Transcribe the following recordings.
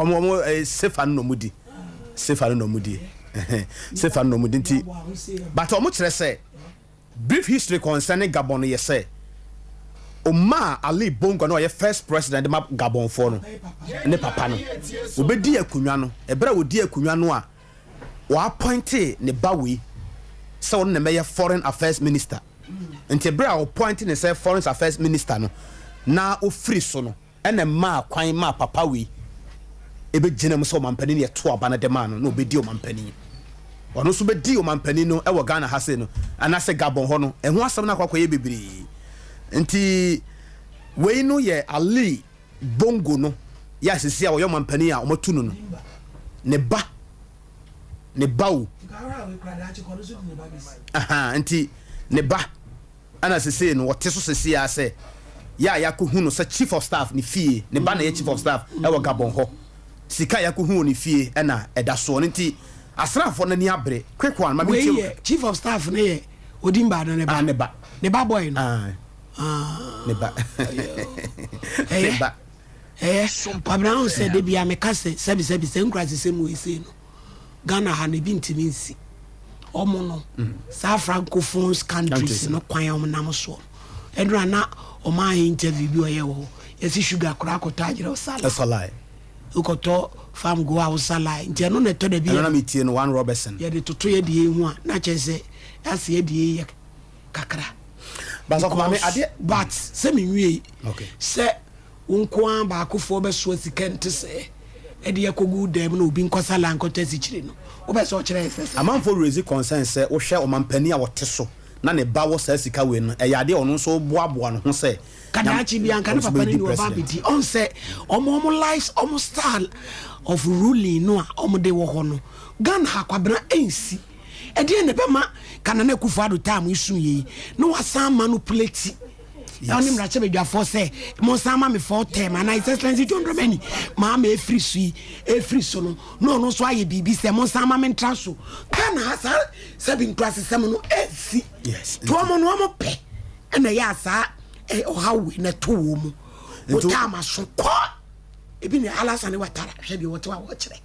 Wɔn CFA no na wɔn di. CFA no na wɔn di. CFA no na wɔn di nti but wɔn kyerɛ sɛ brief history concerning Gabon no yɛ sɛ Omar Ali Bongo na ɔyɛ first president de ma Gabonfoɔ no ne papa no obedi akonnwa no ɛberɛ a ɔdi akonnwa no a wɔappointe ne ba wei sɛ ɔno na ɛmɛyɛ foreign affairs minister. Nti berɛ a ɔappointe ne sɛ foreign affairs minister no na ofiri so no, ɛna maa kwan maa papa wei ɛbɛgyina mu sɛ ɔmampanin. Yɛto aba no de maa no na ɔbɛdi ɔmampanin. Ɔno nso bɛdi ɔmampanin no ɛwɔ Ghana ha sei no anaasɛ Gabon hɔ no, ɛho asɛm no akɔ akɔyɛ bebree. Nti wei no yɛ Ali Bongo no yɛ asesi a ɔyɛ ɔmampanin a ɔmatu no no ne ba, ne ba o. Aha, nti ne ba ɛna sese no wɔte so sese a sɛ yɛ a yɛakɔhu no sɛ chief of staff ne fie. Ne ba na yɛ chief of staff ɛwɔ Gabon hɔ. Sika a yɛakɔhu wɔ ne fie ɛna ɛda soɔ no, nti asraafoɔ no ani abere. Quick one, ma wei mentie. Yɛ chief of staff ne yɛ Odimba no ne ba? Ah, ne ba. Ne ba boy no? Ah, ne ba. Ɛyɛ. Ne ba. Ɛyɛ Kwabena ho sɛ de bia meka sɛ sɛbisɛbi sɛ nkura sesɛ mu ɛsei no, Ghana ha no ebi ntumi nsi. Ɔmo no saa francophones countries countries no kwan a ɔmo nam soɔ no, ɛnora na ɔmo ayɛ interview bi ɔyɛ wɔ hɔ, yɛsi sugar koraa akɔtɔ agyerɛ ɔsala. Ɛsɔ lie. Wokɔtɔ farm go a wosa lie, nti ɛno na ɛtɔ da bi ɛno na metie no one Robertson. Yɛde toto yɛ deɛ ehu a na kyerɛ sɛ ase yɛ deɛ yɛ kakra. Basɔfo maame adeɛ. But sɛ menwie sɛ wo nko ara baakofoɔ bɛsoa sika nte sɛ ɛde akɔgu dan mu na obi nkɔsa la nkɔtɔ asikyire no, wobɛ sɛ ɔkyerɛ yɛ sɛ Amanfoɔ raise concern sɛ wohwɛ ɔmampanin a wɔte so na ne ba wɔ saa sika wei no, ɛyɛ adeɛ a ɔno nso boaboa ne ho sɛ kadaakye bi anka ne ɔno nso papa no bɛdi ni ɔba president. Abɛdi ɔn sɛ ɔmo lives, ɔmo style of ruling no a ɔmo de wɔ hɔ no, Ghana ha, Kwabena, ɛnsi. Ɛdeɛ na ɛbɛma Kanana Akufo Ado time yi so yie na wasan manipulate ɔne mmarahyɛbadwafoɔ sɛ monsan ma me fourth term, anaa His Excellency John Dramani Mahama ɛfiri so yi, ɛfiri so no na ɔno nso ayɛ biribi sɛ monsan ma me ntra so. Ghana ha saa sɛbi nkurasesɛm no ɛnsi. To ɔmo no ɔmo pɛ ɛna ɛyɛ a saa ɔhaw wei na ɛto wɔ mu. Wotaa ma so kɔ ebi ne Alassane Ouattara, hwɛ deɛ wɔte hɔ a wɔkyerɛ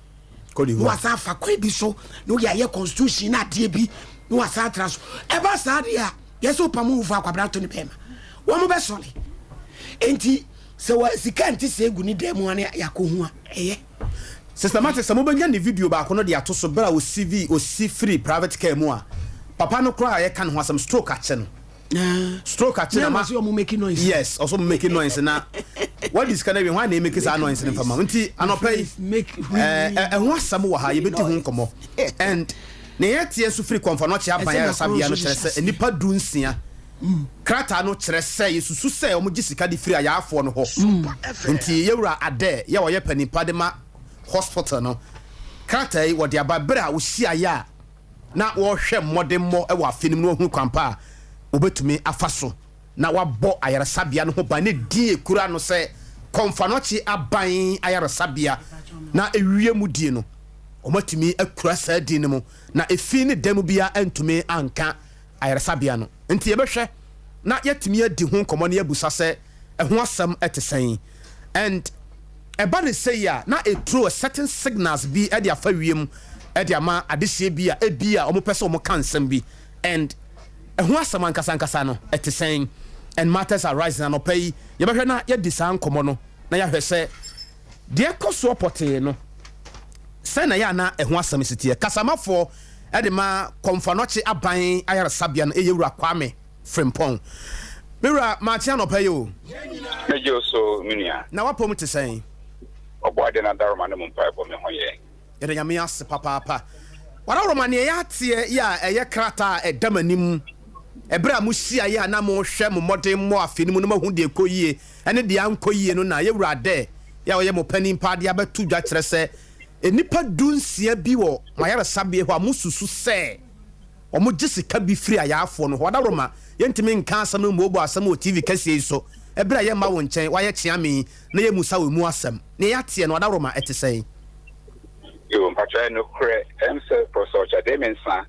Cote na d'Ivoire. Wasan afa kwan bi so na wɔde ayɛ constitution na adeɛ bi na wasan atra so. Ɛba saa deɛ a yɛsɛ wopam wofo akwabra to ne bɛrima wɔn bɛsɔre. Nti sɛ wɔ sika nti sɛ egu ne dan mu a ne yɛakɔhu a ɛyɛ. Systematic sɛ mobɛnya ne video baako no de ato so berɛ a ɔsi vi ɔsi firi private car mu a papa no koraa a yɛka ne ho asɛm, stroke akye no, stroke akye na ma sɛ ɔmo making noise. Yes, ɔso making noise na wadi sika no awie. Hwan na ɛmake saa noise no mfama nti anɔpa yi? Make ɛho asɛm wɔ ha, yɛbɛdi ho nkɔmmɔ. And ne yɛteɛ nso firi Kɔmfo Anɔkye aban Ɛsɛ ayaresabea no na kyerɛ sɛ nnipa 16 krataa no kyerɛ sɛ yɛsusu sɛ ɔmogye sika de firi ayaafoɔ no hɔ. Nti yɛwura Adɛ yɛ ɔyɛ panimpa de ma hospital no, krataa yi wɔde aba berɛ a wɔhyiaeɛ a na wɔrehwɛ mmɔdemmɔ wɔ afe no mu na wɔhunu kwan pa a wɔbɛtumi afa so na wabɔ ayaresabea no ho ban ne din ekura no sɛ Kɔmfo Anɔkye aban ayaresabea na ewie mu die no, wɔatumi akura saa din no mu na efi ne da mu biara antumi anka ayaresabea no. Nti yɛbɛhwɛ na yɛatumi adi ho nkɔmmɔ na yɛabusa sɛ ɛho asɛm te sɛn. And ɛba ne sɛ yi a na ɛturo a certain signals bi de afa wiem de ama adehyeɛ bi a ebi a wɔpɛ sɛ wɔka nsɛm bi. And ɛho asɛm ankasa ankasa no ɛte sɛn? And matters arising anɔpa yi, yɛbɛhwɛ na yɛdi saa nkɔmmɔ no na yɛahwɛ sɛ deɛ ɛkɔ soɔ pɔtee no sɛn na yɛ ana ɛho asɛm si teɛ. Kasamafoɔ ɛde ma Kɔmfo Anɔkye aban ayaresabea no ɛyɛ Wura Kwame Frimpɔn. Me wura, maakye anɔpa yi o. Megye wo so, me nua. Na wapɔm te sɛn? Ɔbɔ ade no adaroma ne mo mpaebɔ, me ho yɛ. Yɛda Nyame ase papaapa. Wadaworoma, neɛ yɛateɛ yɛ a ɛyɛ krataa a ɛda m'anim ɛberɛ a mohyiaeɛ a na mohwɛ mo mmɔden mmɔ afe no mu na moahu deɛ ɛkɔ yie ɛne deɛ ankɔ yie no, na yɛwura Adɛ yɛ a ɔyɛ mo panin paa de abɛto dwa kyerɛ sɛ nnipa 16 bi wɔ mo ayaresabea hɔ a mosusu sɛ wɔgye sika bi firi ayaafoɔ no hɔ. Adaworoma, yɛntumi nka asɛm no mmoobɔ asɛm wɔ TV kɛseɛ yi so ɛberɛ a yɛmma wo nkyɛn woayɛ kyeame yi na yɛmmusa wo emu asɛm. Neɛ yɛateɛ no, adaworoma, ɛte sɛn? Yo, mpakyɛ, ɛyɛ nokorɛ. Ɛm sɛ Professor Ɔkyadee Mensah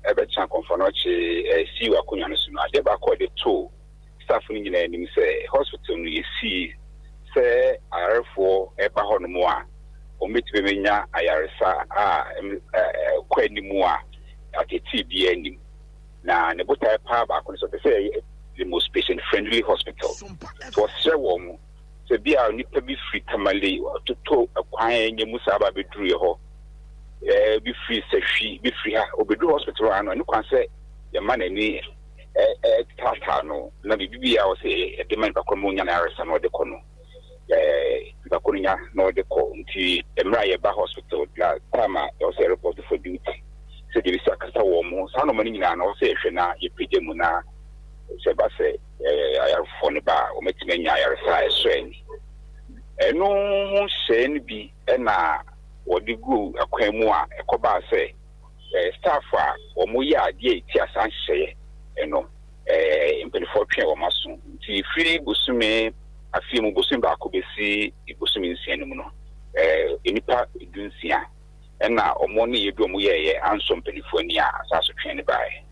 ɛbɛtena Kɔmfo Anɔkye sii wɔ akonnwa no so no, adeɛ baako a ɔde too staff no nyinaa anim sɛ hospital no yɛsii sɛ ayarefoɔ ɛba hɔ nom a wɔbɛtumi anya ayaresa a ɛkɔ anim a atetee biara nnim. Na ne botaeɛ paa baako ne sɛ ɔpɛ sɛ ɛyɛ the most patient friendly hospital. Nti ɔsrɛ wɔn sɛ bi a nipa bi firi Tamale ɔtoto kwan a ɛnyɛ mu saa ba abɛduru yɛ hɔ, bi firi Sahwi, bi firi ha, ɔbɛduru hospital hɔ ano, ɛno kwan sɛ yɛma n'ani taataa no na biribi bi a ɔsɛ yɛde ma nipa korɔ ma ɔnya n'ayaresa na ɔde kɔ no, nipa korɔ no nya na ɔde kɔ. Nti mmerɛ a yɛba hospital na time a ɛwɔ sɛ report for duty, sɛ deɛ bɛsi akasa wɔn ho, saa nɔɔma no nyinaa na ɔsɛ yɛhwɛ na yɛpagya mu na sɛ ɛba sɛ ayarefoɔ no ba a, wɔatumi anya ayaresa a ɛsɔ ani. Ɛno ho hyɛɛ no bi na wɔde gu akwan mu a ɛkɔbaa sɛ staff a wɔyɛ adeɛ a ɛtia saa nhyehyɛeɛ no, mpanimfoɔ twee wɔn aso. Nti firi bosome afie mu bosome 1 bɛsi bosome 6 no mu no, nnipa 16 ɛna wɔn ne yɛ bi wɔn yɛɛyɛ ansɔ mpanimfoɔ ani a saa asotwe no baeɛ.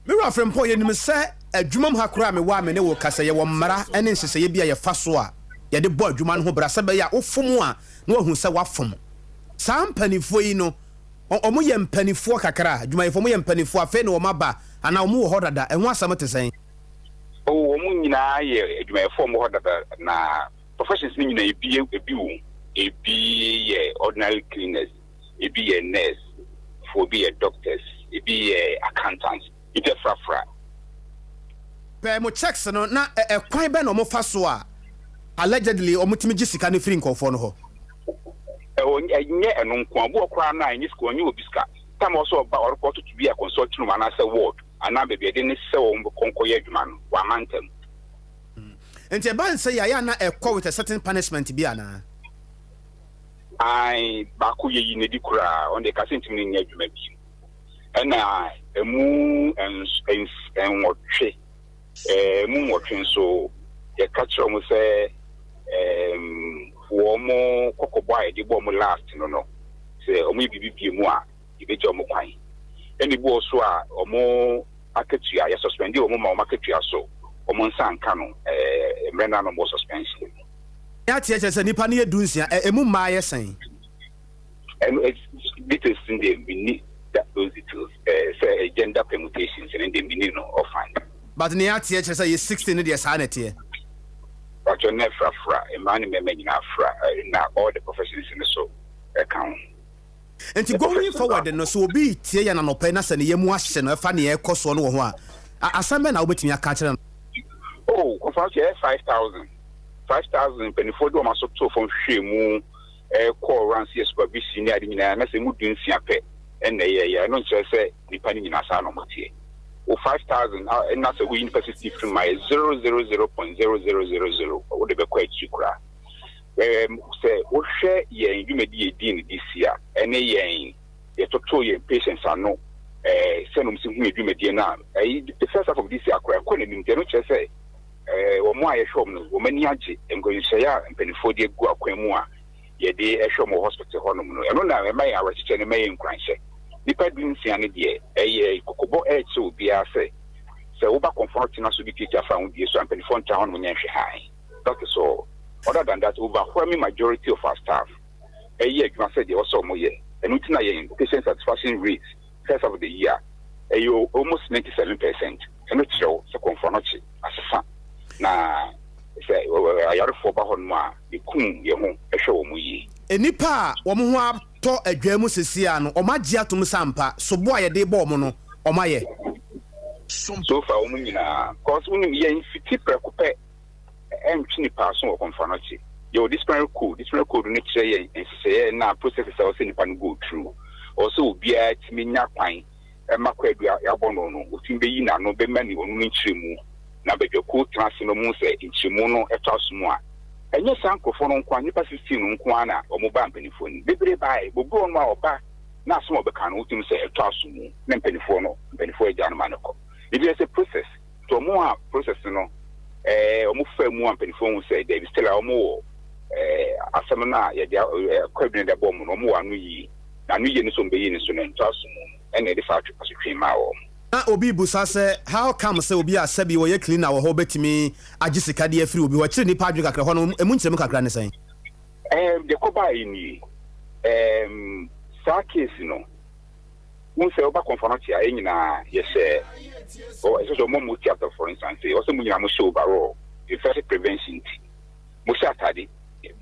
Mewura Frempɔn, yɛnim sɛ adwuma mu ha koraa mewɔ a me ne wo kasa, yɛwɔ mmara ne nhyehyɛeɛ bi a yɛfa so a yɛde bɔ adwuma no ho bra sɛ bɛyɛ a wofom a na wahu sɛ wafom. Saa mpanimfoɔ yi no, ɔmo yɛ mpanimfoɔ kakra, adwumayɛfoɔ ɔmo yɛ mpanimfoɔ afei na wɔn aba anaa ɔmo wɔ hɔ dada, ɛho asɛm te sɛn? Oh, wɔn nyinaa yɛ adwumayɛfoɔ ɔmo wɔ hɔ dada na professions no nyinaa ebi wɔ, ebi yɛ ordinary cleaners, ebi yɛ nurse, fo ebi yɛ doctors, ebi yɛ accountants, ebi afrafra. Pɛɛ mo checks no na ɛkwan bɛn na ɔmo fa so a allegedly ɔmo tumi gye sika no firi nkɔfoɔ no hɔ? Ɛnyɛ ɛno nko a, obi wɔ koraa no a ɛnyɛ sika, ɔnyɛ obi sika. Tam ɔsɛ ɔba ɔrekɔ toto bi a consulting room anaasɛ ward anaa baabi ɛde ne sɛ wɔn kɔnkɔ yɛ adwuma no, wama ntɛm. Nti ɛba nsɛ yɛ ayɛ ana ɛkɔ with a certain punishment bi anaa? Ai, baako yɛ yi n'adi koraa, ɔno deɛ kase ntumi ne nyɛ adwuma bi. Ɛna emu 8, emu 8 nso yɛka kyerɛ wɔn sɛ wɔn kɔkɔbɔ a yɛde bɔ wɔn last no sɛ wɔn yɛ biribi bie mu a yɛbɛgya wɔn kwan. Ɛna ebi wɔ so a wɔn akatua yɛ suspend wɔn ma wɔn akatua so wɔn nsa nka no mmerɛ naa na wɔn wɔ suspension. Yɛate kyerɛ sɛ nipa no yɛ 16, emu mmaa yɛ sɛn? Ɛno details no deɛ menni those details, sɛ gender permutations no deɛ menni no offhand. But ne yɛate kyerɛ sɛ yɛ 16 no deɛ saa na ɛteɛ. Patro ne frafra, mmaa ne mmarima nyinaa fra, na all the professions no so ɛka ho. Nti going forward no, so obi tie yɛ nanɔpɛ na sɛ ne yɛ mu ahyɛ no ɛfa nea ɛkɔ soɔ no wɔ ho a, asɛm bɛn na wobɛtumi aka akyerɛ no? Oh, kɔfa so yɛ 5,000. 5,000 mpanimfoɔ de wɔn aso to fam hwehwɛ mu, kɔɔ rounds yɛ supervision ne ade nyinaa na sɛ mu 16 pɛ ɛna ɛyɛ yɛ, ɛno nkyerɛ sɛ nipa no nyinaa saa na ɔmo teɛ. O 5,000 ɛna sɛ woyi nipa 60 firi mu a yɛ 000.0000, wode bɛkɔ akyiri koraa. Sɛ wohwɛ yɛn dwumadi yɛ di no this year ɛne yɛn yɛtoto yɛn patients ano, sɛ nom si hu yɛn dwumadie no a, ɛyi the first half of this year koraa ɛkɔ n'anim, nti ɛno kyerɛ sɛ wɔn a yɛhwɛ wɔn no wɔn ani agye nkɔnhyɛeɛ a mpanimfoɔ de agu akwan mu a yɛde ɛhwɛ wɔn wɔ hospital hɔnom no. Ɛno na ɛma yɛn awerɛkyekyɛ no, ɛma yɛn nkuranhyɛ. Nipa 16 no deɛ ɛyɛ kɔkɔbɔ ɛrekyerɛ obiara sɛ sɛ woba kɔnfɔn tena so bi tietia fa ahodie so a, mpanimfoɔ ntra hɔnom nyɛ nhwɛ hann. That is all. Other than that, overwhelming majority of our staff ɛyɛ adwuma sɛ deɛ ɔsɛ ɔmo yɛ. Ɛno ti na yɛn patient satisfaction rate first half of the year ɛyɛ almost 97%. Ɛno kyerɛw sɛ kɔnfɔn no kye asesa na sɛ ayarefoɔ ba hɔ nom a, yɛkum yɛn ho ɛhwɛ wɔn yie. Nnipa a wɔn ho atɔ adwa mu sisi a no, wɔn agye atom sampa sobo a yɛde bɔ wɔn no, wɔn ayɛ. So far wɔn nyinaa, cause wɔn yɛn fiti prɛko pɛ ɛntwe nipa aso wɔ kɔnfa no akyi. Yɛwɔ disciplinary code. Disciplinary code no kyerɛ yɛn nhyehyɛeɛ na processes a ɔsɛ nipa no go through. Ɔsɛ obiara tumi nya kwan ɛma kwadu a yɛabɔ no, otumi bɛyi n'ano bɛma ne ɔno no nkyerɛmu na badwakuo tena ase no mu sɛ nkyerɛmu no ɛtɔ aso mu a, ɛnyɛ saa nkurɔfoɔ no nko a, nipa 16 no nko ara na wɔn ba mpanimfoɔ ni bebree baeɛ. Obi wɔ no a ɔba na asɛm a ɔbɛka no wotumi sɛ ɛtɔ aso mu na mpanimfoɔ no mpanimfoɔ agya no ma no kɔ. Ebi yɛ sɛ process nti wɔn a process no wɔn fa mu a mpanimfoɔ hu sɛ dɛbi, still a wɔn wɔ asɛm no a yɛde kwadu no de abɔ wɔn no, wɔn wɔ ano yie na ano yie no so wɔn bɛyi ne so no ɛntɔ aso mu no ɛna yɛde saa asotwe maa wɔn. Na obi busa sɛ how come sɛ obi a sɛbi wɔyɛ cleaner wɔ hɔ bɛtumi agye sika de afiri obi hɔ, akyire nipa adwene kakra hɔ no, emu nkyerɛmu kakra ne sɛn? Deɛ kɔbaa yi nie. Saa case no, wohu sɛ woba Komfo Anokye a, yɛn nyinaa yɛhyɛ, ɛsɛ sɛ ɔmo mo theatre for instance, ɔsɛ mo nyinaa mo hyɛ overall, infection prevention nti, mo hyɛ atade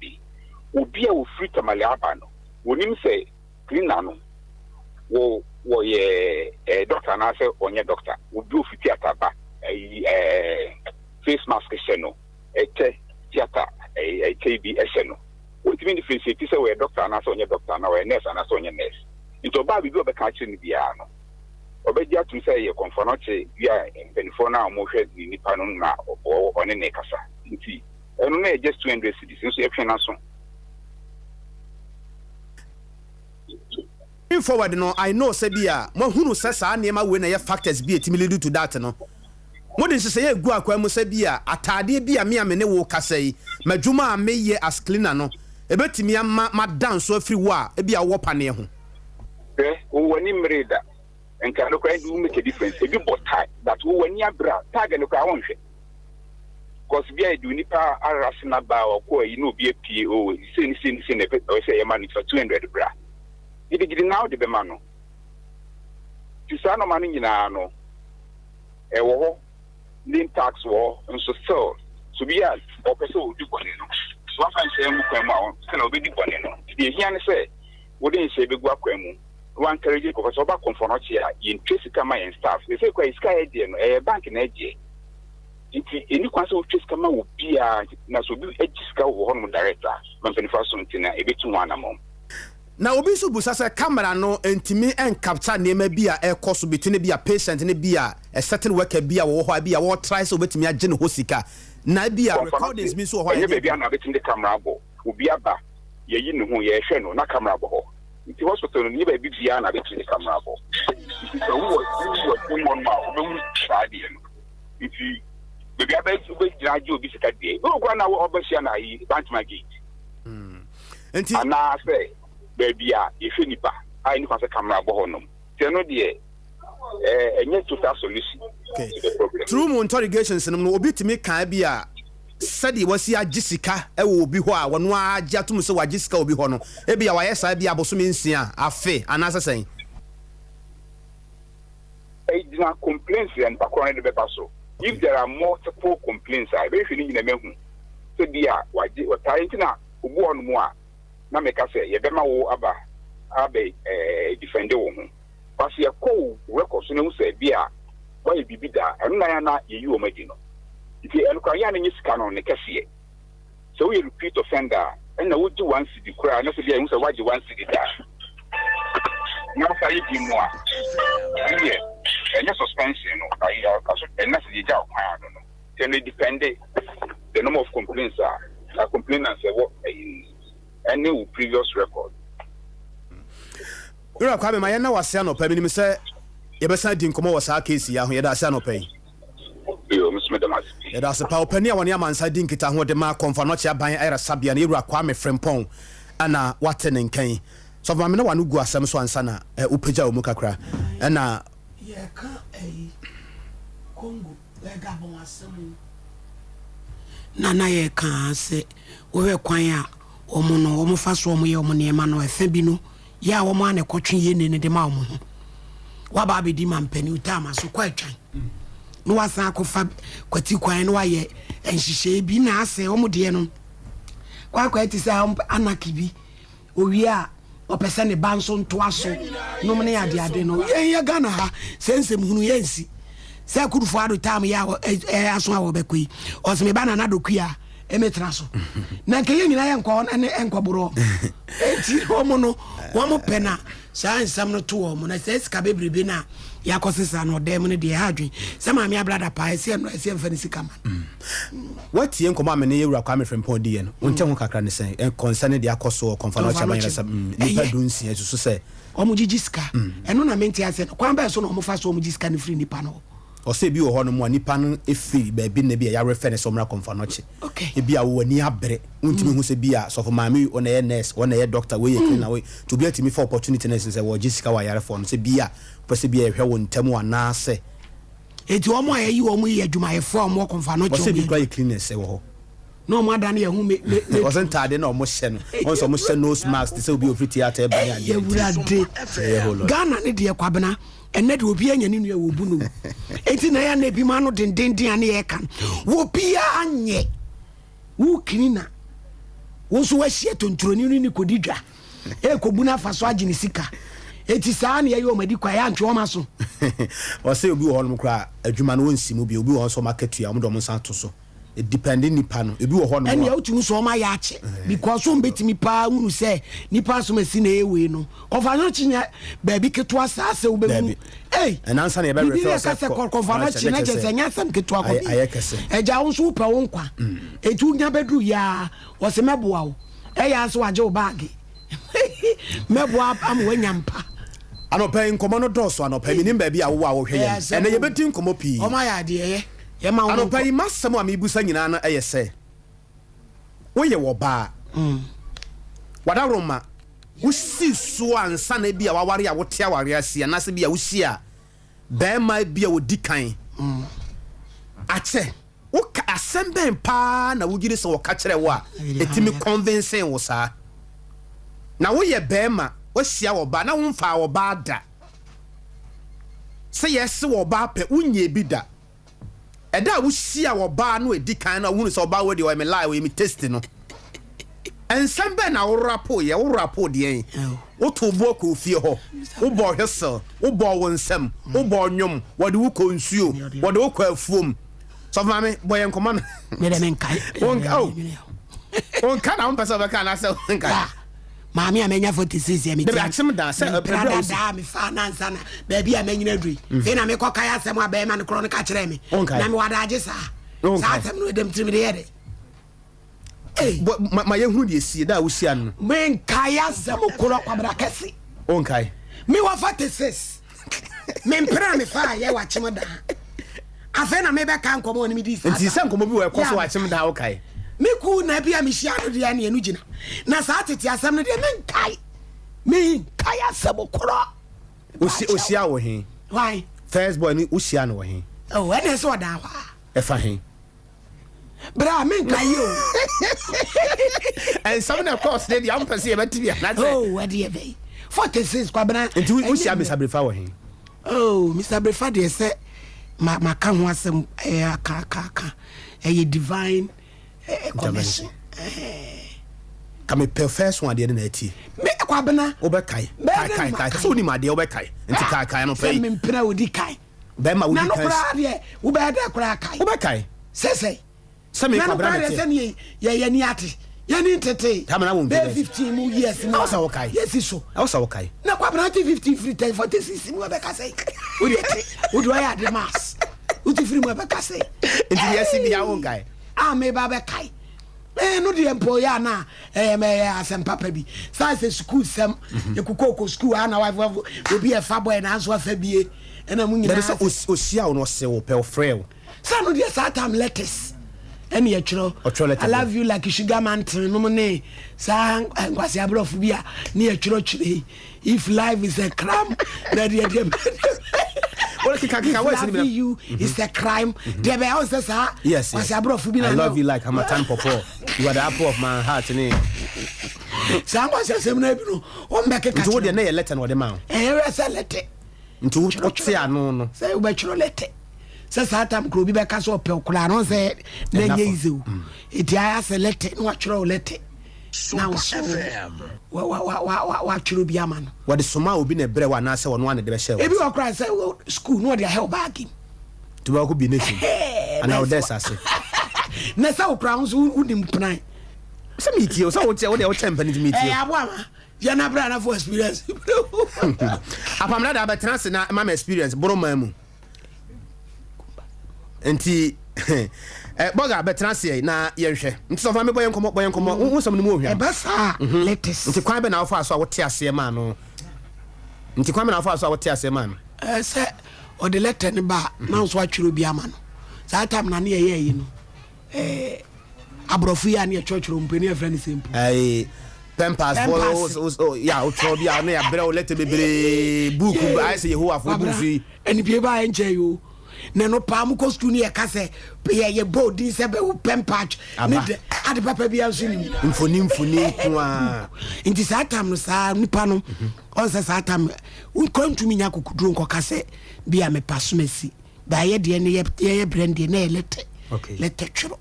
bi. Obi a ofiri Tamale aba no, wonim sɛ cleaner no, wɔ wɔyɛ doctor anaasɛ ɔnyɛ doctor. Obi ofiri theatre ba, ɛyi face mask hyɛ no, ɛkyɛ theatre ɛkyɛ bi ɛhyɛ no. Wontumi differentiate sɛ wɔyɛ doctor anaasɛ ɔnyɛ doctor, anaa ɔyɛ nurse anaasɛ ɔnyɛ nurse. Nti ɔbaa biribi a ɔbɛka akyerɛ no biara no, ɔbɛgye atum sɛ ɛyɛ Komfo Anokye bi a mpanimfoɔ no a wɔhwɛ ne nipa no na ɔne ne kasa. Nti ɛno no yɛ just 200 cedis nso yɛtwe n'aso. Going forward no, I know sɛ bi a moahunu sɛ saa nneɛma wei na ɛyɛ factors bi a ɛtumi lead to that no. Mode nhyehyɛeɛ egu akwan mu sɛ bi a ataadeɛ bi a me a me ne wo kasa yi, m'adwuma a meyɛ as cleaner no, ɛbɛtumi ama mada nso afiri wo a ebi a wowɔ paneɛ ho. Hwɛ, wo w'ani mmeree da. Nka no koraa ɛnde wo make a difference. Ebi bɔ tag but wo w'ani abere a tag no koraa wonhwɛ. Cause bi a yɛde onipa arase n'aba a ɔkɔ ayi na obi apue, oh, sei ne sei ne sei na ɛpɛ ɛwɔ sɛ yɛma no nti fa 200 bra. Gidigidi na wode bɛma no. Nti saa nɔɔma no nyinaa no ɛwɔ hɔ. Name tags wɔ hɔ nso still. So bi a ɔpɛ sɛ ɔdi bɔne no, so wafa nhyɛ ngu kwan mu a sɛnea ɔbɛdi bɔne no. Nti deɛ ehia ne sɛ wode nhyɛ bɛgu akwan mu na wa encourage nkurɔfoɔ sɛ ɔba Komfo Anokye a, yɛntua sika ma yɛn staff. Seesei koraa yɛ sika a yɛgyeɛ no, ɛyɛ bank na ɛgyeɛ. Nti ɛnni kwan sɛ wotwa sika ma obiara. Na sɛ obi gye sika wɔ hɔnom direct a, ma mpanimfoɔ aso nti na ɛbɛtu ho anammɔn. Na obi nso busa sɛ camera no ntumi ncapture nneɛma bi a ɛrekɔ so between ebi a patient ne bi a a certain worker bi a wɔwɔ hɔ a ebi a wɔretry sɛ wɔbɛtumi agye ne hɔ sika, na ebi a Komfo Anokye, recordings bi nso wɔ hɔ a ɛnyɛ yɛnyɛ baabi a adwuma. na wobɛtumi de camera abɔ. Obi aba, yɛayi ne ho, yɛrehwɛ no na camera bɔ hɔ. Nti hospital no, nyɛ baabi biara na wobɛtumi de camera abɔ. Nti sɛ wowɔ wowɔ kurom hɔnom a, wobɛhu saa adeɛ no. Nti baabi a wobɛgyina agye obi sika deɛ, ebi wɔ koraa na wɔbɛhyia no ayi Bantama gate. Nti Anaasɛ baabi a yɛhwɛ nipa a ɛni kwan sɛ camera bɔ hɔnom. Nti ɛno deɛ ɛnyɛ total solution to the problem. Through mu interrogations no no, obi tumi kan bi a sɛdeɛ wasi agye sika wɔ obi hɔ a wɔno ara agye atom sɛ wagye sika wɔ obi hɔ no, ebi a wayɛ saa bi abosome 6, afe anaasɛ sɛn? Ɛgyina complaints a nipa korɔ no de bɛba so. If there are multiple complaints a, ɛbɛhwehwɛ ne nyinaa mahu sɛ bi a wagye ɔtaa nti na obi wɔ hɔnom a na meka sɛ yɛbɛma wo aba abɛ defend wo ho. But sɛ yɛkɔ wo record so na ehu sɛ bi a wayɛ biribi da a, ɛno na yɛ na yɛyi wɔn adi no. Nti ɛno koraa yɛ a na nyɛ sika no ne kɛseɛ. Sɛ woyɛ repeat offender a, ɛna wogye 1 cedi koraa na sɛ bi a yɛhu sɛ woagye 1 cedi da a, na wosa yɛ bi mu a, ɛno yɛ ɛnyɛ suspension no, aso ɛna sɛ yɛgya wo kwan ano no. Nti ɛno depend the number of complaints a na complainants ɛwɔ ɛyi no ɛne wo previous record. Wura Kwame, ma yɛn na wase anɔpa. Menim sɛ yɛbɛsan di nkɔmmɔ wɔ saa case yi ho. Yɛda ase anɔpa yi. Yo, me nso meda mo ase pii. Yɛda ase pa. Ɔpani a wɔne amansa di nkitaho de ma Komfo Anokye Aban Ayaresabea no, yɛwura Kwame Frimpong, ɛna wate ne nkan. Sɔfo maame, na wano gu asɛm so ansa na wopagya wɔ mu kakra ɛna Yɛka ɛyi Congo Gabon asɛm na yɛka sɛ wohwɛ kwan a wɔn no wɔn fa so wɔn yɛ wɔn nneɛma no, ɛfɛ bi no yɛ a wɔn a na ɛkɔtwe yie ne ne de ma wɔn ho. Waba abɛdi ma mpanin taama so kɔ atwan na wasan akɔfa kwati kwan na wayɛ nhyehyɛe bi na asɛ wɔn deɛ no kwakwa ti sɛ anarchy bi. Owie a, ɔpɛ sɛ ne ba nso ntoa so nom ne adeade no. Yɛn yɛ Ghana ha sɛ nsɛm hunu yɛn nsi sɛ Akufo Addo tam yɛ a ɛyɛ aso a wɔbɛkɔ yi, ɔsɛ me ba Nana Doku a ɛmɛtena so na nka yɛn nyinaa yɛnkɔ ɛne ɛnkɔborɔ. Enti wɔn no wɔn pɛ na saa nsɛm no to wɔn na sɛ sika bebrebe na yɛakɔ sesa no ɔdan mu no deɛ, ɛha adwen sɛ maame abrada paa ɛsɛ ɛno ɛsɛ mfa ne sika ma no. Watie nkɔmmɔ a me ne yɛwura Kwame Frimpong diiɛ no, wonte ho kakra ne sɛn kɔnsɛne deɛ akɔ so wɔ Komfo Anokye Aban Ayaresa nnipa 16 susu sɛ wɔn gyegye sika. Ɛno na mente aseɛ no, kwan bɛɛ so na wɔn fa so wɔn gye sika no firi nipa no hɔ? Ɔsɛ ebi wɔ hɔ nom a nipa no firi baabi na bi a yɛarefɛ no sɛ ɔmmra Komfo Anokye. Ebi a wɔ ani abere, wontumi hu sɛ bi a sɔfo maame yi ɔna ɛyɛ nurse, ɔna ɛyɛ doctor, wei yɛ cleaner, wei nti obi atumi fa opportunity no sɛ wɔgye sika wɔ ayarefoɔ no sɛ bi a pɛ sɛ bi a yɛhwɛ wo ntɛm anaasɛ Eti wɔn a yɛyi wɔn yi yɛ adwumayɛfoɔ a wɔn wɔ Komfo Anokye? Ɔsɛ wɔn bi yɛ kora yɛ cleaners ɛwɔ hɔ. Na ɔmo adane yɛn ho me me me. Ɔsɛ ntaade na ɔmo hyɛ no, wɔn sɛ ɔmo hyɛ nose mask te sɛ obi ofiri theatre ɛba ne adeɛ nti. Awurade. Ɛyɛ whole lot. Ghana ne deɛ Kwabena, ɛnɛ deɛ obiara nya ne nua wɔ bu no. Enti na ɛyɛ na ebi mu ano dendenden a ne yɛ ka no. Obiara nyɛ. Wo kini na wo nso wahyia tonturoni no ne kɔdi dwa. Ɛkɔbu no afa so agye ne sika. Enti saa na yɛyɛ wɔn adi kwa, yɛ antwe wɔn aso. Ɔsɛ obi wɔ hɔnom koraa adwuma no wɔnsi mu bio, obi wɔ hɔ nso wɔn akatua wɔn de wɔn nsa ato so. Depende nipa no, ebi wɔ hɔnom a. Ɛnea wotumi sɛ wɔn ayɛ akyɛ because wɔn betumi paa hunu sɛ nipa asom asi na ɛyɛ wei no. Kɔfa no kye nyɛ baabi ketewa saa sɛ wobɛhunu. Ei, Ɛnansa na yɛbɛ biribi refer yɛ sɛ ka sɛ kɔ kɔfa no kye na kyɛ sɛ nyɛ asɛm ketewa kɔ bi. Ayɛ kɛse. Agya wo nso wopɛ wo nkwa. Enti wonya bɛduru yi ara, wɔse mɛboa wo. Ɛyɛ ara sɛ wagye wo baage. Mɛboa ama woanya mpa. Anɔpa yi nkɔmmɔ no dɔɔso anɔpa yi, menim baabi a wowɔ a wohwɛ yɛn. Ɛnnɛ yɛbɛdi nkɔmmɔ pii. Wɔn ayɛ adeɛ yɛ. Yɛma wɔn Anɔpa nkɔ. yi m'asɛm a merebisa nyinaa no yɛ sɛ, woyɛ ɔbaa, w'adaworoma, wosii so ansa na ebia w'aware a wote aware ase anaasɛ ebia wohyia barima bi a ɔdi kan akyɛ. Woka asɛm bɛn paa na wogye di sɛ wɔka kyerɛ wo a ɛtumi convince wo saa? Na woyɛ barima, woahyia ɔbaa na womfaa ɔbaa da. Sɛ yɛse wɔ ɔbaa pɛ, wonyɛɛ bi da. Ɛda a wohyia ɔbaa no a ɛdi kan no a wohunu sɛ ɔbaa wei deɛ ɔyɛ me lie, ɔyɛ me taste no, nsɛm bɛn na worapoeɛ? Worapoo deɛn? Wotoo boɔ kɔɔ fie hɔ, wobɔɔ whistle, wobɔɔ wo nsam, wobɔɔ nnwom, wɔde wo kɔɔ nsuo, wɔde wo kɔɔ afuom. Sɔfo maame, bɔ yɛn nkɔmmɔ no. Me dɛ menkae. Wonka, oh. Wonka na wompɛ sɛ wobɛka anaasɛ wonkae? Maame a manya 46 yɛ metia. Akyem da sɛ ɛbrɛ a wosi. Daa mefa nansa na baabi a manyina aduru yi. Afei na mekɔ kae asɛm a bɛrima no korɔ no ka kyerɛɛ me. Na mewɔ adagye saa. Saa asɛm no ɛdɛm tirim de yɛ dɛ. Ma yɛhunu deɛ ɛsie da a wohyia no. Menkae asɛm korɔ Kwabena kɛse. Wonkae. Mewɔ 46. Mempere a mefaa yɛ wɔ akyem daa. Afei na mebɛka nkɔmmɔ ne medi saa. Nti sɛ nkɔmmɔ bi wɔ ɛkɔ so wɔ akyem daa wokae. Me kuw na bi a mehyia no deɛ ne ɛno gyina. Na saa tete asɛm no deɛ menkae. Menkae asɛm korɔ. Ohyia wɔ he? Why? First boy no wohyia no wɔ he? Oh, ɛna ɛsɛ ɔdan hɔ a. Ɛfa he? Bra menkae yi o. Nsɛm na ɛkɔɔ so deɛ wompɛ sɛ yɛbɛte bi anaasɛ? Oh, ɛdeɛ bɛyi. 46 Kwabena. Nti wohyia Mr. Brefa wɔ he? Oh, Mr. Brefa deɛ sɛ ma maka ho asɛm ɛyɛ aka aka aka ɛyɛ divine connection. Ka mepɛ first one adeɛ no na atie. Me Kwabena. Wobɛkae. Kae kae kae. Sɛ wonim adeɛ wobɛkae. Nti kae kae anɔpa yi. Sɛ mempena odi kae. Bɛrima wodi kan. Na no kan. koraa deɛ wobɛyɛ dɛ koraa kae. Wobɛkae. Sɛ sɛ. Sɛ me Na no kwabena koraa na deɛ teɛ. sɛ ne yɛ yɛ ni ate. Yɛ ni ntete. Tama na wo mfe Bɛyɛ bɛyɛ. 15 mu years mu Ɛwɔ a. sɛ wokae. Yɛsi so. Ɛwɔ sɛ wokae. Na kwabena te 15 firi 10 46 mu ɛbɛka sɛ. Wo deɛ te. Wo deɛ ɔyɛ ade mass. Wo te firi mu ɛbɛka sɛ. Nti deɛ asi biara wonkae. A meba bɛkae. Ɛɛ no deɛ mpo yɛ a na ɛyɛ mɛ ɛyɛ asɛm papa bi. Saa sɛ sukuu sɛm. Yɛkokɔ kɔ sukuu a na wafo obi ɛfa bɔɛ nanso afa bie. Ɛna mo nyinaa. Dabi sɛ ohyia wo no ɔse wo pɛ ɔfrɛ wo. Sɛ no deɛ saa time letters ɛne yɛtwerɛ. Ɔtwerɛ letter I love you like sugar mountain nom ne saa nkwasi aborɔfo bi a ne yɛtwerɛ twerɛ yi. If life is a crime na deɛ deɛ Wọ́n keka keka if wọ́n ɛsɛ ni loving you is a crime deɛ bɛyɛ ɔn sɛ saa Yes, yes. kwasi aborɔfo bi na I love you like harmattan pawpaw. You are the apple of my heart. Ne. Saa nkwasi asɛm no bi no wɔn bɛ keka Nti wo deɛ kyerɛ ne yɛ letter na ɔde ma wo. ɛyɛ wɛ sɛ letter. Nti wo wote ano no. Sɛ wobɛtwerɛ lɛtɛ sɛ saa tam koro obi bɛka sɛ ɔpɛ wo koraa no sɛ na Ɛna ɛnyɛ fam. easy o ɛti ayɛ sɛ lɛtɛ na watwerɛ wo lɛtɛ na wo so wa- wa- wa- wa- wa- watwerɛ bi ama no. Wɔde soma obi na ɛbrɛ wo anaasɛ ɔno ara na ɛde bɛhyɛ wo Ebi nsa? wɔ koraa sɛ wo school na ɔde ahɛ wo baage mu. Nti wobɛkɔ bi ne fi anaa wo desk ase. Na sɛ wo koraa wo nso wonim plan. Sɛ metie wo sɛ wokyɛ wo deɛ wokyɛ mpɛ no nti metie Ɛyɛ wo. aboa ma yɛn abira na fo experience. Apamena da abɛtena ase na ma me experience boro man mu. Nti eh, bɔga bɛtena ase na yɛnhwɛ. Nti sɔfo maame bɔ yɛn nkɔmmɔ, bɔ yɛn nkɔmmɔ. Wo nsɛm no mu ohwam. Ɛba saa letters. Nti kwan bɛ na wofaa so a wote aseɛ maa no? Nti kwan bɛ na wofaa so a wote aseɛ maa no? Sɛ ɔde letter no ba a, na nso atwerɛ bi ama no. Saa time na ne yɛyɛ yi no. Eh, aborɔfo yi a ne yɛtwerɛtwerɛ mpo ne yɛfrɛ no sɛ mpo. Ɛɛ pɛmpas fo ya wotwerɛ bi a ne yɛabrɛ wo lɛtɛ bebree buuku ayɛ sɛ Yehowa fo buuku yi. Ɛnipie ba ɛnkyɛ yi o. Na ɛno paa mokɔ sukuu no yɛka sɛ yɛbɔ odin sɛ bɛwo pɛmpatch ne dɛ ade papa biara nso nim. Mfoni mfoni nko a. Nti saa tam no saa nipa no ɔn sɛ saa tam nkɔ ntumi nya akokoduro nkɔka sɛ bi a mepa som asi baayɛ deɛ no yɛyɛ brɛ no deɛ na yɛ lɛtɛ lɛtɛ twerɛ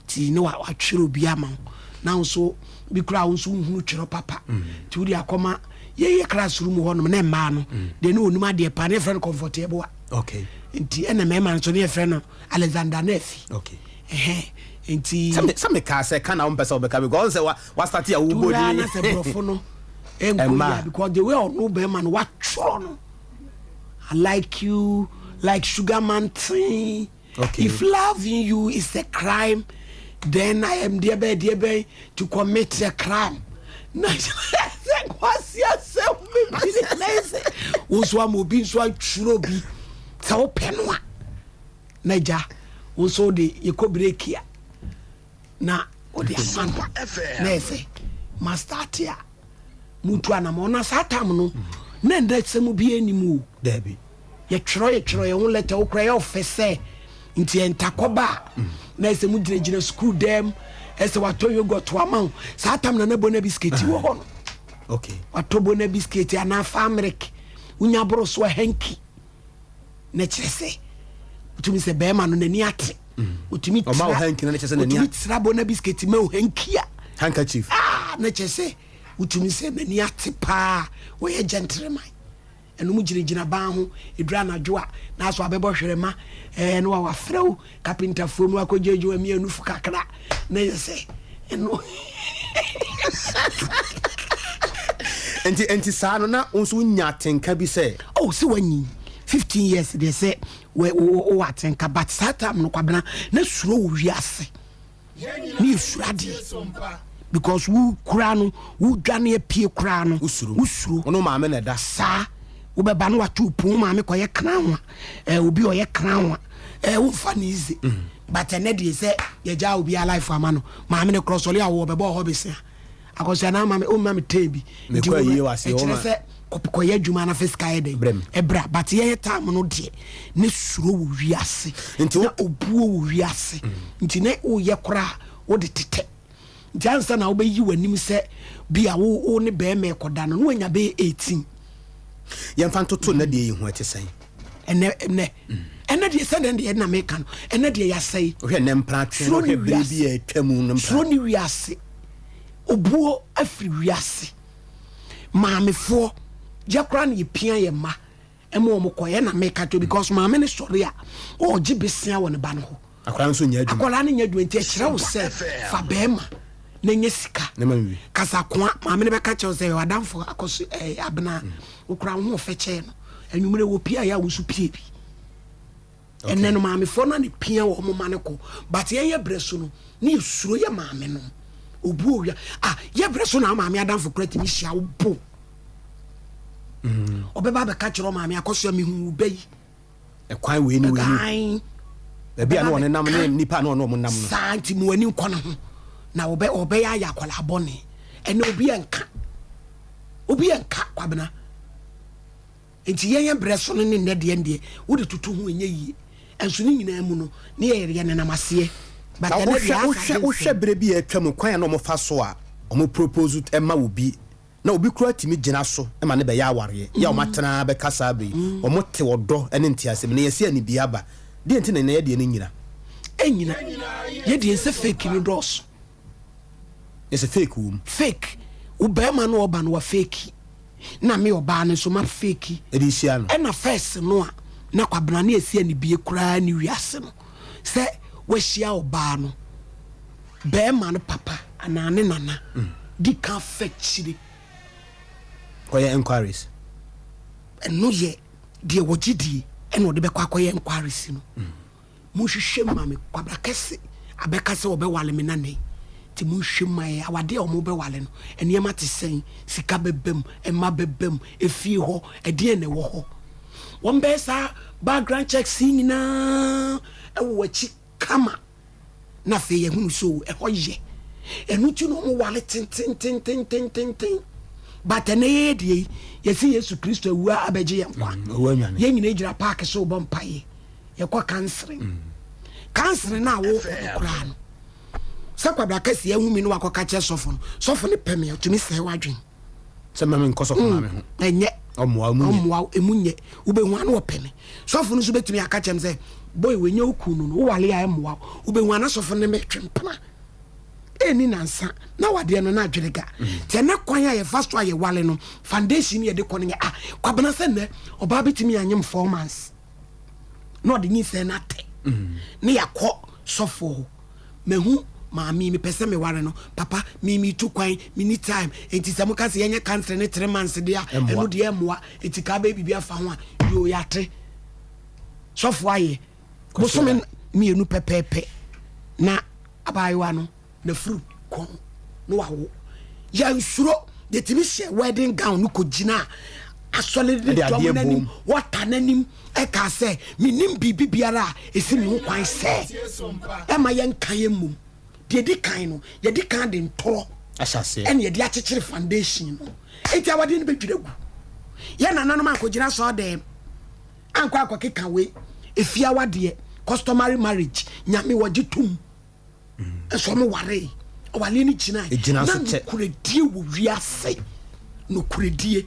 nti ne watwerɛ obi ama wo na wo nso bi koraa wo nso wohunu twerɛ papa nti wode akɔma yɛyɛ class room hɔ nom na mmaa no deɛ ne wɔnim adeɛ paa ne yɛfrɛ no Comfort Yeboah. Nti ɛna mmarima nso ne yɛfrɛ no Alexander Nafi. Ɛhɛn nti. Sɛ mekaa sɛ ka na wompɛ sɛ wobɛka because sɛ wastate a wobɔ din. Na sɛ borɔfo no ɛnkɔ yia because the way ɔno bɛrima no watwerɛ no, "I like you like sugar mountain." "If loving you is a crime, then I am deɛ bɛyɛ deɛ bɛyɛ to commit a crime." Na sɛ kwasi asɛm bebree na yɛ sɛ wo nso ama obi nso atwerɛ bi sɛ wopɛ no a, na gya wo nso de yɛkɔ break a na wode ama no na yɛ sɛ mastart a mutu anamɔ. Na saa tam no na ɛnda sɛm bi anim o. Dabi. Yɛtwerɛ yɛn ho lɛtɛ wo kora yɛ ɔfɛ sɛ nti yɛntakɔba a na ɛsɛ mu gyinagyina sukuu dɛm ɛsɛ watɔ yogurt ama wo. Saa tam na na bona biscuit wɔ hɔ no. Watɔ bona biscuit anaa famrik wonya boro so a hanky na kyerɛ sɛ wotumi sɛ bɛrima no n'ani ate. Wotumi Ɔma wo hanky no na kyerɛ sɛ n'ani wotumi tira bona biscuit ma wo hanky a handkerchief. Ah, na kyerɛ sɛ wotumi sɛ n'ani ate paa, wɔyɛ gentleman. Ɛno mu gyinagyina ban ho ɛduru anadwo a na aso abɛbɔ hwerɛma ɛɛ na wawafrɛ wo kapentafoɔ mu akɔgye adwuma mmienu fo kakra na yɛ sɛ ɛno. Nti saa no na wo nso wonya atenka bi sɛ Oh, sɛ wanyi 15 years deɛ sɛ wowɔ atenka, but saa time no, Kwabena, na suro wɔ wiase ne yɛsuro adeɛ because wo kura no wodwane apue koraa no. Wosuro. Wosuro. Wo ne wo maame na ɛda. Saa wobɛba no wato pon maame kɔyɛ kran ho a obi a ɔyɛ kran ho a womfa no easy. But ɛnɛ deɛ sɛ yɛgyaa obi a life ama no maame no korɔ sɔre a wɔ bɛbɔ hɔ besia akɔsua na ama me womma me tɛn bi nti Mekɔ ayie wɔ aseɛ, ɛkyerɛ woma- sɛ kɔyɛ adwuma na fɛ sika yɛ dɛn Brɛ me. ɛbra. But yɛyɛ time no deɛ ne suro wɔ wiase Nti na obuo wɔ wiase nti ne woyɛ koraa wode tetɛ nti ansa na wobɛyi w'anim sɛ bi a wo ne bɛrima ɛkɔda no na wanya bɛyɛ 18. Yɛmfa ntoto nna deɛ yi ho, ɛte sɛn? Ɛnɛ deɛ sɛ dɛn deɛ na meka no, ɛnɛ deɛ yɛasɛe. Wohwɛ nnɛ mpratwe Suro ne wohwɛ bere bi a atwa mu no suro mpra ne wiase obuo afiri wiase. Maamefoɔ yɛ koraa na yɛpia yɛ mma ɛma wɔn kɔ yɛ na meka to because maame ne sɔre a ɔregye besia wɔ ne ba no hɔ. Akwadaa nso nyɛ adwuma. Akwadaa no nyɛ adwuma nti ɛkyerɛ wo sɛ fa bɛrima na nyɛ sika. Ne ma mi bi. Kasakoa maame no bɛka kyerɛ wo sɛ wadamfo akɔ so abena wokora wo ho ɔfɛ kyɛɛ no anwummerɛ wɔ pie a yɛ a wo nso pie bi. Ɛnɛ no maamefoɔ no ne pia wɔ ɔmo ma no kɔ, but yɛyɛ berɛ so no ne yɛsuro yɛ maame no obu owia ah yɛ berɛ so na maame adamfo kora tumi hyia wo bo ɔbɛba abɛka kyerɛ maame akɔsoa mehu wo bɛ yi. Ɛkwan wei ne wei ni. Ɛkan. Baabi a na ɔne nam ne nipa a na ɔne ɔmo nam no. Saa nti mo ani nkɔ ne ho na ɔbɛ ɔbɛyɛ ayɛ akwadaa bɔne. Ɛnɛ obi yɛ nka, obi yɛ nka, Kwabena. Nti yɛn yɛn brɛ so no ne nnɛ deɛ deɛ wode toto ho ɛnyɛ yie. Ɛnso ne nyinaa mu no ne yɛ yɛ nenam aseɛ, but Na ɛnɛ wohwɛ deɛ asa wohwɛ wohwɛ adwensɛm. Berɛ bi a atwa mu kwan a na ɔmo fa so a ɔmo propose ɛma wo bi na obi kura tumi gyina so ma ne bɛyɛ awareɛ yɛ a ɔmo atena bɛka saa bere yi ɔmo te ɔdɔ ne ntease mu na yɛsi anibia aba deɛ nti na ɛnɛ yɛ deɛ no nyina. Ɛnyina yɛ deɛ sɛ fake no dɔɔso. Yɛsɛ fake wɔ mu. Fake wo bɛrima no ɔba no wa fake na me ɔbaa no nso ma fake. Ɛde hyia no. Ɛna first no a na Kwabena ne esi anibie koraa ne wiase no sɛ wahyia ɔbaa no bɛrima no papa anaa ne nana di ka fa kyire. Kɔyɛ enquiries. Ɛno yɛ deɛ wɔgye die ɛna ɔde bɛkɔ akɔyɛ enquiries no. Monhwehwɛ mu ma me Kwabena kɛse abɛka sɛ wɔbɛwale me nane nti monhwɛ mu ma yɛ awadeɛ a wɔn bɛwale no nneɛma te sɛn, sika bɛba mu, mma bɛba mu, efie hɔ ɛdeɛn na ɛwɔ hɔ. Wɔn bɛyɛ saa background checks yi nyinaa ɛwɔ w'akyi kama na afei yɛhunu so ɛhɔ yɛ. Ɛno nti na wɔn wale tententententententen, but ɛnɛ yɛyɛ deɛ yi yɛsi Yesu Kristo awu a abɛgye yɛn nkwa. Owó anwane. Yɛn nyinaa gyina park so bɔ mpaeɛ. Yɛkɔ counseling. Counseling no a wokɔ no koraa no, sɛ Kwabena Kɛseɛ ahu me na wakɔka kyerɛ sɔfo no, sɔfo no pɛ me a, ɔtumi sɛe w'adwene. Sɛ mma menkɔ sɔfo maame ho. Ɛnyɛ. Ɔmmoa wo, emu nyɛ. Ɔmmoa wo, emu nyɛ. Wobɛhu a na ɔpɛ me. Sɔfo no nso bɛtumi aka kyerɛ me sɛ, boy, wei nyɛ wo kunu no no, wowale a ɛmmoa wo. Wobɛhu a na sɔfo no ne me retwe mpena. Ɛnni nansa na wadeɛ no na adwene ga. Nti ɛnɛ kwan a yɛfa so a yɛwale no, foundation no yɛde kɔ no nyɛ ah, Kwabena sɛ nnɛ ɔbaa bɛtumi anyem 4 months na ɔde nyinsɛn no atɛ ne yɛakɔ sɔfoɔ hɔ. Mahu maame, mepɛ sɛ meware no. Papa, me metu kwan, menni time. Nti sɛ moka sɛ yɛnyɛ counseling ne 3 months deɛ a, ɛno deɛ ɛmmoa. Nti ka bɛyɛ biribi afa ho a, yoo, yɛate. Sɔfoɔ ayɛ bosome 2 pɛpɛɛpɛ na abaayewa no n'afuru kɔn na wawo. Yɛnsuro, yɛtumi hyɛ wedding gown no kɔgyina asɔre ne dɔm n'anim, wɔta n'anim, ɛka sɛ menim biribi biara a ɛsi me ho kwan sɛ ɛma yɛnka yɛ mmom. Deɛ di kan no, yɛdi kan de ntorɔ ɛne yɛde akyekyere foundation no, enti awadeɛ no bɛdwira gu. Yɛ nananom ankɔgyina sɔɔ dɛm ankɔ akɔkeka wei efie awadeɛ, customary marriage, Nyame wɔgye tom. Nso ɔmo waree, ɔwareɛ no gyinae. Ɛgyina na nso kyɛ. Nokoredie wɔ wiase, nokoredie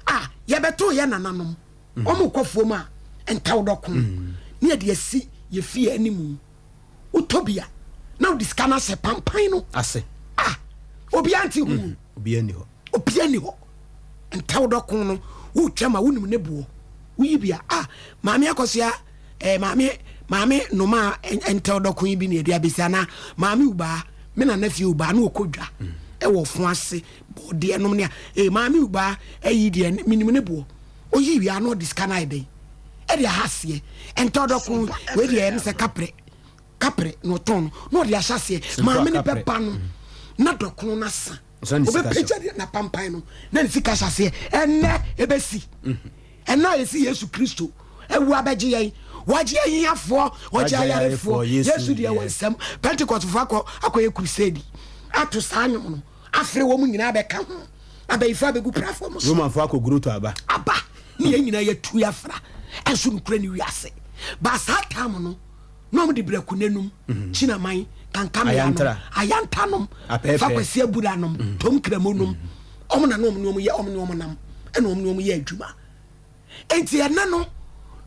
a yɛbɛtoo yɛ nananom, ɔmo kɔ fuom a ntɛwdɔko ne yɛde asi yɛ fie animu. Wotɔ bi a na wode sika no ahyɛ pampan no ase. Ah, obiara nte hu. Obiara nni hɔ. Obiara nni hɔ. Ntɛwdɔko no wotwa ma wonim ne boɔ, woyi bi a, ah, maame Akɔsoa, eh, maame noma ntɛwdɔko yi bi ne yɛde abɛsi anaa maame ubaa, me nana fie ubaa na ɔkɔ dwa ɛwɔ fo ase bɔɔdeɛ nom ne a, eh, maame ubaa ayi deɛ menim ne boɔ. Oyi wie a na ɔde sika no ayɛ dɛn ɛde aha aseɛ. Ntɛwdɔko wei deɛ ɛm sɛ kaprɛ kaprɛ na ɔtɔn no na ɔde ahyɛ aseɛ. Maame no bɛba no na dɔkono no asa, ɔbɛpagya de napampan no na ne sika hyɛ aseɛ. Ɛnɛ ɛbɛsi ɛnɛ a yɛsi Yesu Kristo awu abɛgye yɛn, wagye ahiafoɔ, ɔgye ayarefoɔ. Yesu deɛ wɔ nsɛm Pentecostfoɔ akɔ akɔyɛ crusade ato saa nnwom no afere wɔn nyinaa bɛka ho, abayifo abɛgu platform so. Romanfoɔ akɔ guroto aba. Aba ne yɛn nyinaa yɛtu yɛafra. Ɛnso nokura ne wiase ba saa tam no na ɔmo de brɛko n'anum kyinaman kankamea nom, ayanta nom, fakwasi abura nom, tom kramo nom, ɔmo na na ɔmo ne ɔmo yɛ, ɔmo ne ɔmo nam ɛna ɔmo ne ɔmo yɛ adwuma. Nti ɛnɛ no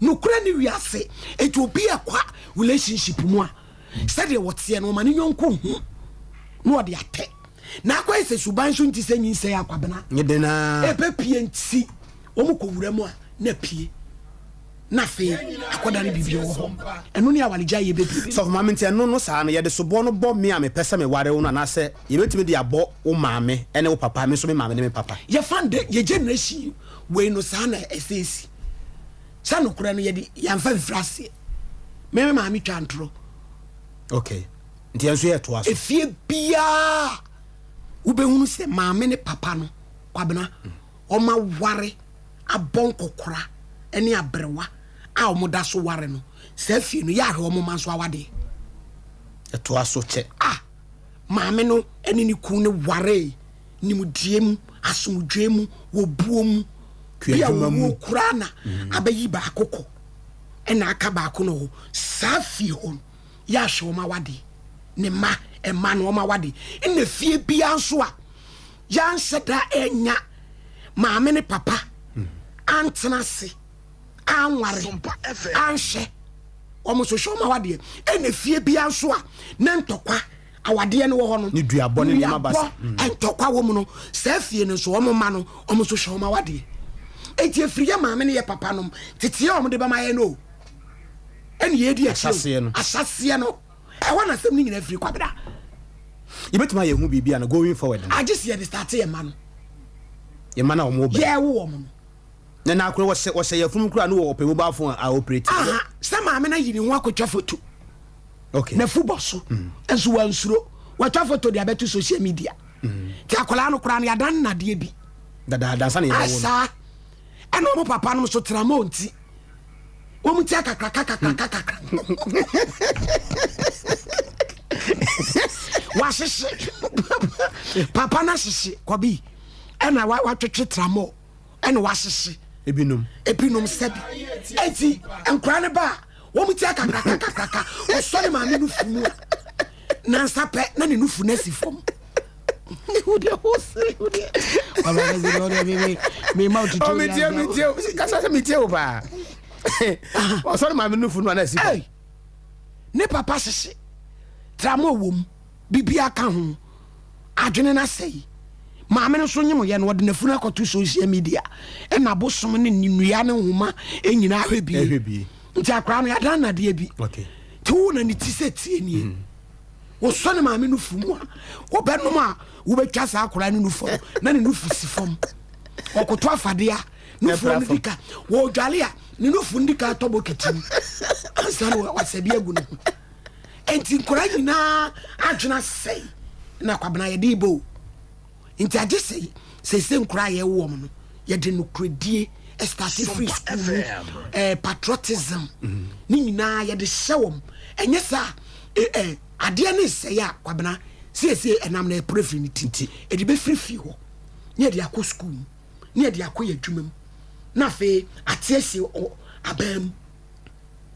nokura ne wiase. Nti obi ɛkwa relationship mu a, sɛdeɛ wɔteɛ no ɔma ne nyɔnko hu na ɔde atɛ na akɔyɛ sɛ suban so. Nti sɛ nyinsɛn akwabena ɛbɛpie nti wɔn kɔ wura mu a na pie na afei akɔda no biribi wɔ hɔ. Ɛno ne awaregya yɛ bebrebe. Sɔfo maame, nti ɛno no saa no yɛde soboɔ no bɔ me a mepɛ sɛ meware wo no, anaasɛ yɛbɛtumi de abɔ wo maame ne wo papa, me nso me maame ne me papa? Yɛfa de yɛ generation wei no saa na ɛsɛ esi sɛ nokorɛ no yɛde yɛmfa mfiri aseɛ. Me maame twa ntorɔ. Okay, nti yɛn nso yɛtoa so. Efie biara wobɛhunu sɛ maame ne papa no, Kwabena, ɔma ware abɔ nkɔkora ne aberewa a wɔn da so ware no, saa fie no yɛ ahwɛ wɔn ma nso awadeɛ. Ɛtoa so kyɛ. A maame no ne ne kun no ware nimdie mu, asomdwe mu, wɔ buo mu bi a wɔwɔ koraa na abɛyi baako kɔ ɛna aka baako no hɔ. Saa fie hɔ no yɛ ahwɛ wɔn awadeɛ ne mma mma no wɔn awadeɛ. Ɛna fie biara nso a yɛanhyɛ da ɛnya maame ne papa antena ase anware anhwɛ wɔn nso hwɛ wɔn awadeɛ. Ɛna fie biara nso a ne ntɔkwa awadeɛ no wɔ hɔ no, ne duabɔ ne nneɛma basa, ntɔkwa wɔ mu no, saa fie no nso wɔn mma no wɔn nso hwɛ wɔn awadeɛ. Eti efiri yɛ maame ne yɛ papa nom tete a wɔn de bɛma yɛ no ɛna yɛ di akyire no. Ahyɛseɛ no ɛhɔ na asɛm no nyinaa firi, Kwabena. Yɛbɛtumi ayɛ ho biribi ana going forward no? Agye si yɛde start yɛ mma no. Yɛ mma no a wɔn bɛ yɛwo wɔn no. Na na akora wɔhyɛ yɛ funu kura no wɔ ɔpɛ mobile phone a operate. Aha sɛ maame no ayi ne ho akɔtwa photo nafu bɔ so nso wansuro watwa photo de abɛto social media. Nti akwadaa no koraa no yɛadan nnadeɛ bi. Dadaada nsa na yɛbɛwo no. Saa ɛna ɔmo papa nom so tramɔ nti wɔn ti akakraka kakraka kakra wahyehye papa no ahyehye kɔbi ɛna watwetwe tramɔ ɛna wahyehye. Ebinom. Ebinom sɛbi eti nkwadaa no ba a. Wɔn ti akakraka kakraka. Ɔsɔ ne maame nufu mu a, nansa pɛ na ne nufu no asi fam. Wodeɛ wo sere wodeɛ. Baba kɛse deɛ wodeɛ me me me ma wo Oh, metie tutorial. metie o. Kasa sɛ metie o paa. Ɔsɔ ne maame nufu no a na asi fam. Ei, ne papa hyehye tramo wɔ mu, biribiara ka ho, adwene no asɛe. Maame no nso nyemyɛ no, ɔde n'afunu akɔto social media, ɛna abosom ne nnua ne nhoma nyinaa hwɛ bie. Ɛhwɛ bie. Nti akwaraa no yɛadan nadeɛ bi. Nti wo na ne ti sɛ tie nie. Wosɔ ne maame nufu mu a, wobɛnom a wobɛtwa saa akwaraa no nufu no, na ne nufu si fam. Ɔkoto afadeɛ a, nufu no di ka. Wɔdwale a, ne nufu no di ka tɔ bokiti mu ansa na wasɛ bi agu ne ho. Nti nkwaraa nyinaa adwene asɛe na Kwabena yɛde bɔ o. Nti agye sɛ sese nkwaraa a yɛwɔ wɔn no, yɛde nokoredie start free school mu, patriotism ne nyinaa yɛde hyɛ wɔn. Ɛnyɛ saa adeɛ ne nsɛe a Kwabena siesie ɛnam na ɛpere firi ne ti. Ɛde bɛfiri fie hɔ ne yɛde akɔ school mu ne yɛde akɔ yɛ adwuma mu na afei ate asi aban mu.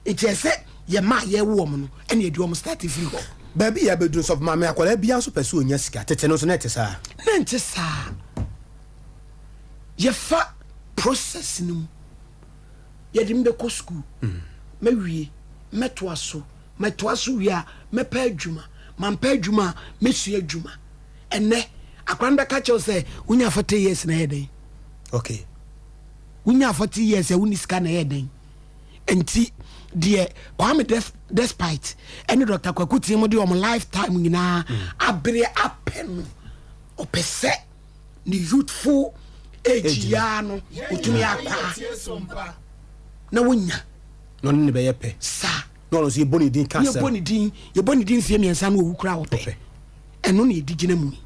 Nti ɛsɛ yɛ mma a yɛwo wɔn no ɛna yɛde wɔn start firi hɔ. Baabi yɛ abɛduru sɔfo maame, akwadaa biara nso pɛ sɛ ɔnya sika. Tete no nso na ɛte saa. Na nte saa. Yɛfa process no mu, yɛde me bɛkɔ school, mɛwie, mɛtoa so, mɛtoa so wie a mɛpɛ adwuma, mampɛ adwuma a mɛsua adwuma. Ɛnɛ akwadaa no bɛka kyerɛw sɛ wonya 40 years na ɛyɛ dɛn? Wonya 40 years a wonni sika na ɛyɛ dɛn? Nti deɛ Kwame Despite ɛne Dr. Kwaku Team de wɔn lifetime nyinaa abere apɛ no, ɔpɛ sɛ ne youthful age yaa no otumi akwa na wonya na ɔne ne bɛyɛ pɛ saa na ɔno nso yɛbɔ ne din ka asɛm, yɛbɔ ne din mfeɛ 3 na owu koraa ɔpɛ. Ɛno na yɛdi gyina mu yi.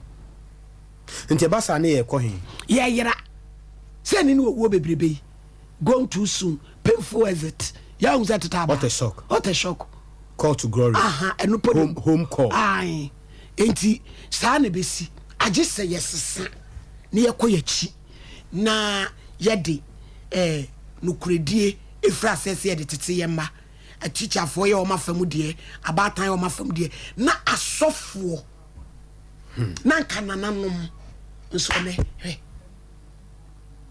Nti ɛba saa ne yɛkɔ he? Yɛyera sɛ ne owuo bebrebe yi, gone too soon, painful exit, yɛahu sɛ teta aba. What a shock. What a shock. Call to glory. Aha, ɛno po. Home call. Ae, nti saa na ɛbɛsi, agye sɛ yɛsesa na yɛkɔ yɛkyi na yɛde nokoredie ɛfiri asɛ sɛ yɛde tete yɛ mma. Atikyafoɔ yɛ wɔn afa mu deɛ, abaatan yɛ wɔn afa mu deɛ, na asɔfoɔ na nka nananom nso. Ɛnɛ hwɛ,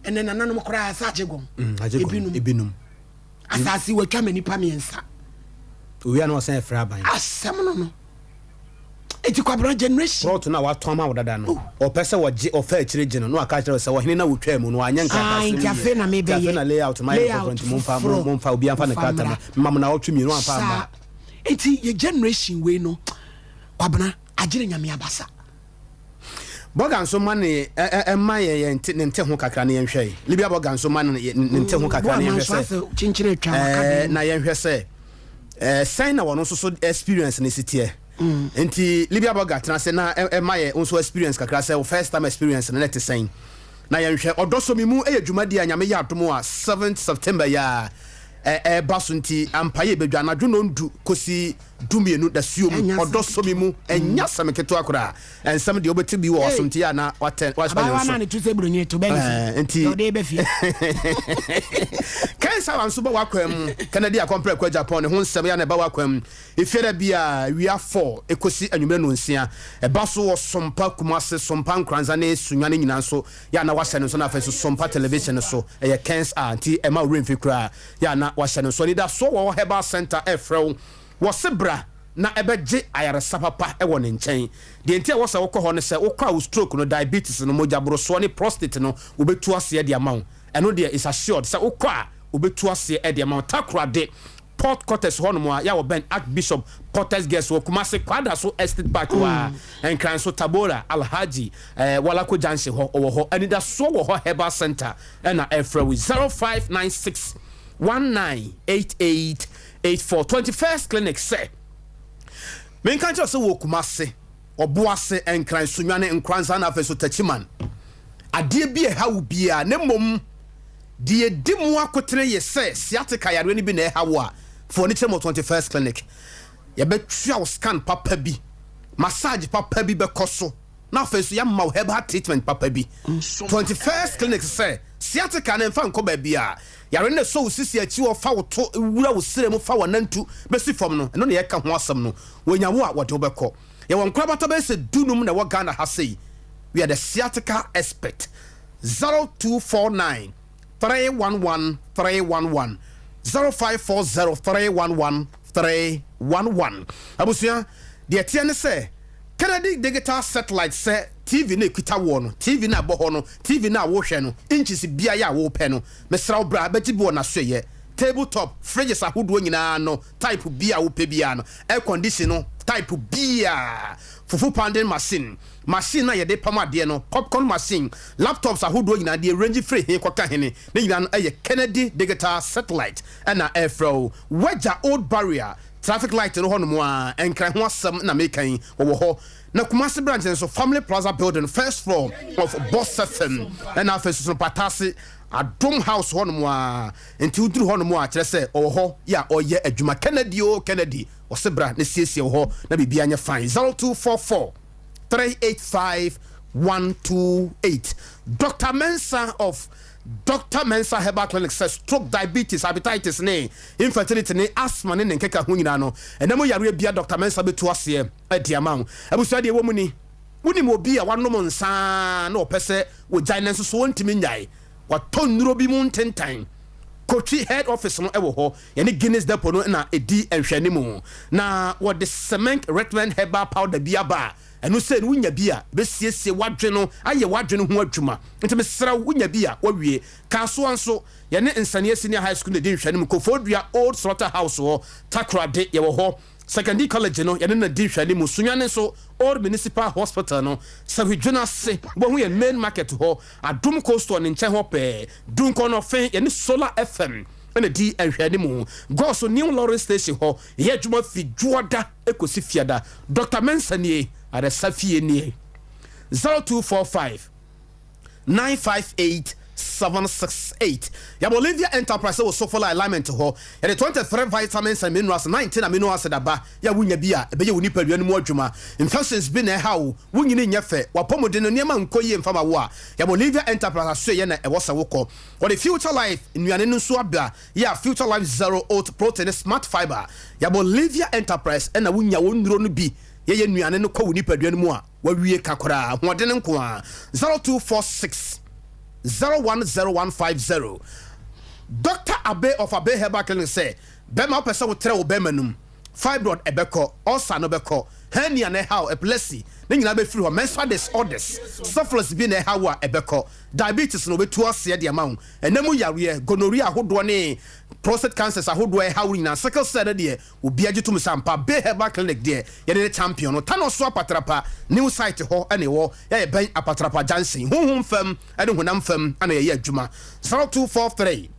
ɛnɛ nananom koraa sɛ agye gɔm. Agye gɔm. Ebinom. Ebinom. Asase watwa ma nipa 3. Owia na ɔsan ɛfrɛ aban. Asɛm no eti Kwabena generation. Plot no a watɔn ama wo dada no, ɔpɛ sɛ wɔgye ɔfa akyire gye no na waka kyerɛ wo sɛ ɔhene na wotwaa mu no wanyɛ Ah, nkratasɛm nti yie. afei na Nti mebɛyɛ afei na layout no mayɛ no layout foforɔ, nti momfa foforɔ. momfa obiara mfa ne Momfa krataa mmra. ma mo na ɔtwe 2 amfa amma. Saa eti yɛ generation wei no, Kwabena, agyere Nyame abasa. Bɔga nso ma ne ɛma yɛ yɛn nte ne nte ho kakra ne yɛnhwɛ yi. Libya bɔga nso ma ne nte ho kakra ne Boa yɛnhwɛ manso sɛ asɛ kyenkyene atwa waka den. Na yɛnhwɛ sɛ sɛn na wɔn nso so experience ne si teɛ. Nti Libya bɔga tena ase na ɛma yɛ nso experience kakra sɛ wo first time experience no na ɛte sɛn na yɛnhwɛ. Ɔdɔ so mi mu ɛyɛ dwumadi a Nyame yɛ adom a 7th September yɛ a ɛɛba so, nti ampa yɛ bɛdwa anadwo 10 kɔsi 12 dasuo mu. Ɛnyɛ ɔdɔ asɛm so mi mu ɛnyɛ asɛm ketewa koraa. Ɛnsɛm deɛ wobɛte bi wɔ ɔsom nti yɛ a na watɛn wahyɛ Abayewa nso na ne tu sɛ buronyi to bɛn nti si ɔde bɛ fie. Kɛnsa wa nso bɔ wakwan mu. Kennedy akɔmprɛ kɔ Japan ne ho nsɛm yɛ na ɛba wakwan mu efiada bi a wia 4 ekosi anwummerɛ 6 ɛba so wɔ Sompa Kumase, Sompa Nkoranza ne Sunyani nyinaa nso yɛ a na wahyɛ no nso, na afei nso Sompa Television so ɛyɛ Kens a nti ɛma owurɛ mfi koraa yɛ a na wahyɛ no nso. Anidasoɔ wɔ hɔ Herbal Center ɛfrɛ wo wɔ se bra na ɛbɛgye ayaresa papa ɛwɔ ne nkyɛn. Deɛ nti a ɛwɔ sɛ wokɔ hɔ no sɛ wokɔ a, wo stroke no, diabetes no, mogya borosoɔ ne prostate no, wobɛtu aseɛ de ama wo. Ɛno deɛ is assured sɛ wokɔ a wobɛtu aseɛ de ama wo. Takoradi Port Quarters hɔnom a yɛ a wɔbɛn Archbishop Porters Girls wɔ Kumase Kwada so Estate Park hɔ a, Nkran so Tabora Alhaji Walako Junction hɔ ɔwɔ hɔ. Anidasoɔ wɔ hɔ Herbal Center ɛna ɛfrɛ wo 0596 1988 84. 21st Clinic sɛ menka nkyerɛ sɛ wɔ Kumase, Ɔboase, Nkran, Sunyani, Nkoranza na afei so Takyiman. Adeɛ bi a ɛha wo biara na mmom deɛ di mu akotene yɛ sɛ sciatica yareɛ no bi na ɛha wo a, fa w'ani kyerɛ mu wɔ 21st Clinic. Yɛbɛtua wo scan papa bi, massage papa bi bɛkɔ so na afei so yɛama wo herbal treatment papa bi. 21st Clinic sɛ sciatica no mfa nkɔ baabi a. Yare no na ɛsɔ wo sisi akyi hɔ fa wo to wura wo srɛ mu fa w'anantu bɛsi fam no, ɛno na yɛka ho asɛm no. Wɔnya wo a, wɔde wo bɛkɔ. Yɛwɔ nkorabata bɛyɛ sɛ dunum na ɛwɔ Ghana ha sei. We are the sciatica expert. 0249 311 311 0540 311 311. Abusua, deɛ ɛteɛ ne sɛ Kennedy Digital Satellite sɛ TV no ɛkuta woɔ no, TV no a ɛbɔ hɔ no, TV no a wohwɛ no, inches biara a wopɛ no, mesrɛ wo bra bɛgye bi wɔ n'asoɛyɛ. Table top, fridges ahodoɔ nyinaa no, type bi a wopɛ biara no, air condition no, type biara, fufu pounding machine, machine a yɛde pam adeɛ no, popcorn machine, laptops ahodoɔ nyinaa, deɛ range firi he kɔka hene, ne nyinaa no ɛyɛ Kennedy Digital Satellite ɛna ɛfrɛ wo. Wagya Old Barrier traffic light no hɔnom a, Nkran ho asɛm na meka yi, wɔwɔ hɔ. Na Kumasi branch nso, Family Plaza building, first floor of Boss FM, ɛna afei soso no Patase Adom House hɔnom a. Nti woduru hɔnom a, kyerɛ sɛ ɔwɔ hɔ yɛ a ɔyɛ adwuma. Kennedy o Kennedy, ɔse bra ne siesie wɔ hɔ na biribiara nyɛ fine. 0244 385 128. Dr Mensa of Dr Mensa Herbal Clinic sɛ stroke, diabetes, hepatitis ne infertility ne asthma ne ne nkeka ho nyinaa no, ɛnam yareɛ bia, Dr Mensa bɛtu aseɛ adi ama wo. Abusua, deɛ ɛwɔ mu ni, wonim obi a wanom nsaa na ɔpɛ sɛ wɔgyae no nso so wɔntumi nnyae, watɔ nnuro bi mu ntentan, Kotwi head office no wɔ hɔ, yɛne Guinness Depot no na ɛdi nhwɛne mu, na wɔde Cement Redman herbal powder bi aba a ɛno sɛ no wonya bi a bɛsiesie w'adwene no, ayɛ w'adwene ho adwuma. Nti mesrɛ wo, wonya bi a wawie. Kaasoa nso, yɛne Nsania Senior High School na ɛdi nhwɛne mu, Kofodua Old Slaughter House hɔ. Takorade, yɛwɔ hɔ, Secondary College no, yɛne no di nhwɛne mu. Sunyane nso, Old Municipal Hospital no, Sahwidwena ase, wobɛhu yɛn main market hɔ, Adom Coastal ne nkyɛn hɔ pɛɛ. Dunkɔnɔfe, yɛne Solar FM ɛna di nhwɛne mu. Gɔso, New Lorry Station hɔ. Yɛyɛ adwuma fi Dwoɔda ɛkɔsi Fiada. Dr Mensa nie, Arɛsa fie nie. 0245 958 768. Yɛbɔ Olivia Enterprise wɔ Sofola alignment hɔ. Yɛde 23 vitamins and minerals, 19 amino acid aba yɛ wonya bi a ɛbɛyɛ wo nipadua no mu adwuma. Infections bi na ɛha wo, wonyini nyɛ fɛ, wapɔmuden no nneɛma nkɔ yie mfama wo a, yɛbɔ Olivia Enterprise aso yɛ na ɛwɔ sɛ wokɔ. Wɔde Future Life nnuane no nso aba yɛ a Future Life Zero Oat Protein ne Smart Fiber. Yɛbɔ Olivia Enterprise ɛna wonya wɔn nnuro no bi, yɛyɛ nnuane no kɔ wo nipadua no mu a, wawie ka koraa, ahoɔden nko a. 0246 010150. Dr Abe of Abe Herbal Clinic sɛ bɛrima wopɛ sɛ wotrɛ wo bɛrima no mu, fibroid ɛbɛkɔ, ulcer no bɛkɔ, hernia na ɛhaw, epilepsy ne nyinaa bɛfiri hɔ, menstrual disorders, syphilis bi na ɛhaw a, ɛbɛkɔ, diabetes na wɔbɛtu aseɛ de ama wo, ɛnam yareɛ, gonorrhea ahodoɔ ne prostate cancers ahodoɔ ɛhaw nyinaa, sickle cell no deɛ, obi agye tom sɛ ampa Bay Herbal Clinic deɛ, yɛne ne champion no. Tano so Apatrapa new site hɔ ɛne ɛwɔ, yɛyɛ bɛn Apatrapa junction. Honhom fam ɛne honam fam ana yɛyɛ adwuma. 0243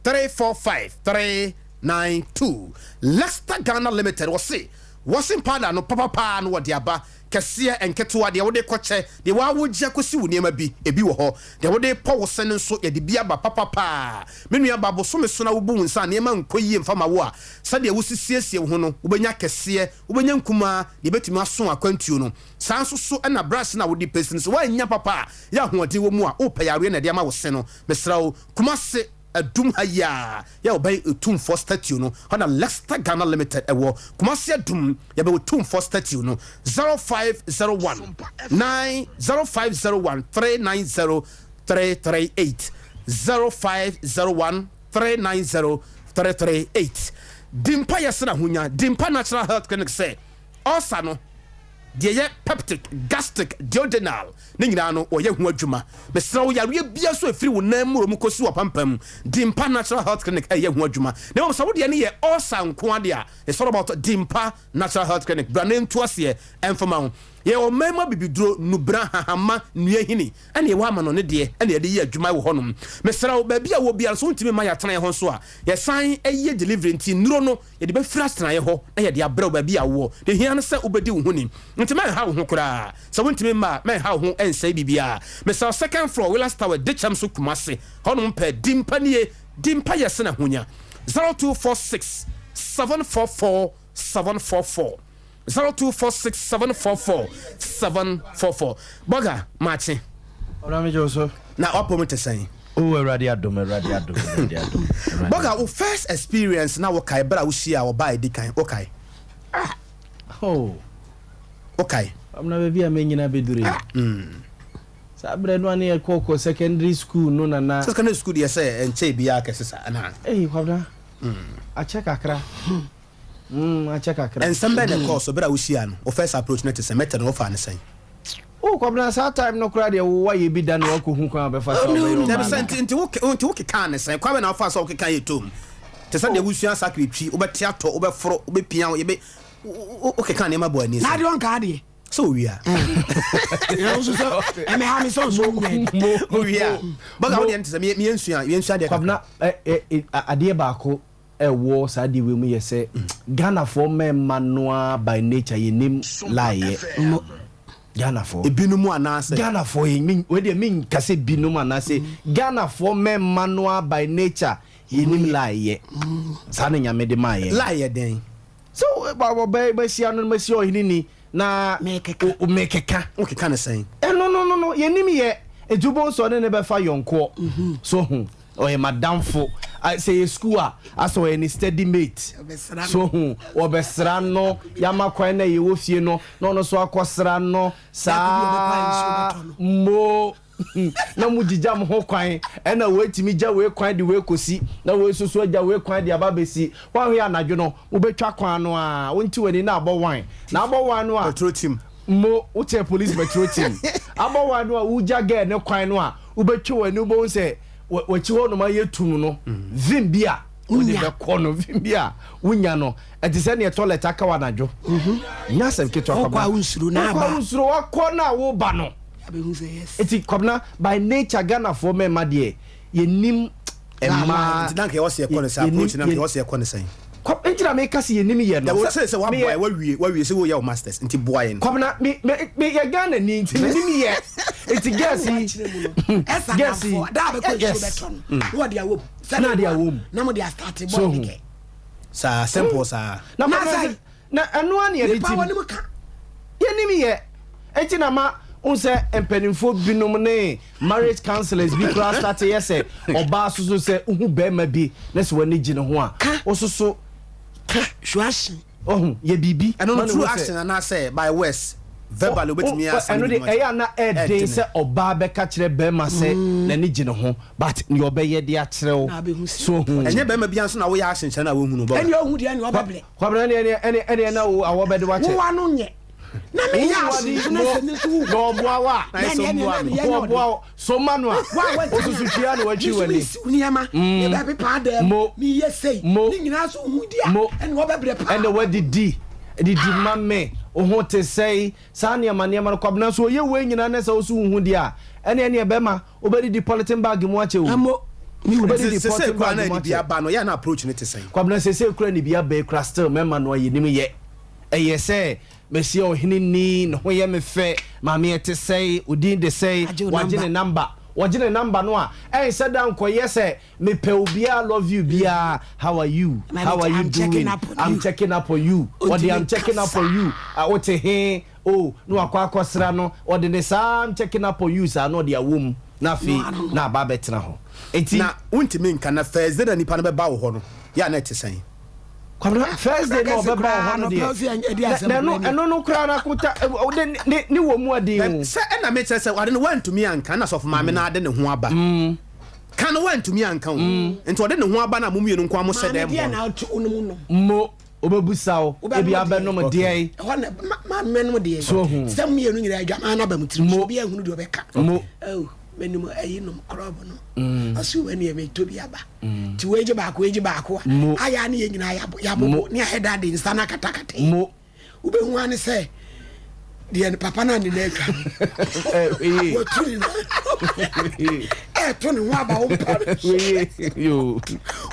345 392. Lester Ghana Limited wɔse washing powder no papapaa no, wɔde aba kɛseɛ, nketewa, deɛ wode kɔkyɛ, deɛ wɔawogye akɔsi wo nneɛma bi ebi wɔ hɔ, deɛ wode pɔ wo se no nso, yɛde bi aba papapaa. Me nua ba, bosome so na wobu wo nsa a, nneɛma nkɔ yie mfa ma wo a, sɛdeɛ wosisiesie wo ho no, wobɛnya kɛseɛ, wobɛnya nkumaa deɛ ɛbɛtumi aso akwantuo no. Saa nso so ɛna brush no a wode paste no, sɛ woanya papa a yɛ ahoɔden wɔ mu a, wopɛ yareɛ na ɛde ama wo se no. Mesrɛ wo, Kumase Adum ha yi a yɛ wɔbɛn Otumfoɔ statue no hɔ na Lester Ghana Limited ɛwɔ. Kumase Adum, yɛbɛn Otumfoɔ statue no. 0501 9 0501 390 338, 0501 390 338. Dimpa yɛsena ahonya Dimpa Natural Health Clinic sɛ ɔsa no deɛ yɛ peptic, gastric, duodenal ne nyinaa no, wɔyɛ ho adwuma. Mesrɛ wo, yareɛ bia so ɛfiri wo nan mmuro mu kɔsi wɔ Dimpa Natural Health Clinic ɛyɛ ho adwuma. Na mmom sɛ wodeɛ no yɛ ɔsa nko adeɛ a, it's all about Dimpa Natural Health Clinic. Bra ne nto aseɛ ɛmfama ho. Yɛwɔ mmarima bibiduro, nubra, hahama, nnua hini ɛne ɛwɔ ama no ne deɛ ɛne yɛde yɛ adwuma wɔ hɔnom. Mesrɛ wo, baabi a wɔ biara so wontumi ma yɛatenaeɛ hɔ nso a, yɛsan ɛyɛ delivery, nti nnuro no yɛde bɛfiri atenaeɛ hɔ na yɛde abrɛ wo baabi a wowɔ. De hia no sɛ wobɛdi wo ho ni, nti mɛnha wo ho koraa. Sɛ wontumi mma a, mɛnha wo ho ɛnsɛe biribiara. Mesrɛ wo, second floor, Willas Tower, Dekyɛm so, Kumase hɔnom pɛ. Dimpa nie, Dimpa yɛ sena honya. 0246 744 744, 0246 744 744. Bɔga maakye. Ɔna megye wo so. Na wapɔ mu te sɛn? Oh, Awurade adom, Awurade adom, Awurade adom. Awurade Bɔga, wo first experience na wokae berɛ a wohyia a ɔbaa ɛdi kan, wokae? Ah. Oh. Wokae? Amna baabi a manyina bɛduru yi. Saa berɛ no a ne yɛkɔkɔ secondary school no nana. Secondary school deɛ sɛ ɛnkyɛe biara kɛse saa anaa? Ei, Kwabena, akyɛ kakra. Akyɛ kakra. Nsɛm bɛn na ɛkɔɔ so berɛ a wohyiaa no? Wo first approach no te sɛn? Method no wofaa no sɛn? Oh Kwabena, saa time no koraa deɛ wo wayɛ bi da na woakɔhu kwan a wobɛfa so a wobɛyɛ ɔbaa Dabi sɛ no. nti nti wo nti wokekaa no sɛn? Kwan bɛn na wofaa so a wokekaa yɛ toom? Te sɛ deɛ wosua sakre twi, wobɛte atɔ, wobɛforo, wobɛpia, yɛbɛ wo wokekaa nneɛma bɔɔ ani Na sɛn? adeɛ ɔnkaa deɛ. Sɛ owia. Ɛno nso sɛ ɛmɛha me sɛ ɔnso owia bi. Owia. Bɔga wo deɛ no te sɛ meyɛnsua yɛnsua adeɛ kakra. Kwabena, ɛ ɛ adeɛ baako ɛwɔ saa adeɛ wei mu yɛ sɛ Ghanafoɔ mmarima no ara by nature yɛnim lie yɛ. Ghanafoɔ. Ebinom anaasɛ. Ghanafoɔ yɛ me wei deɛ menka sɛ binom anaasɛ Ghanafoɔ mmarima no ara by nature yɛnim lie yɛ. Saa na Nyame de maa yɛn. Lie yɛ dɛn? Sɛ ɔbɛ bɛhyia no mahyia ɔhene ni na Mekeka. mekeka. Wokeka ne sɛn? Ɛno no no no yɛnim yɛ. Nti wobɛhu sɛ ɔne ne bɛfa yɔnkoɔ. So hu ɔyɛ madamfo. Sɛ yɛ school a asɛ ɔyɛ ne study mate. So hu wɔbɛsra no yɛama kwan na yɛwɔ fie no na ɔno nso akɔsra no saa mo na mo gyigya mo ho kwan ɛna wei tumi gya wei kwan de wei kɔsi na wei nso so agya wei kwan de aba bɛsi woahwɛ anadwo no wobɛtwa kwan no a wonte w'ani na abɔ wan na abɔ wan no a Patrol team. Mo wokyɛ police patrol team abɔ wan no a wogya girl ne kwan no a wobɛtwa w'ani wobɛhu sɛ w'akyi hɔ nom ayɛ tum no vim bi a wode bɛkɔ no vim bi a wonya no ɛte sɛ neɛ toilet aka wɔ anadwo nyɛ asɛm ketewa. Wokɔ a wonsuro na wokɔ a aba. Wonsuro wakɔ no a woba no. Abɛhu sɛ yes. Nti Kwabena, by nature Ghanafoɔ mmarima deɛ yɛnim mmaa. Nti na nka yɛwɔ sɛ yɛkɔ ne sɛ approach na nka yɛwɔ sɛ yɛkɔ ne sɛn? Nti na meka sɛ yɛnim yɛ no. Dɛ sɛ sɛ waboa yɛ wawie wawie sɛ woyɛ wo masters nti boa yɛn. Kwabena, me me me yɛ Ghana ni nti menim yɛ. Nti girls yi Ɛsa girls yi namfoɔ da a bɛkɔ nsuo yes. bɛtɔ no na wɔde awɔ mu. Sɛ Na ade awɔ mu. Na mo de astarte So bɔɔl hu. ne kɛ. Saa simple saa. Na Na Kwabena sɛ sɛ na ɛno ara na yɛde nipa tim. wɔ ne mu ka. Yɛnim yɛ. Enti na ma wohu sɛ mpanimfoɔ binom ne marriage counsellors bi koraa starte yɛ sɛ ɔbaa soso sɛ wohu barima bi na sɛ w'ani gye ne ho a, Ka. wososo Ka show action. Wahu, yɛ biribi Ɛno ma no no hu through sɛ. action anaasɛ by words, verbally wobɛtumi asan Ɛno biribi de ma ɛyɛ a na ɛden ɛdene. sɛ ɔbaa bɛka kyerɛ barima sɛ n'ani gye ne ho but nea ɔbɛyɛ de akyerɛ wo Na abɛhu sɛ. so hu. Ɛnyɛ barima biara nso na woyɛ action kyerɛ no a wɔnhu no bɔga. Ɛnea ɔhu deɛ ɛnea ɔbɛbrɛ. Kwabena ɛneɛ ɛneɛ ɛneɛ na wo awɔ bɛde wakyɛ. Wo ano nyɛ. Na me yɛ ase na sɛ ne so wu. Na ɔboa wo a. Na ɛneɛ ɛneɛ na yɛ nyɛ ɔde. Ɔboa wo so ma no a. Osusu twia na watwi w'ani. Me so me si nneɛma. Me bɛ pepa dɛm. Me yɛ sei. Ne nyinaa so hu di a. Ɛna ɔbɛbrɛ paa. Ɛna wadidi. Didi ma me. Wo ho te sɛe. Saa nneɛma nneɛma no Kwabena so ɔyɛ wei nyinaa na sɛ wo so wo hu deɛ a. Ɛneɛ ɛneɛ bɛma wobɛdidi polythene bag mu akyɛ o. Mo. Me wura. Wobɛdidi Sesei polythene koraa bag na mu ɛde bi akyɛ. aba no yɛ a na approach no te sɛn? Kwabena sesei koraa ne bi aba yi koraa still mɛma no ayɛ nim yɛ. Ɛyɛ sɛ mehyia ɔhene ni, ne ho yɛ me fɛ, maame ɛte sɛe, wo din de sɛe, Agye wo wagye ne number. number. Wɔgye ne number no a, ɛnsɛ da nkɔyɛ sɛ mepɛ obiara, love you biara, how are you, Maame, how are you I'm checking doing, up on I'm you. checking up on you, ɔde Ontumi I'm checking up nkasa. on you, ah, wote he, oh, na wakɔ akɔsra no, ɔde ne saa I'm checking up on you saa na ɔde awɔ mu, na afei No, ano no. na aba abɛtena hɔ. Enti. Na wontumi nka, na first day na nipa no bɛba wo hɔ no, yɛ a na ɛte sɛn? Kwabena first day na ɔbɛba wɔ hɔ no deɛ na ɛno ɛno no koraa na kota ɔde ne ne wɔ mu aden o. Sɛ ɛna mi kyerɛ sɛ ade no wantumi anka na sɔfo maame na ade ne ho aba ka no wantumi anka o nti ɔde ne ho aba na mo mmienu nko a mo hyɛ dɛm hɔ no. Mo obebusa wo ebi abɛnom deɛ. Ɛhɔ na ma mɛnom deɛ. So hu. Sɛ mmienu nyinaa adwaman na ba mu tirim so obi ahunu deɛ ɔbɛka. Mo. Oh mɛnum ayi nom krɔb no. Ɔsi wɔ ɛni ɛmɛ tɔ bi aba. Ti wei gye baako wei gye baako a. Ayɛ a ne yɛ nyinaa yɛabobo ne ayɛ da de nsa no akatakata yi. Wobɛhu ane sɛ deɛ papa no ane no atwa no. Watu ne nan. Ɛɛto ne ho aba wo mpa no so.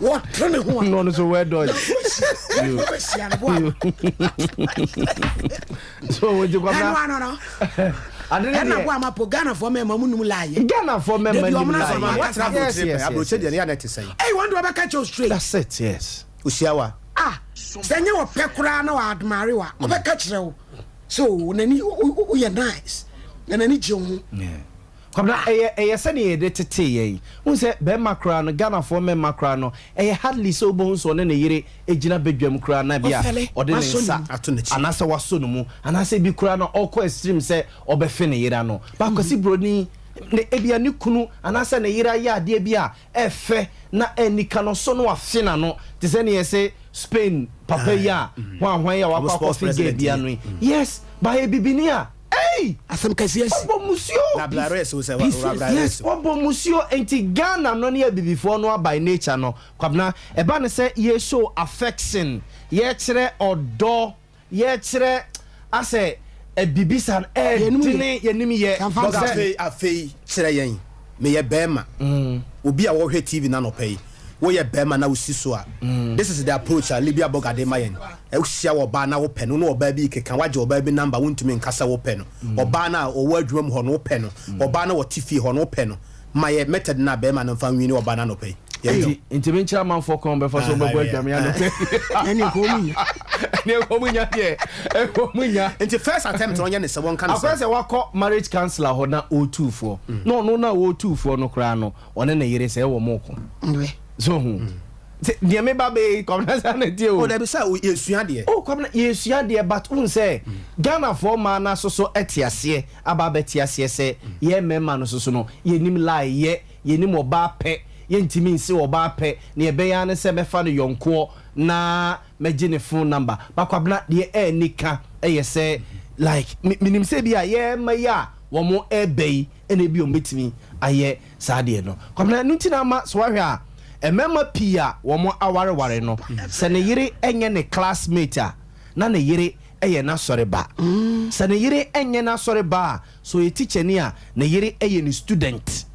Wɔto ne ho a. No no so well done. Wobɛhyia no boa. So wo ti kwabena. Ɛno ano no. Ade ne Ɛna deɛ. boa ma po Ghanafoɔ mɛma mu num laayɛ. Ghanafoɔ mɛma Dabi nim ɔmo na sɛ laayɛ. ɔmo Watena akasa. Yes, aburokyire yes, pɛ aburokyire yes. deɛ ne yɛ a na ɛte sɛn? Ɛyi wɔn de wɔbɛka kyɛw straight. That's it, yes. Ohyia wa. Ah, sɛ nyɛ wɔpɛ koraa na wɔadmare wa, ɔbɛka kyerɛ wo sɛ o n'ani woyɛ nice na n'ani gye wo ho. Yeah. Kwabena, ɛyɛ sɛdeɛ yɛde tetee yɛn. Wohu sɛ bɛrima koraa no, Ghanafoɔ mmarima koraa no, ɛyɛ hardly sɛ wobɛhu sɛ ɔne ne yere gyina badwam koraa na ebia Ɔfɛle, ɔde ne wasɔ ne nsa mu. Ato n'akyi. anaasɛ wasɔ ne mu, anaasɛ ebi koraa no ɔrekɔ extreme sɛ ɔbɛfe ne yere ano. But Kwasi Broni, ne ebia ne kunu anaasɛ ne yere ayɛ adeɛ bi a ɛfɛ na anika no, ɔsɔ no wafe n'ano te sɛ nea ɛsɛ Spain papa yi a hwan hwan yi a Ɔmo wakɔ sports akɔfe gay president bi yi. ano yi. Yes, but ɛyɛ bibini a, ei! Asɛm kɛseɛ asi. Wabɔ musuo. Na Blares wo sɛ Peace, wa yes. Blares. Yes, wabɔ musuo. Nti Ghana no ne abibifoɔ no by nature no, Kwabena, ɛba ne sɛ yɛ show affection, yɛkyerɛ ɔdɔ, yɛkyerɛ asɛ bibi sa no Yɛnim yɛ. ɛdene yɛnim yɛ. Yɛmfa Bɔga nsɛ. afei kyerɛ yɛn, meyɛ bɛrima, obi a wɔhwɛ TV na nɔpɛ yi, woyɛ bɛrima na wosi so a, this is the approach a Libya Bɔga de ma yɛn. Wohyia wɔ ɔbaa na wopɛ no, ne ɔbaa bi keka, wagye ɔbaa bi number, wontumi nka sɛ wopɛ no, ɔbaa no a ɔwɔ adwuma mu hɔ no wopɛ no, ɔbaa no wɔte fie hɔ no wopɛ no, ma yɛ method no a bɛrima no mfa nwini ɔbaa no anɔpɛ yi. Yɛn Nti menkyerɛ amanfoɔ kwan bɛfa so bɛbɔ adwame anɔpɛ. Ɛne nkɔɔ mu nya. Ne ɛkɔ mu nya deɛ, ɛkɔ mu nya. Nti first attempt no ɔnyɛ ne sɛ wɔnka no akɔyɛ sɛ sɛ wakɔ marriage counselor hɔ na ɔretuufoɔ na ɔno na ɔretuufoɔ no koraa no, ɔne ne yere sɛ ɛwɔ mo ko Ndwe. so hu sɛ deɛ meba bɛyɛ Kwabena saa na tie o. O dabi, sɛ yɛsua deɛ. O Kwabena, yɛsua deɛ, but wohu sɛ Ghanafoɔ maa no soso te aseɛ aba abɛte aseɛ sɛ yɛn mmarima no soso no yɛnim lie yɛ, yɛnim ɔbaa pɛ, yɛntumi nse ɔbaa pɛ na yɛbɛyɛ ara ne sɛ mɛfa no yɔnkoɔ na mɛgye ne phone number. Ba Kwabena, deɛ ɛni ka ɛyɛ sɛ like menim sɛ bi a yɛma yi a wɔn ɛɛbɛ yi ɛna ebi wɔn bɛtumi ayɛ saa deɛ no. Kwabena, ɛno nti na ama so wahwɛ a mmarima pii a wɔn awareware no, sɛ ne yere ɛnyɛ ne classmate a, na ne yere ɛyɛ n'asɔre ba. Sɛ ne yere ɛnyɛ n'asɔre ba a, so yɛ teacher ni a, ne yere ɛyɛ ne student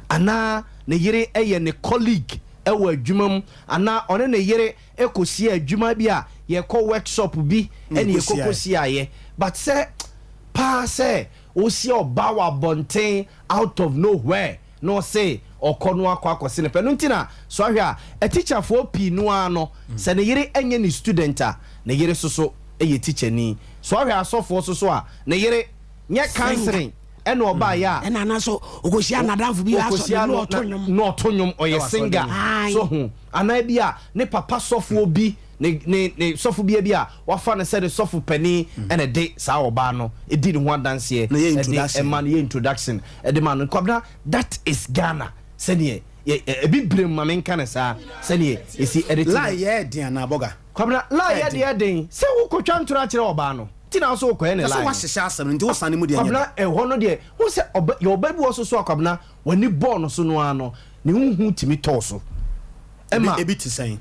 anaa ne yere ɛyɛ ne colleague ɛwɔ adwuma mu, anaa ɔne ne yere ɛkɔsia adwuma bi a yɛkɔ workshop bi ɛne yɛkɔhyiaeɛ. Yɛkɔkɔsiaeɛ. But sɛ paa sɛ wosia ɔba wɔ abɔnten out of nowhere na ɔse ɔkɔ no akɔ akɔse ne pɛ no, nti na so ahwɛ a atikyafoɔ pii no ara no, sɛ ne yere ɛnyɛ ne student a, ne yere soso ɛyɛ tikyani. So ahwɛ asɔfoɔ soso a, ne yere nyɛ counseling ɛna ɔbaayɛ a Ɛna ana so ɔkɔhyia nadamfo bi asɔ ɔkɔhyia ne no ɔto nnwom. Na ɔto nnwom, ɔyɛ Ɛwɔ singer. asɔre Aye. So ho anaa bi a ne papa sɔfoɔ bi ne sɔfo bia bi a wafa no sɛ ne sɔfo panin ɛna de saa ɔbaa no ɛdi ne ho adanseɛ. Na yɛ ɛde introduction. ɛma no yɛ introduction ɛde ma no. Kwabena, that is Ghana sɛdeɛ ebi birem ma menka ne saa sɛdeɛ ɛsi ɛde te. Lie yɛ den anaa, Bɔga? Kwabena, lie yɛ deɛ den sɛ wokɔtwa ntoro akyerɛ ɔbaa no nti na wo so wokɔyɛ ne Sɛ lie no. woahyehyɛ asɛm no nti wosane mu deɛ nyɛ. Kwabena, ɛhɔ no deɛ wo sɛ ɔba yɛ ɔba bi wɔ so so a, Kwabena, w'ani bɔɔ no so no ara no, ne huhu tumi tɔɔ so ɛma ebi te sɛn?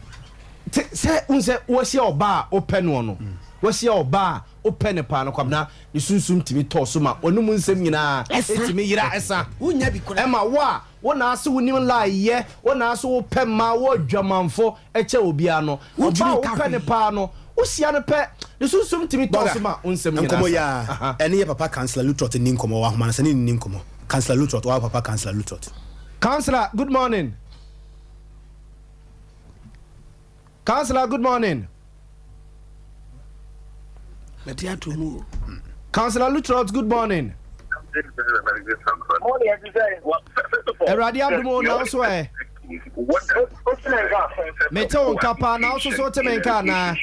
Te sɛ wo sɛ wahyia ɔba a wopɛ noɔ no, wahyia ɔba a wopɛ ne paa no, Kwabena, ne sunsum tumi tɔɔ so ma w'anum nsɛm nyinaa Ɛsa. ɛtumi yera ɛsa. Wonya bi koraa. Ɛma wo a wo na ase wonim lie yɛ, wo na ase wopɛ mmaa, wo adwamanfo ɛkyɛ obiara no, ɔba Wontumi a nka wopɛ ne hwee. paa no, wohyia no pɛ, ne sunsum tumi tɔɔ so ma wo nsɛm nyinaa Nkɔmmɔ yi sa. a Aha. ɛne yɛ papa Councillor Lutrot ni nkɔmmɔ wɔ ahoma no sɛ ne ni nkɔmmɔ. Councillor Lutrot wa, papa Councillor Lutrot. Councillor, good morning. Councillor, good morning. Mɛte ato mu o. Councillor Lutrot, good morning. Awurade adom o, na wo so ɛ? Mete wo nka paa, na wo so so wote me nka anaa?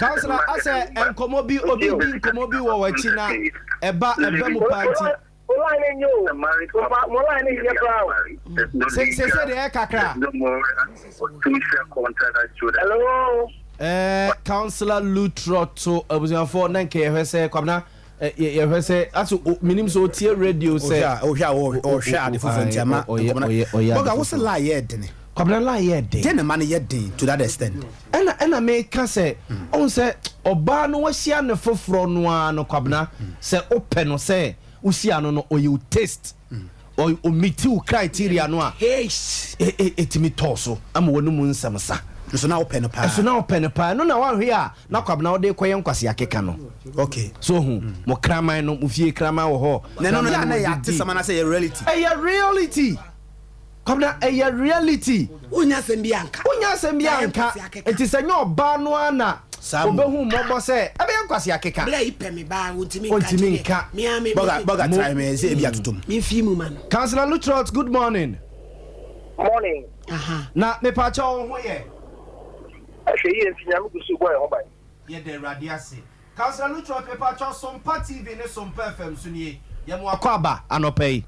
Councillor, asɛ nkɔmmɔ bi, obi di nkɔmmɔ bi wɔ w'akyi na ɛba mu paa nti. Sese deɛ ɛyɛ kakra. Councillor Lutrot, abusuafoɔ, na nka yɛhwɛ sɛ Kwabena yɛhwɛ sɛ aso menim sɛ otie radio sɛ ɔhwɛ a ɔhwɛ ade foforɔ nti ama nkɔmmɔ no. ɔyɛ ade Bɔga, wo sɛ foforɔ. lie yɛ dene? Kwabena, lie yɛ den. Deɛ ne ma no yɛ den to that extent? Ɛna meka sɛ ɔhu sɛ ɔbaa no wahyia ne foforɔ no ara no, Kwabena, sɛ wopɛ no sɛ wohyia no no, ɔyɛ wo taste, ɔmeet wo criteria no a, Haste. ɛtumi tɔɔ so ama wɔne mu nsɛm sa. Nso na wopɛ no paa. Ɛso na wopɛ no paa ɛno na woahwe a na Kwabena wode kɔyɛ nkwasi akeka no. So hu mo kraman no, mo fie kraman wɔ hɔ. Na ɛno no kraman yɛ a na wɔdidi. yɛ ate sɛm anaasɛ yɛ reality? Ɛyɛ reality, Kwabena, ɛyɛ reality. Wonya asɛm bi anka. Wonya asɛm bi Ɛyɛ anka. nkwasi akeka. Nti sɛ nyɛ ɔbaa no ara na Sɛ Saa mu. Ɔbɛhu mmɔbɔ sɛ ɛbɛyɛ nkwasea keka. Berɛ yi pɛ me baa ɔntumi nka. Ɔntumi nka. Me ara me Bɔga me bɔga Mo. try me sɛ ebi atoto mu. Me mfii mu ma no. Councillor Lutrot, good morning. Morning. Aha. Na mepakyɛw wo ho yɛ? Ahwɛ yie nti Nyame gu so bɔ yɛn ho ban. Yɛda Awurade ase. Councillor Lutrot mepakyɛw Sompa TV ne Sompa FM so nie. Yɛ mo akwaaba anɔpa yi.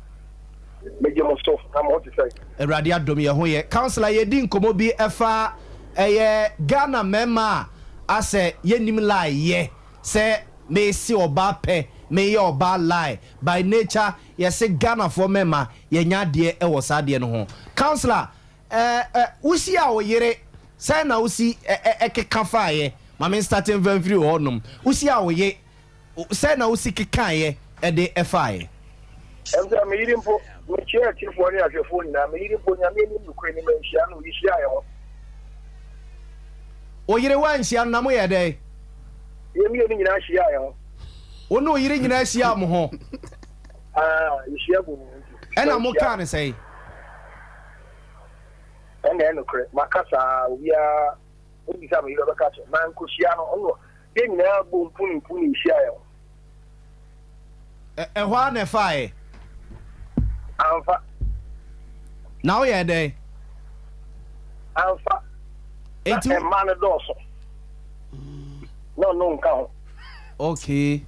Megye mo so, na mo ho te sɛn? Awurade adom yɛ ho yɛ. Councillor yɛdi nkɔmmɔ bi ɛfa ɛyɛ Ghana mmarima a asɛ yɛnnim lie yɛ sɛ mese ɔbaa pɛ meyɛ ɔbaa lie by nature yɛse Ghanafoɔ mmarima yɛnyɛ adeɛ ɛwɔ saa adeɛ no ho. Councillor eh eh wohyiaa wo yere sɛn na wosi ɛ ɛ keka faeɛ? Ma me nstate mfa mfiri hɔ nom. Wohyiaa wo ye sɛn na wosi kekaeɛ ɛde ɛfaeɛ? Ɛm sɛ me yere mpo, mekyia atiefoɔ ne ahwɛfoɔ nyinaa, me yere mpo, Nyame anim nokorɛ ni, manhyia no, yɛhyiaa yɛn ho. Wo yere woanhyia no na moyɛɛ dɛn? Yɛn mmienu nyinaa hyiaa yɛn ho. Wo ne wo yere nyinaa hyiaa mo ho? Ah, yɛhyia guu nti. Ɛna Manhyia mokaa no. no sɛn? Ɛna ɛyɛ nokorɛ, maka saa, obiara wobisa me yere ɔbɛka kyerɛ, mankohyia no, ɔno yɛn nyinaa bɔ mpu ne mpu ne yɛhyiaa yɛn ho. Ɛ, ɛhɔ ara na ɛfaeɛ? Amfa. Na woyɛɛ dɛn? Amfa. Na Enti wo. mmaa no dɔɔso. Na ɔno nka ho. Okay.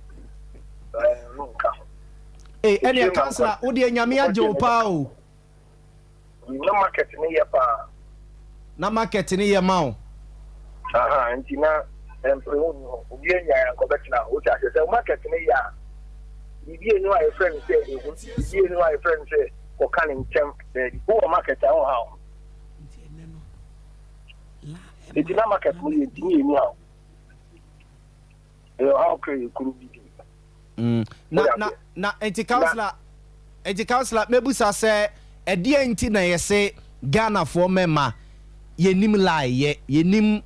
Ɛɛ, ɔno nka ho. Ei, ɛneɛ Ɛkyire na councillor, wo deɛ Nyame agye wo paa o. Na market no yɛ paa. Na market no yɛ ma wo. Aha, nti na mpere ho nni hɔ. Obi anya a anka ɔbɛtena hɔ. Wote aseɛ? Sɛ market no yɛ a, biribi nni hɔ a yɛfrɛ no sɛ ehu. Biribi nni hɔ a yɛfrɛ no sɛ kɔka no ntɛm. Daabi. Wowɔ market a, wonha wo ho. Nti na market no yɛ nti ne yɛnni haw. Ɛyɛ ɔhaw kra yɛ kuro bi bi. Mm. Na Wote na aseɛ? na nti Na councillor nti councillor mɛbusa sɛ ɛdeɛn nti na yɛse Ghanafoɔ mɛma yɛnim lie yɛ yɛnim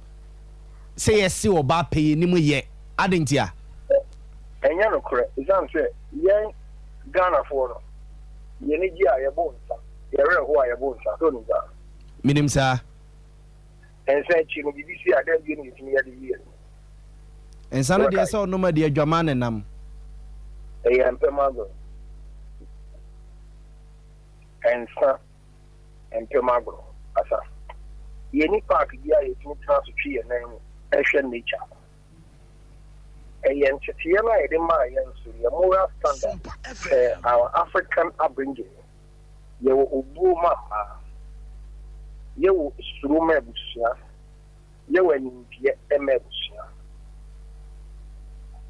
sɛ yɛse ɔbaa pɛ yɛnim yɛ adɛn nti a? Ɛnyɛ nokorɛ, ɛsiane sɛ yɛn Ghanafoɔ no, yɛn ani gye a yɛbo nsa, yɛn werɛ ho a yɛbo nsa. So wonim saa? Menim saa. Nsa akyi no, biribi si a, dɛn bio na yɛtumi yɛ de yi yɛn ani? Nsa no deɛ Wobɛkae? sɛ ɔnom a deɛ adwaman ne nam. Ɛyɛ mpem agorɔ. Nsa mpem agorɔ. Asa. Yɛnni park bi a yɛtumi tena so twe yɛn nan mu hwɛ nature. Ɛyɛ nteteeɛ no a yɛde maa yɛn nso, yɛn moral standard, per our African upbringing no, yɛwɔ obuo ma mmaa, yɛwɔ suro ma abusua, yɛwɔ animdeɛ ma abusua.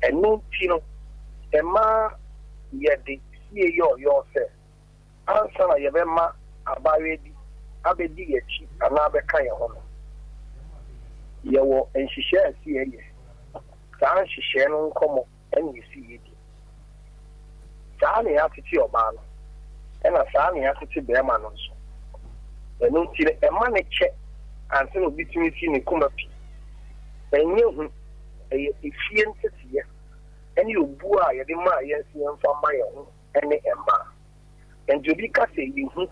Ɛno nti no, ɛma yɛde sie yɔɔyɔɔ sɛ ansa na yɛbɛma abaayewa bi abɛdi yɛn akyi anaa abɛka yɛn ho no, yɛwɔ nhyehyɛe a ɛsɛ yɛyɛ. Saa nhyehyɛe no nkɔmmɔ na ɛsɛ yɛdi. Saa na yɛatete ɔbaa no, ɛna saa na yɛatete barima no nso. Ɛno nti no, ɛma no kyɛ ansa na obi tumi si ne koma pi. Ɛnyɛ hu, ɛyɛ efie nteteeɛ ne obuo a yɛde maa yɛn sɛ yɛmfa mma yɛn ho ne mmaa. Enti obi ka sɛ yehu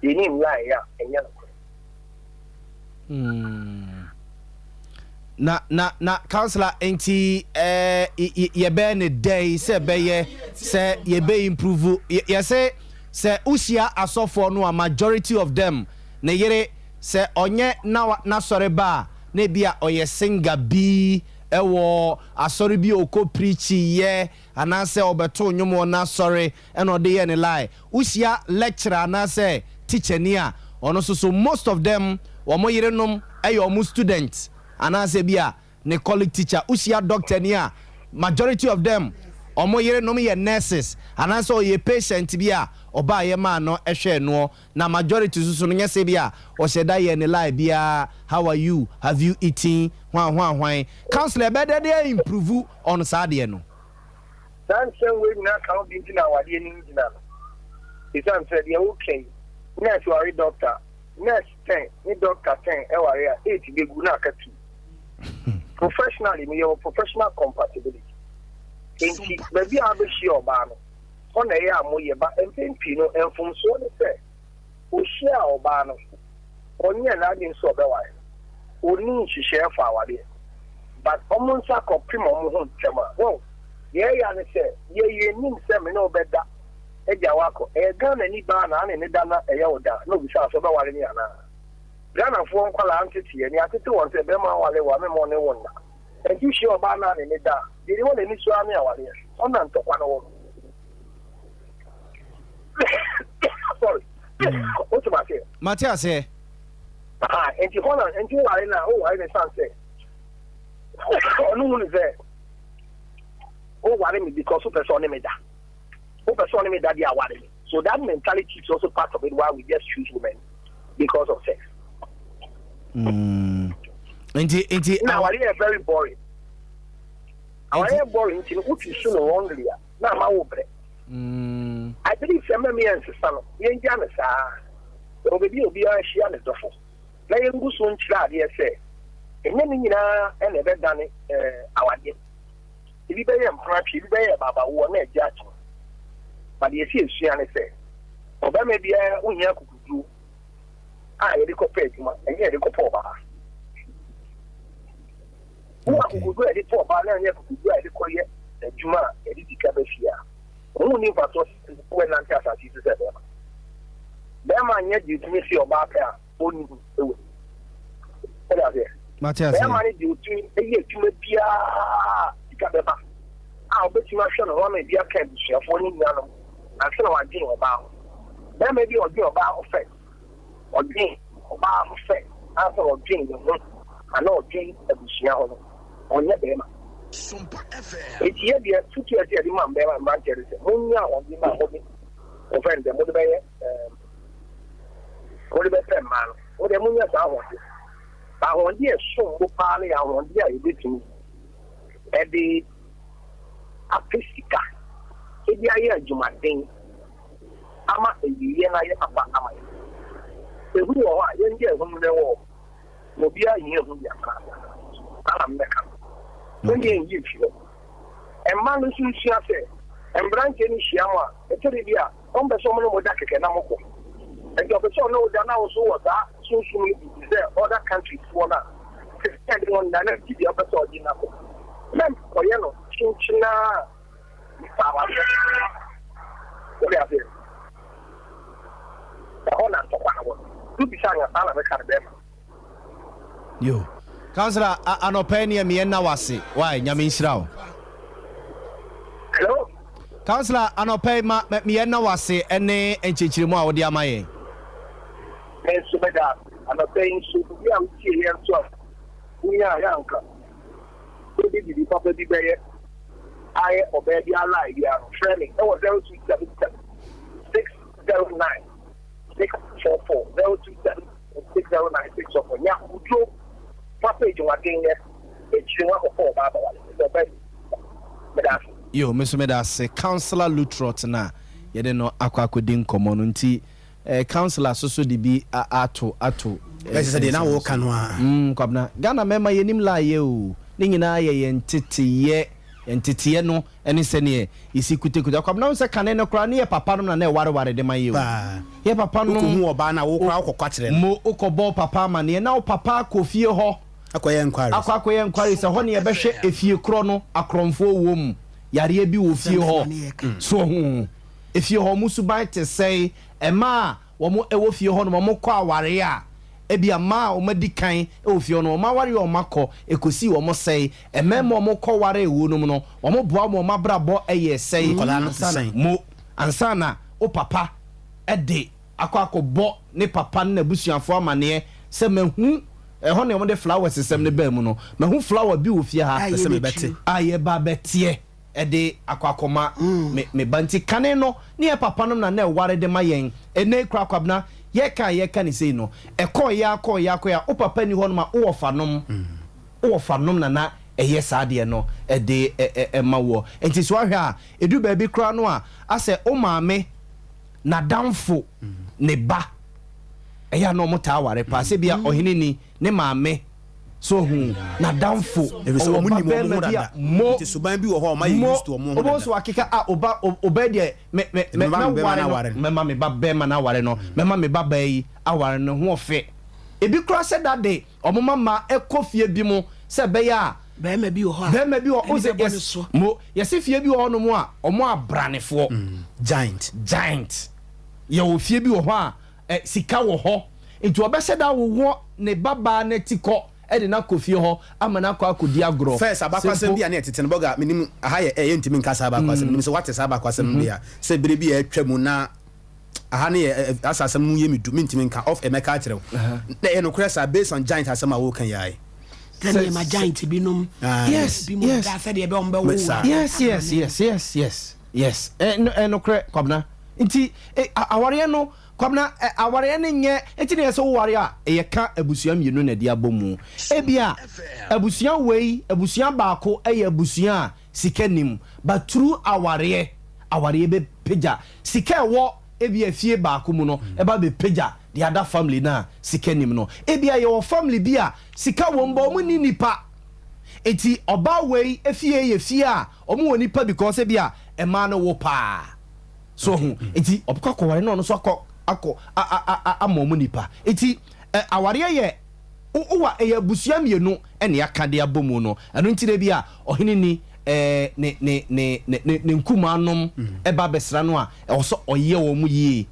yɛnim lie a, ɛnyɛ nokorɛ. Hmm. Na na na councillor nti eh, yɛbɛyɛ ne dɛn sɛ ɛbɛyɛ sɛ yɛbɛ improve yɛsɛ sɛ wohyia asɔfoɔ no a majority of them ne yere sɛ ɔnyɛ na n'asɔre ba a na ebi a ɔyɛ singer bi ɛwɔ asɔre bi a ɔkɔ preachi yɛ anaasɛ ɔbɛto nnwom wɔ n'asɔre ɛna ɔde yɛ ne lie. Wohyia lecturer anaasɛ teacher ni a ɔno nso so most of them wɔn yerenom yɛ wɔn student anaasɛ bi a ne colleague teacher. Wohyia doctor ni a majority of them wɔn yerenom yɛ nurses anaasɛ ɔyɛ patient bi a ɔbaayɛ maa no hwɛɛ noɔ na majority nso so no nyɛ sɛ bi a ɔhyɛ da yɛ ne lie biara how are you, have you eaten, hwan hwan hwan. Councillor ɛbɛyɛ dɛn de improve on saa adeɛ no? Saa nsɛm wei nyinaa ka ho bi nti na awadeɛ no ngyina no. Ɛsiane sɛ deɛ woka yi, nurse ware doctor, nurse 10 ne doctor 10 ware a, 8 bɛgu na aka 2. Professionally no, yɛwɔ professional compatibility. Enti baabi a wobɛhyia ɔbaa no, hɔ na ɛyɛ a moyɛ ba. Mpɛn pii no, mfomsoɔ ne sɛ, ɔhyiaa ɔbaa no, ɔnyɛɛ n'adwene sɛ ɔbɛware no. Ɔnni nhyehyɛeɛ fa awadeɛ. But wɔn nsa kɔpem wɔn ho ntɛm a, wɔn, deɛ ɛya ne sɛ, yɛ yɛnnim sɛ me ne wo bɛda agya wo akɔ. Ɛyɛ Ghanani baa na ane ne da na ɛyɛ wo da na obisaa sɛ wobɛware me anaa? Ghanafoɔ nkwadaa nteteɛ, nea atete wɔn sɛ bɛrima nware wo a mɛma ɔne wo nna. Ɛnti wohyia ɔbaa na ane ne da a, deɛ ɛwɔ n'ani so ara ne awareɛ. Hɔ na ntɔkwa no wɔ no. Sorry. Wote m'aseɛ? Mate aseɛ. Aha, nti hɔ na nti woware no a woware no san sɛ ɔno hu no sɛ woware me because wopɛ sɛ ɔne me da. Wopɛ sɛ ɔne me da deɛ aware me. So that mentality is also part of it why we just choose women because of sex. Nti nti. Na aware yɛ very boring. Aware yɛ boring nti no wotu so no wrongly a na ama wo brɛ. I believe sɛ mɛmi yɛn nsesa no yɛn gya no saa. Ɛwɔ baabi a obiara hyia ne dɔfo na yɛngu so nkyerɛ adeɛ sɛ ɛnyɛ ne nyinaa ɛna ɛbɛdane awadeɛ. Ebi bɛyɛ mpenatwe, ebi bɛyɛ abaabawoɔ na agye atom. But deɛ ɛsɛ yɛsua ne sɛ ɔbarima biara wohia akokoduro a yɛde kɔpɛ adwuma, ɛnyɛ yɛde kɔpɛ ɔbaa. Wowɔ akokoduro a yɛde pɛ ɔbaa na ɛnyɛ akokoduro a yɛde kɔyɛ adwuma a yɛde sika ba fie a, wɔn nni mfasoɔ sɛ wɔnante asase yi so sɛ bɛrima. Bɛrima nyɛ deɛ otumi se ɔbaa pɛ a ɔnni ho wɔ mu. Wode aseɛ? Mate aseɛ. Bɛrima ne deɛ otumi yɛ adwuma biara sika bɛba a ɔbɛtumi ahwɛ ne ho ama ebi aka abusuafoɔ ne nuanom ansa na wadwen ɔbaa ho. Bɛrima bi a ɔdwen ɔbaa ho fɛ, ɔdwen ɔbaa ho fɛ ansa na ɔdwen ne ho anaa ɔdwen abusua ho no, ɔnyɛ bɛrima. Enti yɛ deɛ futu a ɛsɛ yɛde ma mbɛrima mmeranteɛ de sɛ monnya ahoɔden no a mode wɔfrɛ no dɛ mode bɛyɛ ɛɛm mode bɛpɛ mmaa no, mo deɛ monya saa ahoɔden. Ahoɔden a ɛsom bo paa no yɛ ahoɔden a yɛbɛtumi ɛde apɛ sika de ayɛ adwumaden ama awieeɛ no ayɛ papa ama yɛn. Ehu wɔ hɔ a, yɛngye ehu no na ɛwɔ hɔ. Na obiara hia ehu de atena ase. Saa na mebɛka no. Yɛn deɛ nyi mfi hɔ. Mmaa no nso nsua sɛ mmeranteɛ no hyia mo a, ɛtɔ da bi a, wɔmpɛ sɛ wɔne mo da kɛkɛ na mokɔ. Nti ɔpɛ sɛ ɔne wo da na wo nso wɔ saa sunsum no bi te sɛ other countries foɔ no a, te sɛ ɛde wɔn da na gye deɛ ɔpɛ sɛ ɔgye no akɔ. Mɛnkɔyɛ no kyenkyenaa nipa awareɛ. Wode aseɛ? Ɛhɔ na ntɔkwa no wɔ no. Wobisa nea saa na mɛka no bɛrima. Yo. Councillor, anɔpa yi neɛ meyɛ nna wase. Why? Nyame nhyira wo. Hello? Councillor, anɔpa yi ma meyɛ nna wase ɛne nkyerɛkyerɛmu a wode ama yɛn. Me nso meda ase. Anɔpa yi nso, obi a wotie yɛn nso a wonya yɛ anka wode biribi papa bi bɛyɛ ayɛ ɔbaa bi alae biara no, frɛ me ɛwɔ 0277 609 644 027 609 644. Nya akokoduro fa pɛ adwumaden yɛ akyire ho akɔkɔ ɔbaa ba wale sɛ ɔbaa bi meda ase. Yo, me nso meda ase. Councillor Lutrot na yɛde no akɔ akɔdi nkɔmmɔ no nti eh, councillor soso de bi ato ato. Bɛsɛ sɛ deɛ na wɔka no a. Kwabena, Ghana mmarima yɛnim lie o. Ne nyinaa yɛ yɛn nteteyɛ, yɛn nteteyɛ no ne sɛdeɛ yɛsi kutakuta. Kwabena, wohu sɛ kane no koraa ne yɛ papa nom na na ɛwareware de ma yɛ o. Paa. Yɛ papa nom. Wokɔhu ɔbaa no a, wo koraa wokɔkɔ akyerɛ no. Mo, wokɔbɔ papa amaneɛ na wo papa akɔ fie hɔ. Akɔyɛ enquiries. Akɔ akɔyɛ enquiries, ɛhɔ ne yɛbɛhwɛ efie korɔ no, akorɔmfoɔ wɔ mu, yareɛ bi wɔ fie hɔ. So ho? Efie hɔ, wɔn suban te sɛn? Mmaa a wɔn wɔ fie hɔ nom, wɔn kɔ awareɛ a, ebia mmaa a wɔn adi kan wɔ fie hɔ no, wɔn awareɛ a wɔn akɔ, ɛkɔsii wɔn sɛe. Mmarima a wɔn kɔ waree wɔ nom no, wɔn boa ma wɔn abrabɔ yɛɛ sɛe. Nkwadaa no te sɛn? Mo, ansa na wo papa de akɔ akɔbɔ ne papa ne n'abusuafoɔ amaneɛ sɛ mahu, ɛhɔ na wɔde flowers sɛm no baa mu no, mahu flower bi wɔ fie ha A Pɛ sɛ mebɛte. yɛbɛtu. a yɛba abɛteɛ de akɔ akɔma me me ba. Nti kane no ne yɛn papa nom na na ɛware de ma yɛn. Ɛnnɛ yi koraa Kwabena, yɛka a yɛka no sei no, ɛkɔeɛ ara kɔeɛ ara kɔeɛ a, wo papa nni hɔ nom a, wo wɔfa nom, wo wɔfa nom na na ɛyɛ saa adeɛ no de ma woɔ. Nti sɛ woahwɛ a, ɛduru baabi koraa no a, asɛ wo maame n'adamfo ne ba, ɛyɛ a na wɔtaa ware paa. Sɛ ebia ɔhene ni, ne maame. So ohu n'adamfo? Efisɛ Ɔwɔ wɔn ba nim wɔn ho bɛrima bi a dada. mo Nti suban bi wɔ hɔ a wɔayɛ mo used to wɔn ho wobɛhu dada. sɛ wakeka a oba oba yi deɛ me me Nti me mɛma me bɛrima mɛware no no aware no. mɛma me ba bɛrima no aware no mɛma me ba baa yi aware no ho ɔfɛ. Ebi koraa sɛ da de wɔn mma mmaa kɔ fie bi mu sɛ ɛbɛyɛ a. Bɛrima bi wɔ hɔ a. Bɛrima bi wɔ ɛne sɛ bɛbɔ ne yes so. Mo yɛsi fie bi wɔ hɔnom a ɔmo abranefoɔ. Giant. Giant. Yɛwɔ fie bi wɔ hɔ a sika wɔ hɔ, nti ɔbɛhyɛ da wowɔ ne babaa n'ati kɔ ɛde n'akɔ fie hɔ ama n'akɔ akɔdi agorɔ. First, abakwasɛm bi a ne yɛtete no, bɔga menim aha yɛ ɛyɛ ntumi nka saa abakwasɛm. Menim sɛ wate saa abakwasɛm bi a sɛ bere bi a atwa mu na aha ne yɛ asa asɛm mu yɛ me du, mentumi nka off, ɛmɛka akyerɛ wo na ɛyɛ nokorɛ saa, based on giant asɛm a woka yɛae. Sɛdeɛ ma giant binom. Yes. Bi mu da sɛdeɛ ɛbɛ wɔn bɛwo. Saa. Yes, ɛnokorɛ, Kwabena. Nti awareɛ no, Kwabena, awareɛ no nyɛ nti na yɛ sɛ woware a, ɛyɛ ka abusua mmienu na ɛde abɔ mu. Ebia abusua wei, abusua baako ɛyɛ abusua a sika nim, but through awareɛ, awareɛ bɛpagya sika ɛwɔ ebia fie baako mu no, ɛba bɛpagya the other family na sika nim no. Ebia yɛwɔ family bi a sika wɔ mu ba ɔmo ni nipa, eti ɔbaa wei efie yɛ fie a ɔmo wɔ nipa, because ebi a ɛmaa no wo paa so ho, eti ɔbɛkɔ akɔware na ɔno nso akɔ akɔ a a a ama ɔmo nipa. Eti awareɛ yɛ wowa, ɛyɛ abusua mmienu ɛna yɛaka de abɔ mu no. Ɛno nti de bi a ɔhene ni ne nkumaa nom ɛba abɛsra no a, ɛwɔ sɛ ɔyɛ wɔn mu yie.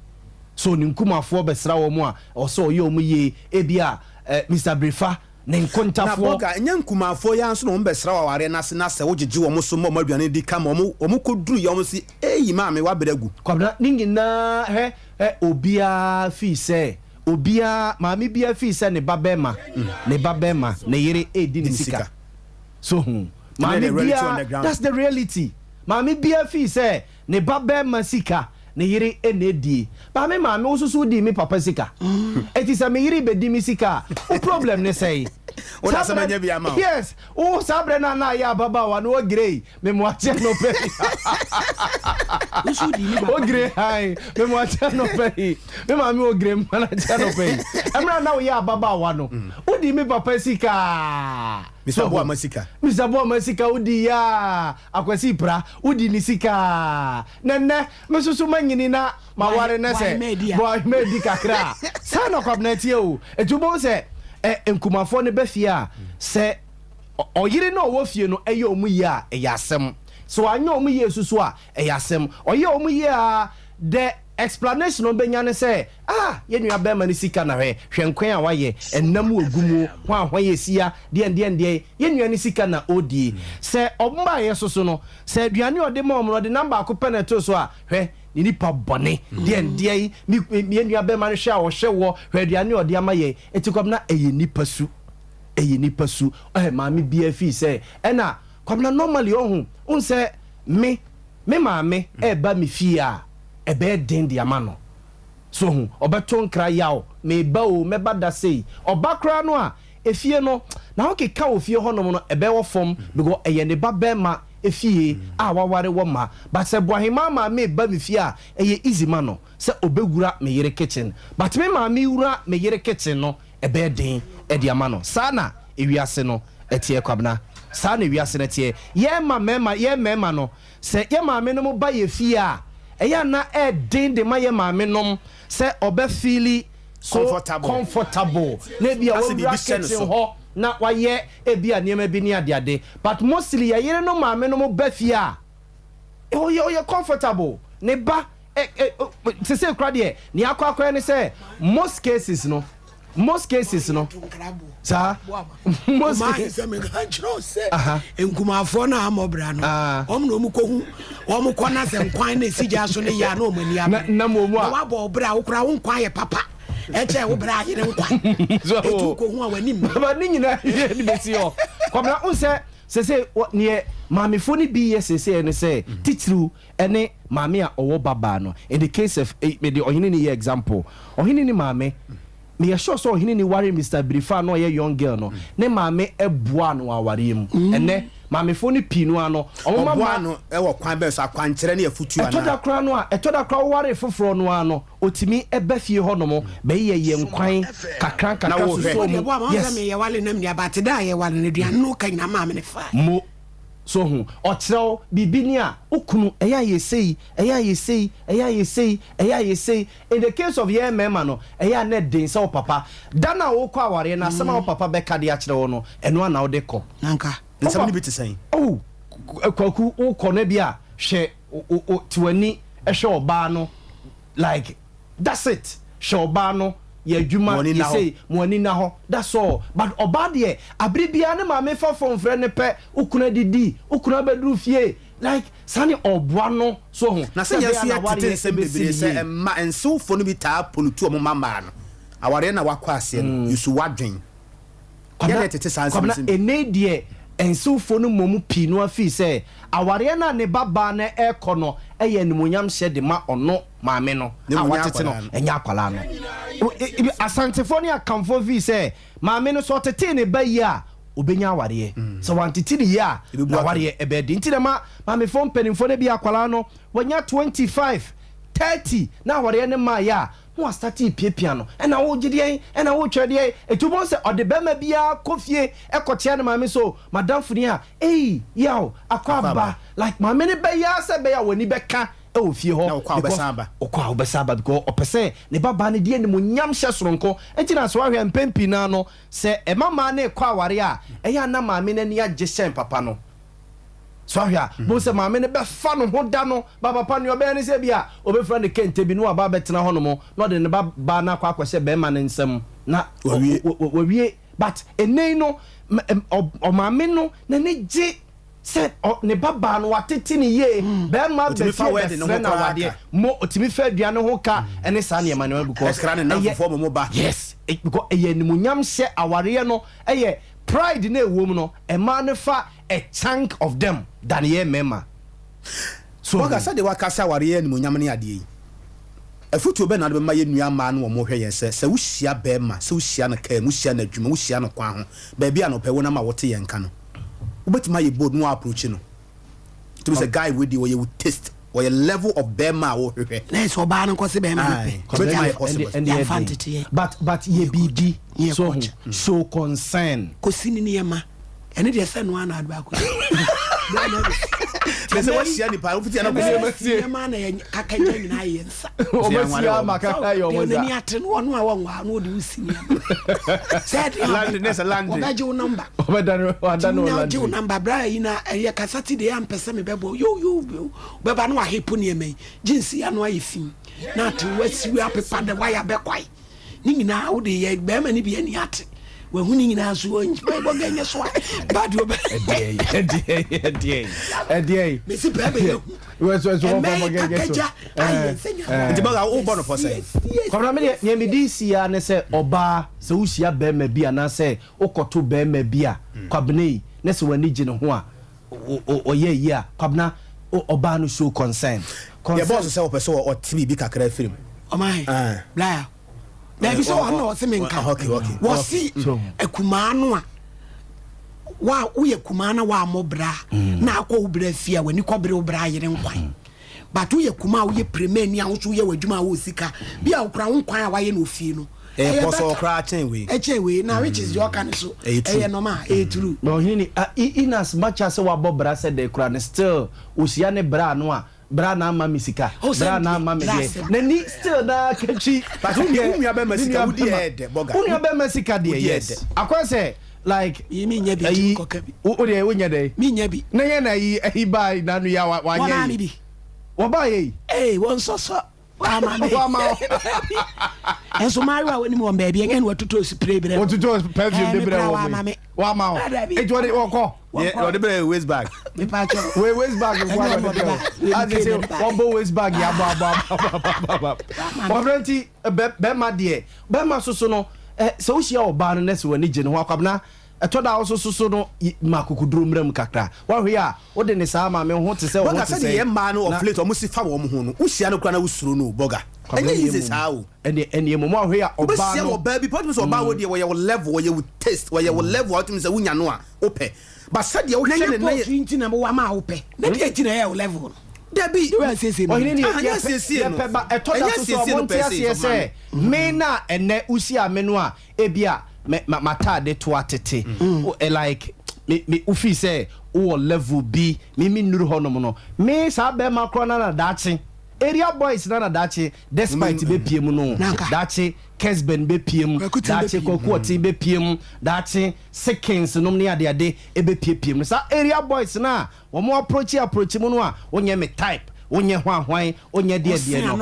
So ne nkumafoɔ bɛsra wɔn mu a, ɛwɔ sɛ ɔyɛ wɔn yie. Ebi a Mr Brefa ne Na nkontafoɔ. Bɔga, ɛnyɛ nkumafoɔ yi ara nso na wɔn bɛsra wɔ awareɛ no ase na sɛ wogyegye wɔn so ma wɔn aduane di kama, wɔn kɔduru yɛ wɔn si eyi maame wabrɛ agu. Kwabena, ne nyinaa hwɛ ɛ, obiara fii sɛ obiara maame biara fii sɛ ne ba bɛrima, ne ba bɛrima ne yere edi ne ne sika. Sika. So hu maame the reality on the biara ground. That's the reality. Maame biara fii sɛ ne ba bɛrima sika ne yere ɛna edie. Maame, maame wo soso di mi papa sika, eti sɛ me yere bɛdi mi sika a, wo problem ne sɛn? Wo na Saa asɛm anya bi ama wo. Yes, wo saa berɛ no a na ayɛ ababaawa no, wɔgrei memoakyɛ no pɛ. Nso di ne papa. Ogre han memoakyɛ no pɛ yi, me maame ogre mmanakyɛ no pɛ yi. Ɛmmerɛ na woyɛ ababaawa no, wodi me papa sika. Mr. Boama sika. Mr. Boama sika wodi ya, Akwasi Pra wodi ne sika. Na nnɛ me soso manyini na maware na sɛ Boahema Boahema adi kakra a, saa na Kwabena tie o. Ɛti wobɛhu sɛ nkumafoɔ no bɛ fie a, sɛ ɔyere no a ɔwɔ fie no ɛyɛ ɔmo yie a, ɛyɛ asɛm. Sɛ wanyɛ ɔmo yie soso a, ɛyɛ asɛm. Ɔyɛ ɔmo yie a, the explanation a ɔbɛnya ne sɛ, ah, yɛn nua bɛrima no sika na hwɛ, hwɛ nkwan a wayɛ, ɛnam wɔ gu mu ho a hwan yɛ sia deɛ deɛ deɛ, yɛn nua no sika na ɔdie. Sɛ ɔmbaayɛ soso no, sɛ aduane a ɔde ma ɔmo no, ɔde nam baako pɛ na ɛto so a, hwɛ ne nipa bɔne deɛ deɛ yi, mi yɛn nua bɛrima no, hwɛ a ɔhwɛ wɔ, hwɛ aduane a ɔde ama yɛn. Eti Kwabena, ɛyɛ nipa su, ɛyɛ nipa su. Maame biara fi sɛ ɛna Kwabena normally ɔho n sɛ me maame ɛɛba me fie a, ɛbɛyɛ den de ama no so ho. Ɔbɛto nkra yaw, meba o, mɛba da sei. Ɔba koraa no a, efie no na wokeka wɔ fie hɔnom no, ɛbɛwɔ fam because ɛyɛ ne ba bɛrima efie a waware wɔ ma. But sɛ Boahema maame ba me fie a, ɛyɛ easy ma no sɛ ɔbɛwura me yere kitchen, but me maame wura me yere kitchen no, ɛbɛyɛ den ɛde ama no. Saa na ewiase no ɛteɛ, Kwabena. Saa na ewiase no ɛteɛ. Yɛn ma mmarima, yɛn mmarima no, sɛ yɛ maame nom ba yɛ fie a, ɛyɛ ana ɛden de ma yɛ maame nom sɛ ɔbɛ feel so comfortable. Comfortable na ebi a Asɛ wɔwura biribi hyɛ ne kitchen so. hɔ na wayɛ ebi a nneɛma bi ne adeade. But mostly yɛ yere no maame nom ba fie a, ɔyɛ comfortable ne ba ɛ ɛ sese kura deɛ nea akɔ akɔyɛ ne sɛ most cases no saa most ɔmaa sɛ meka kyerɛ wo sɛ nkumafoɔ no a amɔ bra no, ɔm na ɔmu kɔhu ɔm kɔ na sɛ nkwan no ɛsi gya so no yɛ a, na ɔm ani abere. Na mmom a na woabɔ wo berɛ a wokora wo nkwan yɛ papa ɛkyɛ wo berɛ a yere nkwan ɛtu kɔhu a w'anim. Baba ne nyinaa yɛ ne bɛsi hɔ. Kwabena, wo sɛ sese neɛ maamefoɔ no bi yɛ sese ne sɛ titiriw ɛne maame a ɔwɔ babaa no. In the case of mede ɔhene ni yɛ example, ɔhene ni maame, meyɛ sure sɛ ɔhene ni ware Mr Birifa na ɔyɛ young girl no, ne maame ɛboa no wɔ awareɛ mu. Ɛnɛ maamefoɔ no pii no ano ɔmo ma ɔboa no ɛwɔ kwan bɛɛ so, akwankyerɛ ne afutu ɛtɔ da anaa? Koraa no a ɛtɔ da koraa woware foforɔ no ara no, ɔtumi ɛbɛ fie hɔ nom bɛyɛ yɛ nkwan kakra Na nkakra wohwɛ. soso Wode mu. boa ma wo sɛ meyɛ wale nam nua te da a yɛwale no, aduane no ka nyina maa me ne fa. Mo so ho ɔkyerɛw biribi ni a wokunu ɛyɛ ayɛ sei, ɛyɛ ayɛ sei, ɛyɛ ayɛ sei, ɛyɛ ayɛ sei. In the case of yɛn mmarima no, ɛyɛ a na den sɛ wo papa da no a wokɔ awareɛ no, asɛm a wo papa bɛka de akyerɛ wo no, ɛno ana wode kɔ. Nanka. Nsɛm no bi te sɛn? Oh, Kwaku, wokɔ no bi a, hwɛ, te w'ani hwɛ ɔbaa no, like, that's it. Hwɛ ɔbaa no, yɛ adwuma, yɛ sei, ma w'ani nna hɔ, that's all. But ɔbaa deɛ, abere biara ne maame fa phone frɛ no pɛ, wo kunu adidi, wo kunu abɛduru fie, like, saa ne ɔboa no, so ho. Na sɛ yɛn nso yɛtete nsɛm bebree sɛ mma nsewfoɔ no bi taa polutu wɔn mma mmaa no, awareɛ no a wakɔ aseɛ no, yusu w'adwen. Yɛn na yɛtete saa nsɛm Kwabena, nsɛm bi. ɛnnɛ yi deɛ nsewfoɔ no mmom pii no ara fii sɛ awareɛ no a ne ba baa no rekɔ no yɛ animuonyamhyɛ de ma ɔno maame no Na a mmom nyɛ watete no, akwadaa no. ɛnyɛ akwadaa no. Asantefoɔ ne Akanfoɔ fii sɛ maame no sɛ ɔtetee ne ba yie a, ɔbɛnya awareɛ. Sɛ wantete no yie a, Ɛbɛbu atɛn. n'awareɛ bɛyɛ den. Nti na ɛma maamefoɔ mpanimfoɔ no bi akwadaa no wanya 25, 30 na awareɛ no mmaeɛ a, Na wastate repiapia no, ɛna wogye deɛn, ɛna wotwerɛ deɛn, ɛti wobɛhu sɛ ɔde bɛrima biara kɔ fie kɔkyea ne maame sɛ o madamfo ni a, ei yaw, akɔ aba, like maame no bɛyɛ ara sɛ ɛbɛyɛ a w'ani bɛka wɔ fie hɔ, Na wokɔ a because wobɛsan aba. wokɔ a wobɛsan aba because ɔpɛ sɛ ne ba baa no de animuonyam hyɛ soronko, ɛnti na sɛ woahwɛ a mpɛn pii no ara no sɛ ɛma mmaa no rekɔ awareɛ a, ɛyɛ a na maame no ani agye hyɛn papa no. So ahwɛ a, bohu sɛ maame no bɛfa no ho da no ba papa. Nea ɔbɛyɛ ne sɛ ebia obefura ne kente bi na waba abɛtena hɔnom na ɔde ne ba baa no akɔ akɔhyɛ barima no nsam na Wawie. wawie. But ɛnnɛ yi no, ɔmaame no n'ani gye sɛ ne ba baa no watete no yie, barima Otumi fa bɛfie wedding no bɛsrɛ ho no koraa awadeɛ, ka. mo otumi fa aduane ho ka ne saa nneɛma nneɛma because Ɛkra ne ɛyɛ nnamfofoɔ ma wɔba. yes, because ɛyɛ animuonyam hyɛ awareɛ no ɛyɛ pride no a ɛwɔ mu no, mmaa no fa a chunk of them than yɛn mmarima. So Waka ho. sɛdeɛ waka sɛ awareɛ yɛ animuonyam ne adeɛ yi, afutuo bɛn na wode bɛma yɛn nua mmaa no wɔn rehwɛ yɛn sɛ, sɛ wohyia barima, sɛ wohyia no kaa mu, wohyia no adwuma, wohyia no kwan ho, baabi a na ɔpɛ wonam a wote yɛn nka no, wobɛtumi ayɛ bold na wo approach no? Tumi sɛ guy wei deɛ ɔyɛ wo taste, ɔyɛ level of bɛrima a wohwehwɛ. Na ɛsɛ ɔbaa no nkɔ se bɛrima no pɛ. Ɛbɛtumi ayɛ possible. Yɛnfa nteteɛ. But but yɛ biribi so ho show concern. Kɔsi ne nneɛma ɛne deɛ sɛ noa na ade baako. Sɛ sɛ wahyia nipa wofiti ana kɔsi. Nneɛma na yɛ kaka gya nyinaa yɛ nsa. Ɔbɛsi ama kaka yɛ ɔmo nsa. N'ani ate no ɔno a wɔnwa no ɔde wo si nneɛma. Sɛ ɛde Landry ne sɛ Landry. Ɔbɛgye wo namba. Ɔbɛdane wadane wo Landry. Gye wo namba bra yi na ɛyɛ kasa ti deɛ ampɛ sɛ mebɛbɔ yo yo yo bɛba no wahepo nneɛma yi jeans yi ano ayɛ fi na ate wasiwi apepa dɛ wayɛ abɛkwae ne nyinaa wode yɛ bɛrima no bi ani ate wahu ne nyinaa so bɔgɛ nyɛ so a bade ɔbɛ ɛdeɛ mesi bɛrima yɛ hu ɛmɛ kakagya ayɛ nsɛ nya nti bɔga wobɔ no pɔ sɛ kɔmna me deɛ nea mede si ya ne sɛ ɔbaa sɛ wohyia bɛrima bi anaasɛ wokɔto bɛrima bi a Kwabena yi na sɛ w'ani gye ne ho a ɔyɛ yie a Kwabena ɔbaa no show concern. Yɛ bɔɔso sɛ ɔpɛ sɛ ɔte biribi kakra afiri mu. Ɔman blaya daabi sɛ ɔno na ɔse menka wɔse akumaa no a wa woyɛ kumaa na woammɔ bra na akɔ wo bra fie a w'ani kɔbere wo bra yere nkwan but woyɛ kumaa a woyɛ premani a wo nso woyɛ w'adwuma a wɔ sika bi a wokora wo nkwan a wayɛ no ofie no ɛyɛ pɔsɔɔ koraa kyɛn wei ɛkyɛn wei na which is deɛ ɔka no so ɛyɛ normal ɛyɛ true. Na ɔhene ni ah in as much as sɛ wabɔ bra sɛ dɛ koraa no still ohyia ne bra no a bra na ama me sika bra na ama me deɛ n'ani still na katwi but wo nua bɛma sika wodi ɛyɛ dɛ bɔga wo nua bɛma sika deɛ yes akɔ sɛ like mi mi nya bi ayi kɔka bi wo deɛ wo nya dɛ mi nya bi na yɛ na ayi ayi baa na no ya wanyɛ yi wɔn baa yɛ yi ee wɔn sɔsɔ wama me wama wo ɛnso maayewa a wɔnim wɔn baabi ɛnyɛ na wɔtotɔ spray brɛ wɔtotɔ perfume de brɛ wɔn yi wama wo eti wɔde wɔkɔ wɔde brɛ waste bag wei waste bag nko ara wɔde brɛ wo ase sɛ wɔbɔ waste bag yɛ abɔ abɔ abɔ abɔ abɔ wɔbrɛ nti bɛrima deɛ bɛrima soso no sɛ wohyia ɔbaa no na sɛ w'ani gye ne ho akwabena Ɛtɔ da a wo nso so no ma akokoduro mmra mu kakra. Woahwɛ yi a, wode ne saa maame wo ho te sɛ wo ho Bɔga te sɛdeɛ sɛn yɛn mmaa no na of late wɔn si fa wɔn ho no, wo hyia no koraa na wo suro no o, Bɔga. Kwabena Ɛnyɛ deɛ easy mmom saa o. ɛneɛ ɛneɛ mmom woahwɛ yi a ɔbaa Wobɛhyia no ɔbaa bi paa wotumi sɛ ɔbaa wei deɛ wɔyɛ wo level, wɔyɛ wo taste, wɔyɛ wo level a wotumi sɛ wonya no a wopɛ. But sɛdeɛ Na wohwɛ nyɛ ne nan pɔɔto yi nti na wama a wopɛ. Na deɛ nti na ɛyɛ wo level no. Dabi. De wei asiesie no. Ɔhene nie Ah, ɛnyɛ yɛpɛ asiesie no. yɛpɛ ba ɛtɔ da Ɛnyɛ so so a asiesie no monte per se, aseɛ sɔfo maame. sɛ me na ɛnɛ wohyia me no a ebia me ma m'ataade to atete wo eh, like me me wofii sɛ wowɔ level bi me me nnuru hɔnom no me saa bɛrima korɔ no na daakye. Area boys na na daakye Despite bɛpie mu no, daakye Kesben bɛpie mu, daakye Kwaku Ɔten bɛpie mu, daakye Sekens nom ne adeade bɛpiepie mu. Saa area boys no a wɔn approachi approachi mu no a wonyɛ me type, wonyɛ hwan hwan, wonyɛ deɛ deɛ no,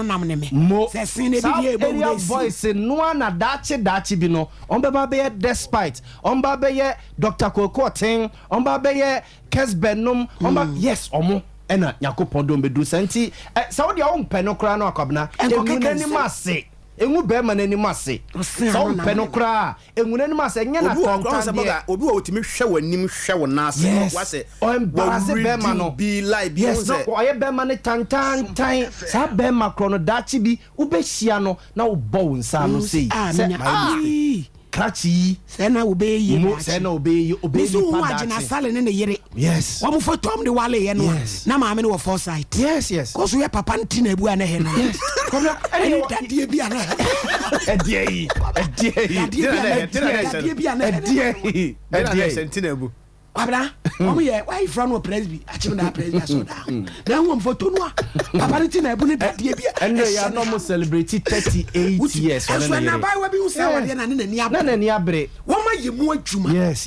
mo. Saa area boys no ara na daakye daakye bi no wɔbɛba abɛyɛ Despite, wɔbɛba abɛyɛ Doctor Kwaku Ɔten, wɔbɛba abɛyɛ Kesben nom, wɔba, yes, wɔn na Nyankopɔn de wɔn bɛduru. Saa nti, ɛ, sɛ wo deɛ wompɛ no koraa no a, Kwabena, ɛngu n'anim ase. Ɛngu barima no anim ase. Sɛ wompɛ no koraa a, ɛngu n'anim ase. Ɛnyɛ Obi wɔ hɔ koraa, wohu sɛ n'atantandeɛ. bɔga, obi wɔ hɔ ɔtumi hwɛ w'anim, hwɛ wo nan ase, na Yes, wasɛ, ɔembarrasse barima wawuridi no. wo bi, lie bi, Yes, wohu na sɛ. ɔyɛ barima no tantantan. Saa barima korɔ no, daakye bi, wobɛhyia no na wobɔ wo nsa ano sei sɛ, mayɛ mistake. Krakye yi. Sɛ na wobɛyɛ yie Mo daakye. sɛ na wobɛyɛ yie wobɛyɛ Mesi nipa wohu daakye. Agyina Sale ne ne yere. Yes. Wɔn foto wɔn de wale yɛ no a. Yes. Na maame no wɔ foresight. Yes. Kɔ so yɛ papa no ti na ebu a na ɛhɛ no. Yes. Kɔbla ɛne dadeɛ bi a na ɛhɛ. Ɛdeɛ yi. Ɛdeɛ yi. Dadeɛ bi a na ɛdeɛ bi a na ɛhɛ. Ɛdeɛ yi. Ɛdeɛ yi. Kwabena, wɔn yɛ wayefra no wɔ presby akyem daa presby asɔ daa na ehu wɔn foto no a papa no ti na ebu ne dadeɛ bi a ɛnna yɛ anɔ mo celebrate 38 years ɔne ɛso ne ɛna yere abaayewa bi hu sɛ awadeɛ na ne n'ani na abere n'ani abere wɔn ayɛ mu adwuma yes.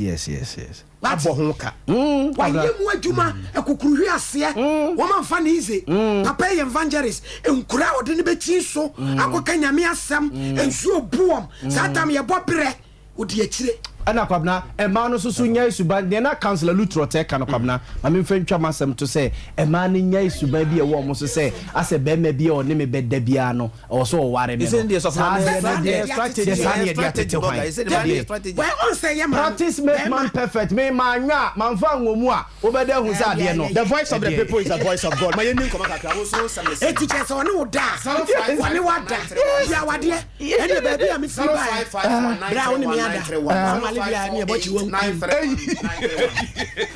Wate? Abɔ ho ka. Wayɛ mu adwuma ɛkukuruhwi aseɛ wɔn anfa ne yize papa yɛ evangelist nkura a ɔde ne bɛkyi so akɔka Nyame asɛm nsuo bu wɔn saa tam yɛbɔ berɛ Odi akyire. Ɛna Kwabena, mmaa no nso so nyae suban, deɛ na Councillor Lutrot ka no Kwabena, ma me mfa ntwa m'asɛm to sɛ, mmaa no nyae suban bi a ɛwɔ wɔn so sɛ, asɛ barima bi a ɔne me bɛda biara no, ɛwɔ sɛ ɔware me no. Saa adeɛ no deɛ, deɛ saa ne yɛde atete hwan? Deɛ, practice make man perfect, me manyɛ a, mamfa anwɔ mu a, wobɛda ahu sɛ adeɛ no, The voice of the ɛdeɛ. people is the voice of God. Ma yɛnni nkɔmmɔ kakra, wo nso wo nsɛm ne sɛn? Enti kyerɛ sɛ ɔne wo da a, ɔne wo ada. Yɛ awadeɛ. Ɛnneɛ baabi a mefiri baeɛ, berɛ a wo ne me ada, w'awale deɛ a ɛnneɛ bɔkye wankum.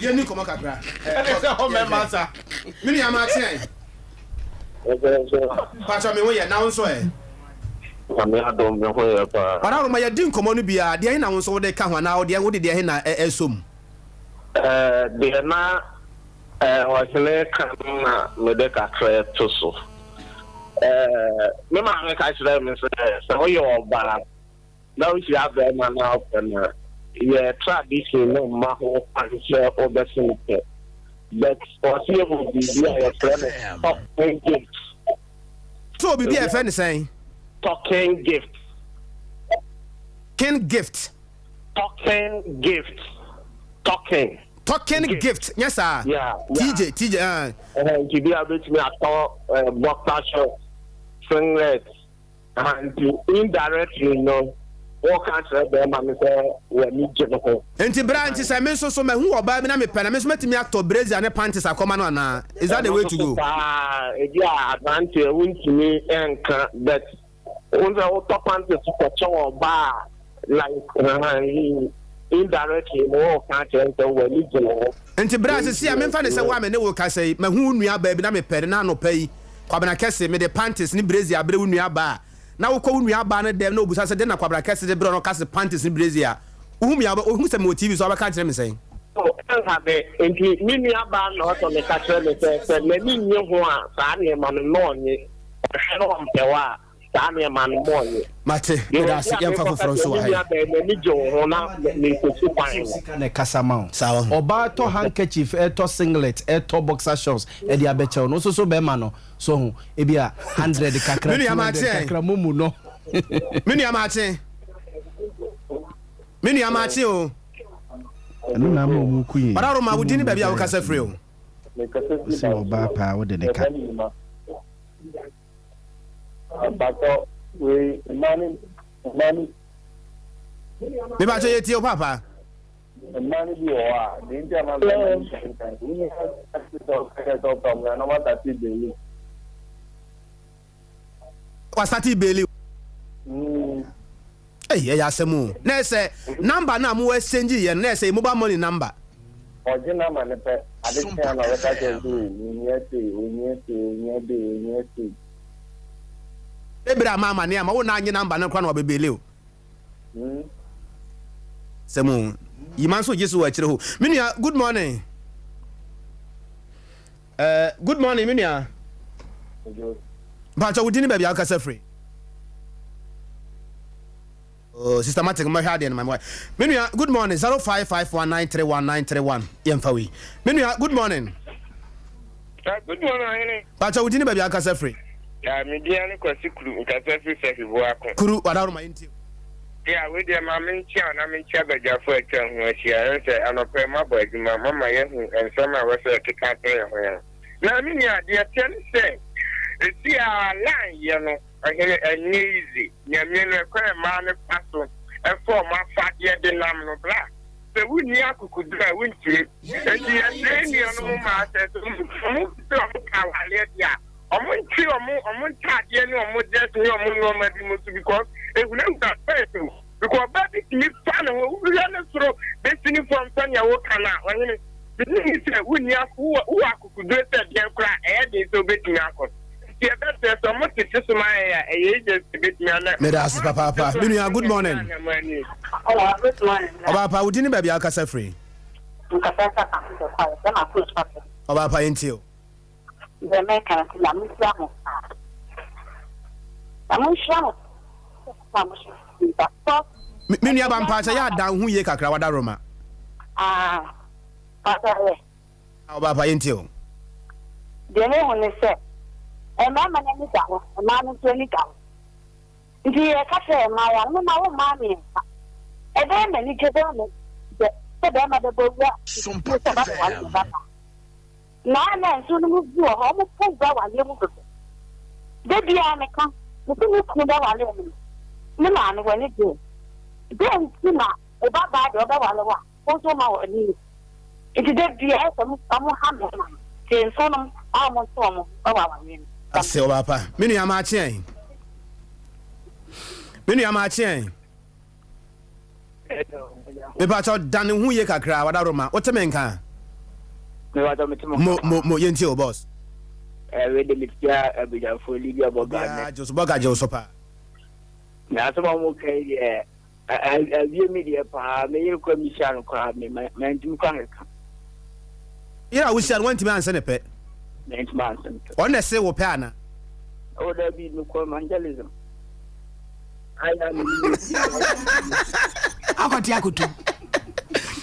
Yɛnni nkɔmmɔ kakra. Me nua makye ɛ. Pakyɛ me ho yɛ, na wo nso ɛ? Nyame adom me ho yɛ paa. Ɔdaworo ma yɛdi nkɔmmɔ no bi a, deɛ he na wo nso wode ka ho anaa wo deɛ wode deɛ he na ɛsɔ mu? Deɛ na ɔhene ka no na mede kakra to so. Me maame ka kyerɛɛ me sɛ, sɛ woyɛ ɔbaa na wohyia barima na wopɛ no a, yɛ tradition no mma ho kwan sɛ wobɛse no pɛ. But ɔse yɛwɔ biribi a yɛfrɛ no talking gift. So wɔ biribi a yɛfrɛ no sɛn? Talking gift. King gift. Talking gift. Talking. Talking gift nyɛ saa. Yeah, yeah. TJ TJ ah. Ɛhɛn nti bi a wobɛtumi atɔ eh, boxer short, singlet. Aha nti indirectly no wɔka kyerɛ bɛrima no sɛ w'ani gye ne ho. Nti bra nti sɛ me nso so mahu ɔbaa bi na mepɛ na me nso mɛtumi atɔ brazier ne panties akɔma no anaa? Is that the way to go? Ɛno nso so saa ebi a aberanteɛ wontumi nka but Wohu sɛ wotɔ panties kɔkyɛ ɔbaa a like ahaa indirectly no wɔɔka akyerɛ no sɛ w'ani gye ne ho. Nti bra sisi a memfa no sɛ wo a me ne wo kasa yi mahu wo nua baa bi na mepɛ no na anɔpa yi Kwabena kɛse mede panties ne brazier abrɛ wo nua baa a na wokɔ wo nua baa no dɛm na obisa sɛ dɛn na Kwabena kɛse de brɛ wo na ɔka se panties ne brazier a wohu me a wohu sɛ mewɔ TV so a wobɛka akyerɛ me sɛn? Oh ɛnha me nti me nua baa no na ɔsɛ meka kyerɛ no sɛ sɛ n'ani nnye ho a saa nneɛma no na ɔnye. Ɔhwɛ na ɔmpɛ wo a, saa nneɛma no ma ɔnyɛ. Mate, Deɛ meda ɔdi ase. a Yɛmfa mekɔka foforɔ sɛ nso wɔ me ha yi. nua bɛn, m'ani gye wo ho na merekɔsi kwan no. Sika na ɛkasa ma wo. Saa wahu. Ɔbaa tɔ handkerchief, ɛtɔ singlet, ɛtɔ boxer shorts ɛde abɛkyɛ wo no, wo nso so bɛrima no, so ho, ebia 100 kakra, Me nua 200 makye ɛ. kakra, momu no. Me nua makye. Me nua makye o. Ɛno na ama ɔmo ku yɛn. Ɔdaworo ma wo din ne baabi a wokasa firi o. Wose ɔbaa paa wode ne ka. Mepakyɛ yɛtie wo papa. Wasate beli. Ei ɛyɛ asɛm o. Na ɛsɛ number no a mo exchange yɛ no na ɛsɛ mobile money number. Ɔgye number no pɛ, ade kye a na ɔbɛka kyerɛ wo sɛ ohia sei, ohia sei, ohia bei, ohia sei. Bere a ma amane ama wo na anye number no koraa na wabɛbele o. Sɛm o. Yima nso gye so wɔ akyire hɔ. Me nua, good morning. Uh, good morning, me nua. Mpakyɛ wo din ne baabi a wokasa firi. Oh, systematic mmɛhwɛ adeɛ no ma me. Me nua, good morning. 0551931931. Yɛmfa wei. Me nua, good morning. Good morning, ɔhene. Mpakyɛ wo din ne baabi a wokasa firi. Ya, me din ne Kwasi Kuru, nkasa firi Sahwiboako. Kuru, wadaworo ma yɛntie. Ya, wei deɛ ma menkyia wo na menkyia badwafo a atwa ho ahyia. Ɛne sɛ anɔpa yi moabɔ adwuma, moama yɛahu nsɛm a ɛwɔ sɛ yɛkeka kyerɛ yɛn ho yɛn ho. Na me nua, deɛ ɛteɛ ne sɛ, ɛsi a line yɛ no, ɔhene, ɛnyɛ easy. Nyame no, ɛkwan a mmaa no fa so ɛfa wɔn afadeɛ de nam no, bra, sɛ wonni akokoduru a, wontumi. Enti yɛsrɛ yɛn nuanom mmaa sɛ, sɛ wɔn sɛ wɔn pɛ awareɛ deɛ a, wɔn ntwe wɔn wɔn ntaadeɛ ne wɔn dress ne wɔn nneɛma bi mu so because ehunahuna fɛs o. Because ɔbaa bi tumi fa ne ho, wohwɛ ne soro besi ne fam sɛnea woka no a, ɔhene, megye di sɛ wonni wowɔ wowɔ akokoduro sɛ deɛn koraa a, ɛyɛ den sɛ wobɛtumi akɔ. Nti yɛbɛsrɛ sɛ ɔmo tete so ma yɛn a, ɛyɛ agency bɛtumi ana. Meda ase papaapa. Me nua, good morning. Ɔbaapa, wo din ne baabi a wokasa firi? Ɔbaapa, yɛntie o. Deɛ mɛka ne sɛ Nyame nhyira mo paa. Nyame nhyira mo paa mo hyɛ nsa. Me nua ba mpakyɛ yɛ adan ho yie kakra wada Roma. Ah, papa yɛ. Ah, ɔbaapa yɛntie o. Deɛ mehu ne sɛ mmarima no ani da hɔ, mmaa no nso ani da hɔ. Nti yɛka kyerɛ mmaayewa no, mema wo mmaa mmiɛnsa. Ɛbɛyɛ m'anigye bɛyɛ me dɛ sɛ barima bɛbɔ wura fie sɛ ɔba bɛware me babaa. Naa na nsuo no mu bi wɔ hɔ, wɔn po wura awareɛ mu dodo. Da biara meka, mese me kunu bɛwaree me no, me maame w'ani gyee. Dɛn nti na wo ba baa deɛ ɔbɛware wo a, wo nso woma w'ani nnye? Nti da biara ɛsɛ sɛ wɔn ha mmarima no, te nsuo nom a wɔn nto wɔn ho wɔ awareɛ no. Ase ɔbaa pa. Me nua maakye ɛn. Me nua maakye ɛn. Mepakyɛw da ne ho yie kakra wada roma wote me nka. Mo mo mo yɛntie o boss. Ɛwɛ de metia abadwafoɔ Lydia Bɔga ne. Obiara gye so Bɔga gye wo so paa. Na asɛm a wɔka yi deɛ awie me deɛ paa me yere kora mehyia no koraa me mantumi kora nkeka. Yere a wohyia no wantumi anse ne pɛ. Mantumi anse ne pɛ. Ɔno na ɛse wo pɛ ana? Oh dabi mekɔ evangelism. Akɔte akoto.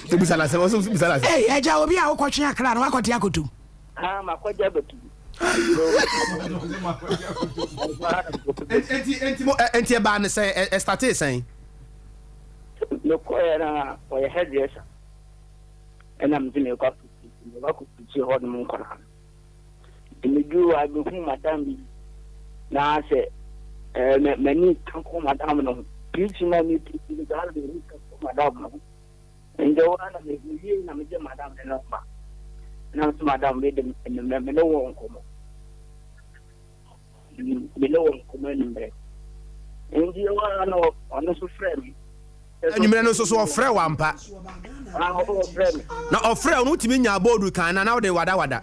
Bisa na sɛ ɔsɛ bisa na sɛ. Ee ɛgya obi a wokɔtwe akra no wakɔte akoto. Ah makɔgye abatu. Enti enti mo enti ɛbaa ne sɛ ɛstatee sɛn? Mekɔɛ na ɔyɛ hairdresser ɛna mede mekɔ akɔpirikyi mekɔ akɔpirikyi hɔ nom nkwadaa no. Nti meduruu hɔ a mehuu madam bi na sɛ ɛɛ m'ani ka kɔ madam no ho. Preaching na me preaching no saa na m'ani ka kɔ madam no ho. Nti ɛhɔ ara na mewie na megye madam no nɔmba. Na nso madam me de me ne wɔ nkɔmmɔ. Me ne wɔ nkɔmmɔ anwummerɛ. Nti ɛhɔ ara na ɔno nso frɛ me. Anwummerɛ no nso so ɔfrɛ wo ampa? Ɔfrɛ me. Na ɔfrɛ wo no wotumi nyaa bɔɔdu kan na na wode wadawada?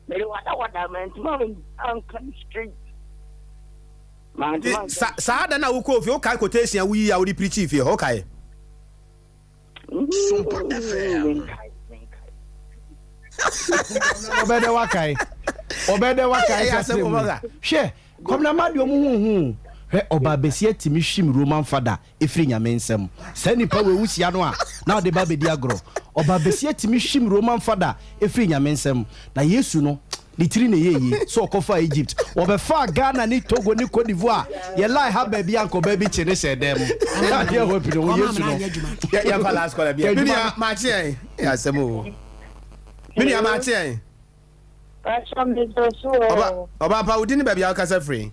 Mede wadawada mantumi anka no straight. Mantumi anka. Sa saa da no a wokɔɔ fie wokae quotation a woyii a wode preachii fie hɔ wokae? Sompa FM. Ɔbɛdɛ wakae. Ɔbɛdɛ wakae sɛ asɛm mu. Hwɛ, Kwabena ma deɛ ɔmo hu hu. Hwɛ, ɔbaa basia tumi hwim Roman fada ɛfiri Nyame nsam. Saa nipa wei wo hyia no a na ɔde ba bɛdi agorɔ. Ɔbaa basia tumi hwim Roman fada ɛfiri Nyame nsam. Na Yesu no, ne tiri na ɛyɛ yie sɛ ɔkɔfaa Egypt. Ɔbɛfaa Ghana ne Togo ne Cote d'Ivoire. Yɛ lie ha baabi a anka ɔbaa bi kye ne hyɛɛ dan mu. Na adeɛ ɛhɔ pii no ho Yesu no. Yɛmfa last caller bi. Me nua maakye yɛn. Yɛ asɛm o. Me nua maakye yɛn. Mpakyɛ me so o. Ɔba pa wo din ne baabi a wokasa firi.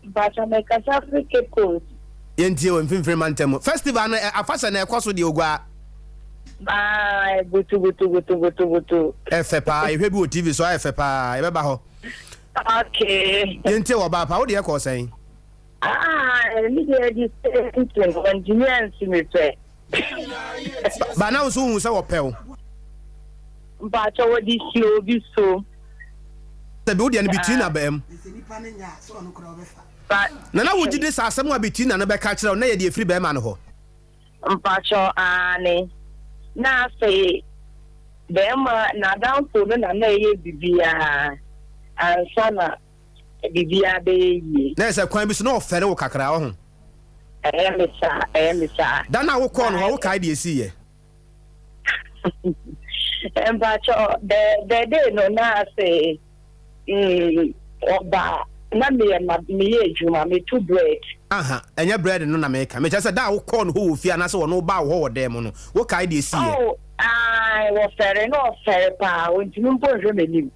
Mpakyɛ me kasa firi Cape Coast. Yɛntie wɔ mfimfini mantam mu. Festival no afahyɛ na ɛkɔ so deɛ Oguaa. Bye butu butu butu butu butu. Ɛfɛ paa yɛhwɛ bi wɔ TV so ayɛ fɛ paa yɛbɛba hɔ. Okay. Yɛntie wɔ ɔbaa pa wo deɛ ɛkɔɔ sɛn? Ah me deɛ the same thing wɔntumi ansi me pɛ. Ba na wo nso wohu sɛ wɔpɛ wo. Mpakyɛ wɔde si obi so. Dabi wo deɛ no between aba mu. Nana wo gyidi sɛ asɛm a between na no bɛka akyerɛ wo na yɛ deɛ ɛfiri bɛɛma no hɔ? Mpakyɛ aane. Na afei bɛɛma n'adamfo no na na ɛyɛ bibiaa ansa na. Biribiara bɛyɛ yie. Na ɛsɛ kwan bi so na ɔfɛre wo kakra, ɔho. Ɛyɛ me saa, ɛyɛ me saa. Da no a wokɔɔ no hɔ, wokae deɛ ɛsiiɛ? Mpakyɛ, the the day no na ase mm, ɔba na meyɛ ma meyɛ adwuma metu bread. Aha, ɛnyɛ bread no na meka. Mekyerɛ sɛ da a wokɔɔ no hɔ wɔ fie anaasɛ ɔno baa wo hɔ wɔ dan mu no, wokae deɛ ɛsiiɛ? Oh, ae, wɔfɛre na ɔfɛre paa, ɔntumi mpo nhwɛ m'anim.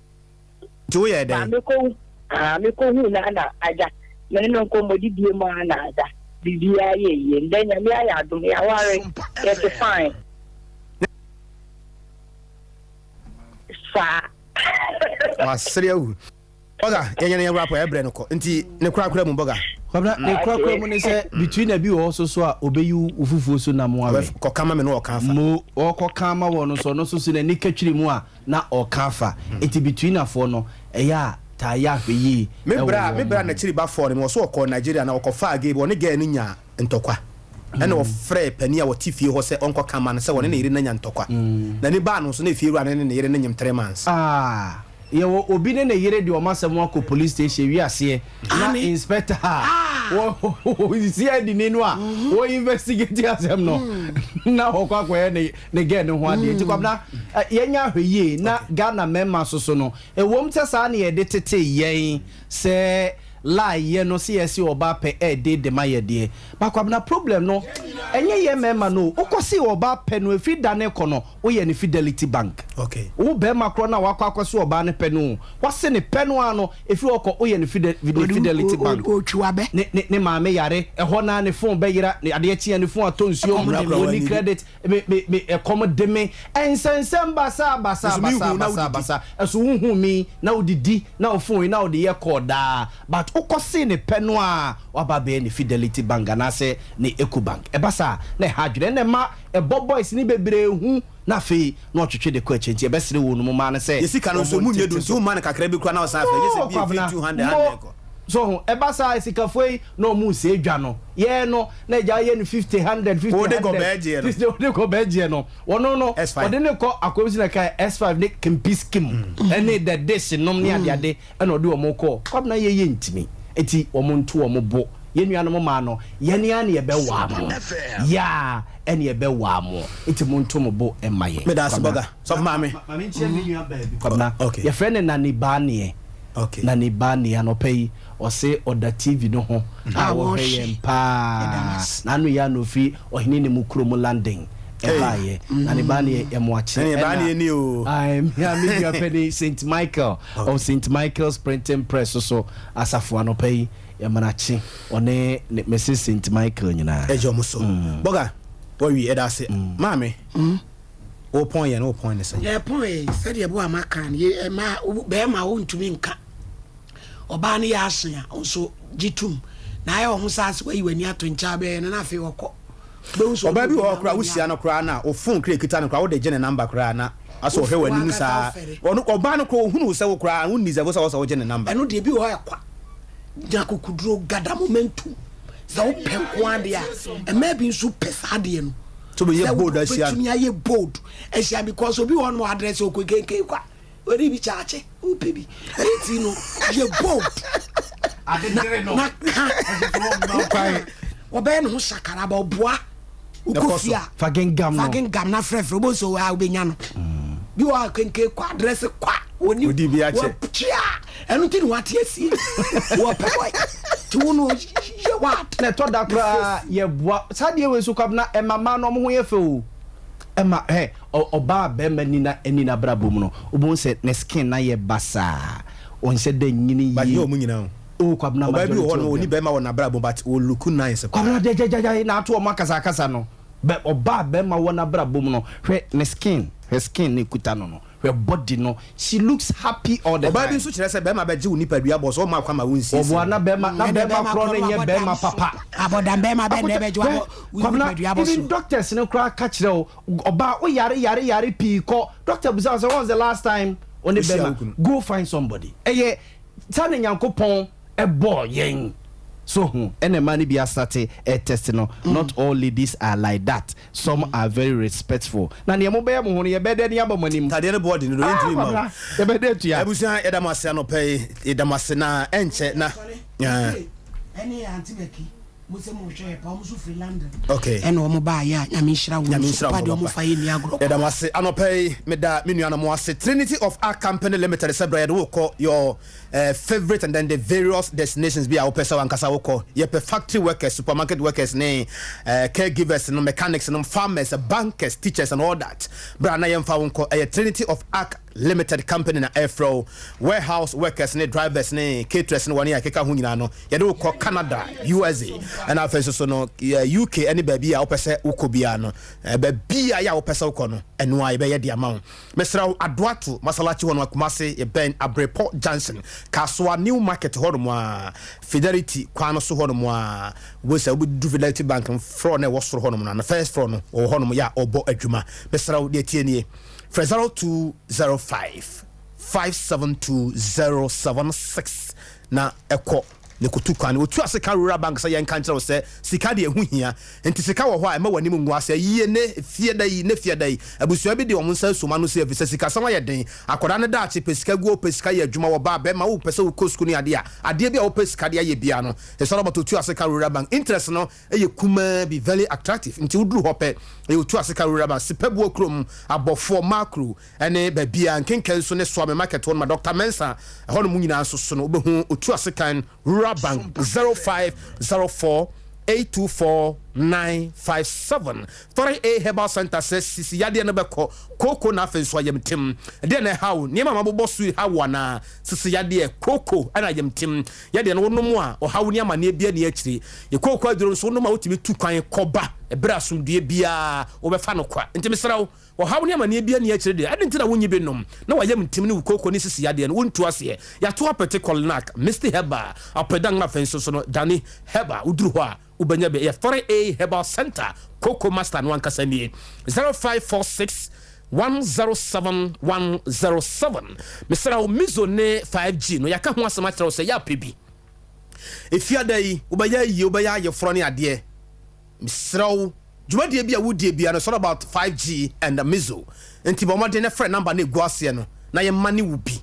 Nti woyɛɛ Ba dɛn? mekɔ ah, mekɔhuu no a na agya me ne no nkɔmmɔdidie mu a na agya biribiara yɛ yie. Ndɛ Nyame ayɛ adom yɛaware, yɛte fine. Saa. Wasere awu. Bɔga, yɛnyɛ no yɛn wrap ɛbrɛ no kɔ. Nti ne korakora mu bɔga. Kwabena, ne korakora mu ne sɛ between na bi wɔ hɔ so so a obeyi wo fufuo so nam awe. Kɔka ma me na ɔka afa. Mo, ɔkɔka ama wɔ no so, ɔno nso so n'ani katwiri mu a na ɔka afa. Nti betweenafoɔ no, ɛyɛ a taa yɛ ahwɛyie Me wɔ bra, me wɔn bra ho. n'akyiri ba fɔɔ no me wɔ so ɔkɔɔ Nigeria na ɔkɔ faa gay bi, ɔne girl no nyaa ntɔkwa. Ɛna ɔfrɛɛ panin a ɔte fie hɔ sɛ ɔnkɔ ka ma no sɛ ɔne ne yere no anya ntɔkwa. N'ani baa no so na efie wura no ne ne yere no nyem 3 months. Ah, yɛwɔ obi ne ne yere de wɔn asɛm akɔ police station wi aseɛ na Aane. inspector a wɔ CID ni no a wɔ investigate asɛm no na wɔkɔ akɔyɛ ne ne girl no ho adeɛ. Nti Kwabena, yɛnyɛ ahwɛ yie na Ghana mmarima soso no, ɛwom sɛ saa na yɛde tete yɛn sɛ lie yɛ no sɛ yɛse ɔbaa pɛ ɛɛde de ma yɛ deɛ, but Kwabena problem no ɛnyɛ yɛn mmarima no o, wokɔ se ɔbaa pɛ no ɛfiri da no rekɔ no woyɛ no fidelity bank. Wo barima korɔ no a wakɔ akɔse ɔbaa no pɛ no o, wase no pɛ no ara no ɛfiri hɔ kɔ woyɛ no fidelity bank. Ne ne ne maame yare ɛhɔ no ara ne phone bɛyera, adeɛ kye a ne phone atɔ nsuo mu, ɔnni credit, Me me me ɛkɔm de me. Nsɛnsɛm basaa basaa Nso me basaa hu na basaa wodidi. basaa. Ɛso wo hu me na wodidi na wo phone yi na wode yɛ call daa but wokɔ see ne pɛ no a waba abɛyɛ ne Fidelity bank anaasɛ ne Ecobank. Ɛba saa a na ɛha adwene ɛna ɛma ɛbɔ boys no bebree hu na afei na ɔtwetwe de kɔ akyire nti yɛbɛsrɛ wɔn mu maa no sɛ Yɛ sika no nso wɔn emu nyɛ du ntete nti so. womma no kakra bi koraa na ɔsan afrɛ gye sɛ No bi ɛfiri Kwabena 200 mo hundred kɔ. So ho? Ɛba saa a asikafoɔ yi na wɔn resɛe dwa no. Yɛn no na agya yɛ no 50, 100, 50, Wode kɔ 100, bɛɛgyeɛ no. 50, wode kɔ bɛɛgyeɛ no. Wɔno no, S5. wɔde no kɔ akoa bi so na ɛka S5 ne Kempiskim ɛne The Dish nom ne adeade ɛna ɔde wɔn kɔ. Kwabena yɛ yɛ ntumi. Eti wɔn nto wɔn bo. Yɛn nuanom mmaa no, yɛn ara na yɛbɛwaa mo. Yɛa ɛna yɛbɛwaa mo. Eti monto mo bo mma yɛn. Meda ase Kwabena. Bɔga. Sɔfo maame. Ma me nkyia me nua baa bi. Kwabena. Okay. Yɛfrɛ no Nani Baaneɛ. Okay. Na ne ba nea anɔpa yi ɔse ɔda TV no ho a A wɔhwɛ wɔhwɛ. yɛn paa. N'ano yɛ ano firi ɔhene ne mu kurom London ɛbaayɛ. Na ne ba neɛ yɛmoakye. Ɛne ba neɛ ni o. Ae, me a me nua panin St. Michael of St. Michael's Printing Press so asafo anɔpa yi yɛmanakye ɔne ne Mrs. St. Michael nyinaa. Ɛgye ɔmo so. Bɔga, wawie, ɛda ase. Maame. Wopɔn yɛn, wopɔn ne sɛn? Yɛpɔn yɛn sɛdeɛ ɛbɔ a maka no, yɛ mmaa, bɛrima wontumi nka. Ɔbaa no yɛ aso a, wo nso gye tom. Na ayɛ wo ho sɛ ase wayi w'ani ato nkyɛn abɛyɛ no na afei ɔkɔ. Wobɛhu sɛ Ɔbaa ɔne bi obi wɔ hɔ na koraa, w'ani wohyia abere. no koraa na wo phone koraa ɛkita no koraa, wode gye ne number koraa na asɛ ɔhwɛ w'anim W'ankasa saa. wofɛre. Ɔno, ɔbaa no koraa ɔhunu wo sɛ wo koraa wo ndeserve sɛ ɔsɛ wogye ne number. Ɛno deɛ ebi wɔ hɔ a ɛkwa. Nya akokoduro, gather momentum. Sɛ wopɛ nko ara deɛ a, mmaa bi nso pɛ saa adeɛ no. So bɛyɛ Sɛ bold ahyia no. wobɛtumi ayɛ bold ahyia because obi wɔ hɔ nom address ɔkɔ kenken kwa ɔde bi kyaakye wopɛ bi eti no yɛ bold na ka woka wɔbɛyɛ ne ho sakara ba ɔboa wokɔ fie a Fa gengam no. fa gengam na frɛfrɛ wobɛhu sɛ a wobɛnya no bi wɔ hɔ a kenken kwa address kwa wɔnim Odi bi akyɛ. wɔkyea ɛno nti na wate asie wɔpɛ bɔe nti wo no yɛ wad Na ɛtɔ da koraa yɛboa saa deɛ wei so Kwabena ɛma mmaa no ɔmo ho yɛ fɛ o ɛma ɛ ɔbaa bɛrima ni na ɛni n'abrabɔ mu no wobɛhu sɛ ne skin na yɛ basaa ɔnhyɛ da nyini But yie nyɛ ɔmo nyinaa o. o Kwabena Ɔbaa bi wɔ majority hɔ no of ɔni them bɛrima wɔ n'abrabɔ mu but ɔ look nice paa. Kwabena deɛ gyagyagya na ato ɔmo akasakasa no bɛ ɔbaa bɛrima wɔ n'abrabɔ mu no hwɛ ne skin hwɛ skin na ekuta no no hwɛ body no she looks happy all the Ɔbaa bi time. nso kyerɛ sɛ bɛrima bɛgye wo nipadua bɔ so ɔmma kwan ma wonsiesie Ɔboa wo. na bɛrima na Ɛnna bɛrima bɛrima korɔ korɔ no no nyɛ abɔdam bɛrima so papa. abɔdam bɛrima bɛn na Akota ɛbɛgye hwɛ wabɔ wo Kwabena nipadua bɔ even so. doctors no koraa ka kyerɛ wo ɔbaa wo yare yare yare pii kɔ doctor bisa wo sɛ when was the last time wo ne Wohyia wo bɛrima kunu. go find somebody ɛyɛ saa na Nyankopɔn ɛbɔɔ yɛn. So ho ɛna mmaa no bi asate ɛtest no. Not all ladies are like that, some are very respectful. Na nea mobɛyɛ mo ho no, yɛbɛyɛ dɛ ne abɔ mo anim. Tadeɛ no boɔ de no do, yɛntumi mma wo. Yɛbɛyɛ dɛ atua. Abusua, yɛda mo ase anɔpa yi, yɛda mo ase na ɛnkyɛ na. Ɛne Auntie Becky mo sɛ mo hwɛ yɛ pa, wɔn nso firi London. Okay. Ɛna wɔn baa yɛ a, Nyame nhyira wɔn Nyame nso nhyira pa wɔn deɛ wɔn papa. fa yɛ ni agorɔ. Yɛda mo ase anɔpa yi, meda me nuanom ase, Trinity of Ark Company Limited, sɛ berɛ yɛde wo kɔ your favorite and then the various destinations bi a wopɛ sɛ wankasa wokɔ. Yɛpɛ factory workers, supermarket workers ne caregivers no, mechanics no, farmers, bankers, teachers and all that. Berɛ a na yɛmfa wo nkɔ, ɛyɛ Trinity of Ark Limited Company na ɛfrɛ wo. Warehouse workers ne drivers ne caterers ne wɔne a ɛkeka ho nyinaa no, yɛde wo kɔ Canada, USA, ɛna afei nso so no UK ne baabi a wopɛ sɛ wokɔ biara no, baabi a yɛ a wopɛ sɛ wokɔ no, ɛno a yɛbɛyɛ de ama wo. Mesrɛ wo, Adoato Masalachi hɔ no, Kumase, yɛbɛn Abrepɔ Junction, Kasoa New Market hɔ nom a, Fidelity kwan no so hɔ nom a, wobɛhu sɛ wobɛdu Fidelity Bank no floor no a ɛwɔ soro hɔ nom no, first floor no, wɔwɔ hɔ nom yɛ a ɔbɔ adwuma. Mesrɛ wo, deɛ tie nie, frɛ 0205 572076 na ɛkɔ ne kotu kwan. Wɔtu ase ka Rural Bank sɛ yɛnka nkyerɛ wo sɛ sika deɛ ɛho hia, nti sika wɔ hɔ a ɛma w'anim ngu ase yie. Ne fie da yi, ne fie da yi, abusua bi de wɔn nsa asoma no sɛ ɛfiri sɛ sikasɛm ayɛ den. Akwadaa no daakye pɛ sika guo, pɛ sika yɛ adwuma wɔ baa bɛrima, wopɛ sɛ wokɔ sukuu ne adeɛ a adeɛ bi a wopɛ sika de ayɛ bia no, ɛsɛ ɔbɛtɔ otu ase ka Rural Bank. Interest no ɛyɛ kumaa bi, very attractive, nti woduru hɔ pɛ, ɛyɛ Otu Ase ka Rural Bank, Sipɛboɔ kurom, Abɔfoɔ Makro ɛne baabi a Nkenka nso ne Soame Market hɔ nom a Dr Mensa ɛhɔ nom nyinaa nso so no, wobɛhu Otu Ase kan Rural Bank. 0504 824 957. 3A Herbal Center sɛ sisi yadeɛ no bɛkɔ kooko na afei nso ayamtim. Ɛdeɛ na ɛha wo? Nneɛma a mabobɔ so yi ha wo anaa? Sisi yadeɛ, kooko ɛna ayamtim yadeɛ no, wonom a ɔhaw ne amanneɛ bia ni akyiri. Yɛ kooko aduro nso, wonom a wotumi tu kwan kɔba ɛberɛ asomdue biara wobɛfa no kwa. Nti mesrɛ wo, ɔhaw ne amanneɛ bia ni akyiri deɛ, ɛde nti na wonyi bi nom na wayam ntim ne wo kooko ne sisi yadeɛ no wontu aseɛ. Yɛato apɛte Kɔlnak, Misty Herbal, Apɛdan, afei nso so no Dani Herbal. Woduru hɔ a wobɛnya bi. Ɛyɛ 3A Herbal Center, Coco Master no ankasa nie. 0546 107 107. Mesrɛ wo, Mizo ne 5G no, yɛaka ho asɛm akyerɛ wo sɛ yɛapɛ bi. Efiada yi wobɛyɛ ayie, wobɛyɛ ayeforɔ ne adeɛ. Mesrɛ wo, dwumadie bi a wodie bia no, it's all about 5G and Mizo, nti bɔ mmɔden na frɛ number no ɛgu aseɛ no na yɛma ne wo bi.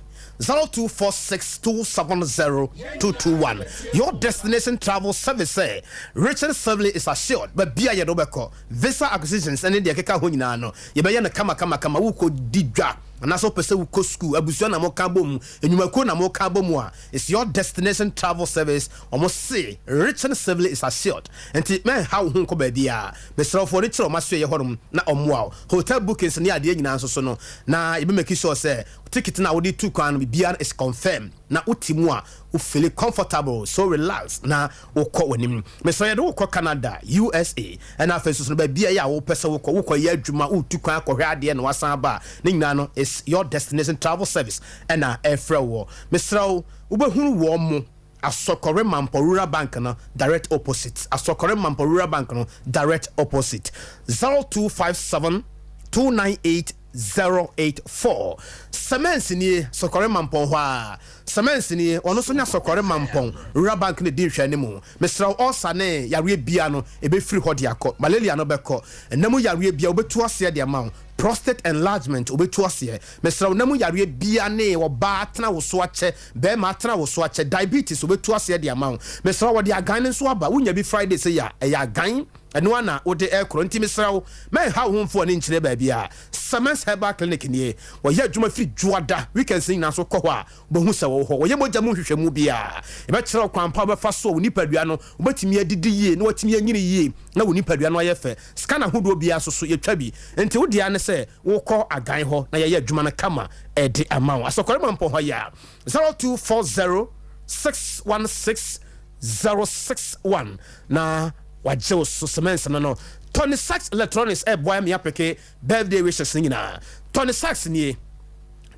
0246270221. Your Destination Travel Service sɛ Richard Servile is assured, baabi a yɛde wobɛkɔ, visa acquisitions ne deɛ ɛkeka ho nyinaa no, yɛbɛyɛ no kama kama kama. Wokɔ di dwa anaasɛ wopɛ sɛ wokɔ school, abusua na moka bɔ mu, nnwumakuo na moka bɔ mu a, it's Your Destination Travel Service. Ɔmo se Richard Servile is assured, nti mɛnha wo ho nkɔ baabi a. Mesrɛ wo, fo ne kyerɛ ɔma so ɛyɛ hɔnom na ɔmmoa wo. Hotel bookings ne adeɛ nyinaa nso so no, na yɛbɛ make sure sɛ ticket no a wode tu kwan no, biribiara is confirmed na wote mu a wo feel comfortable, so relax na wokɔ w'anim. Mesrɛ, yɛde wokɔ Canada, USA, ɛna afei nso so no baabi a ɛyɛ a wopɛ sɛ wokɔ, wokɔ yɛ adwuma, wotu kwan akɔhwɛ adeɛ na wasan aba a, ne nyinaa no is Your Destination Travel Service ɛna ɛfrɛ wɔ. Mesrɛ wo, wobɛhunu wɔn mo Asɔkɔre Mampɔ Rural Bank no direct opposite. Asɔkɔre Mampɔ Rural Bank no direct opposite. 0257 298 084. Cements nie, Sɔkɔre Mampɔn hɔ a Cements nie, ɔno nso ne Asɔkɔre Mampɔn Rural Bank no di nhwɛ ne mu. Mesrɛ wo, ɔsa ne yareɛ bia no, ɛbɛfiri hɔ de akɔ. Malaria no bɛkɔ. Ɛnam yareɛ bia wobɛtu aseɛ de ama wo. Prostate enlargement wobɛtu aseɛ. Mesrɛ wo, nam yareɛ bia ne ɔbaa tena wo so akyɛ, bɛrima atena wo so akyɛ, diabetes wobɛtu aseɛ de ama wo. Mesrɛ wo, wɔde agan no nso aba. Wonya bi Friday sɛ yɛ a, ɛyɛ agan ɛno ana wode ɛkorɔ. Nti mesrɛ wo, mɛnha wo ho mfo ani nkyerɛ baabi a. Semens Herbal Clinic nie. Wɔyɛ adwuma firi Dwoada, weekends no nyinaa nso kɔ hɔ a wobɛhu sɛ wɔwɔ hɔ. Wɔyɛ mogya mu nhwehwɛmu biara, yɛbɛkyerɛ wo kwan pa wobɛfa so a wo nipadua no wobɛtumi adidi yie na watumi anyini yie na wo nipadua no ayɛ fɛ. Scan ahodoɔ biara nso so yɛtwa bi, nti wo deɛ ne sɛ wokɔ agan hɔ na yɛyɛ adwuma no kama ɛde ama wo. Asɔkɔre ma mpɔ hɔ yɛ a 0240 616 061 na wagye wo so. Cements no, Tony Sachs Electronics ɛboa me apeke birthday wishes no nyinaa. Tony Sachs nie,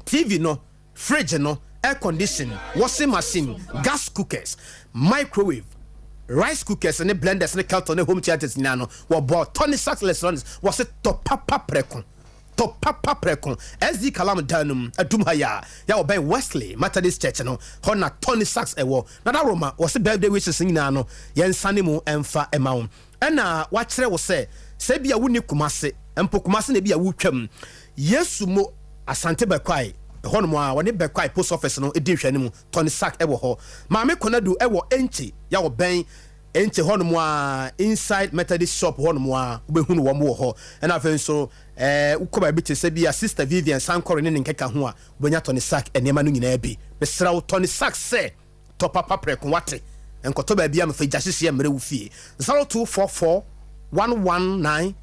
TV no, fridge no, air condition, washing machine, gas cookers, microwave, rice cookers ne blenders ne kettle ne home theatres nyinaa no, wɔbɔ Tony Sachs Electronics. Wɔse tɔ papa prɛko. Tɔ papa prɛko. SD Kalam dan no mu, Adum ha yi a, yɛ a wɔbɛn Wesley Methodist Church no, hɔ na Tony Sachs wɔ. Nana Roma, wɔse birthday wishes no nyinaa no, yɛnsane mu mfa mma wo. Ɛna wakyerɛ wo sɛ, sɛ ebia wonni Kumasi, mpo Kumasi na ebia wotwam, Yesu mo, Asante Bɛkwae, ɛhɔnom a wɔne Bɛkwae Post Office no di nhwɛanim, Tony Sachs wɔ hɔ. Maame Konadu wɔ Enchi, yɛ a wɔbɛn Enchi hɔnom a, inside Methodist shop hɔnom a, wobɛhunu wɔn wɔ hɔ. Ɛna afei nso, eh, wokɔ baabi te sɛ bi a Sister Vivian Sankore ne ne nkeka ho a, wobɛnya Tony Sachs nneɛma no nyinaa bi. Mesrɛ wo, Tony Sachs sɛ, Tɔ papa prɛko, wate? Nkɔtɔ baabi a mefa gya hyehyeɛ mmerɛ wo fie. 0244 119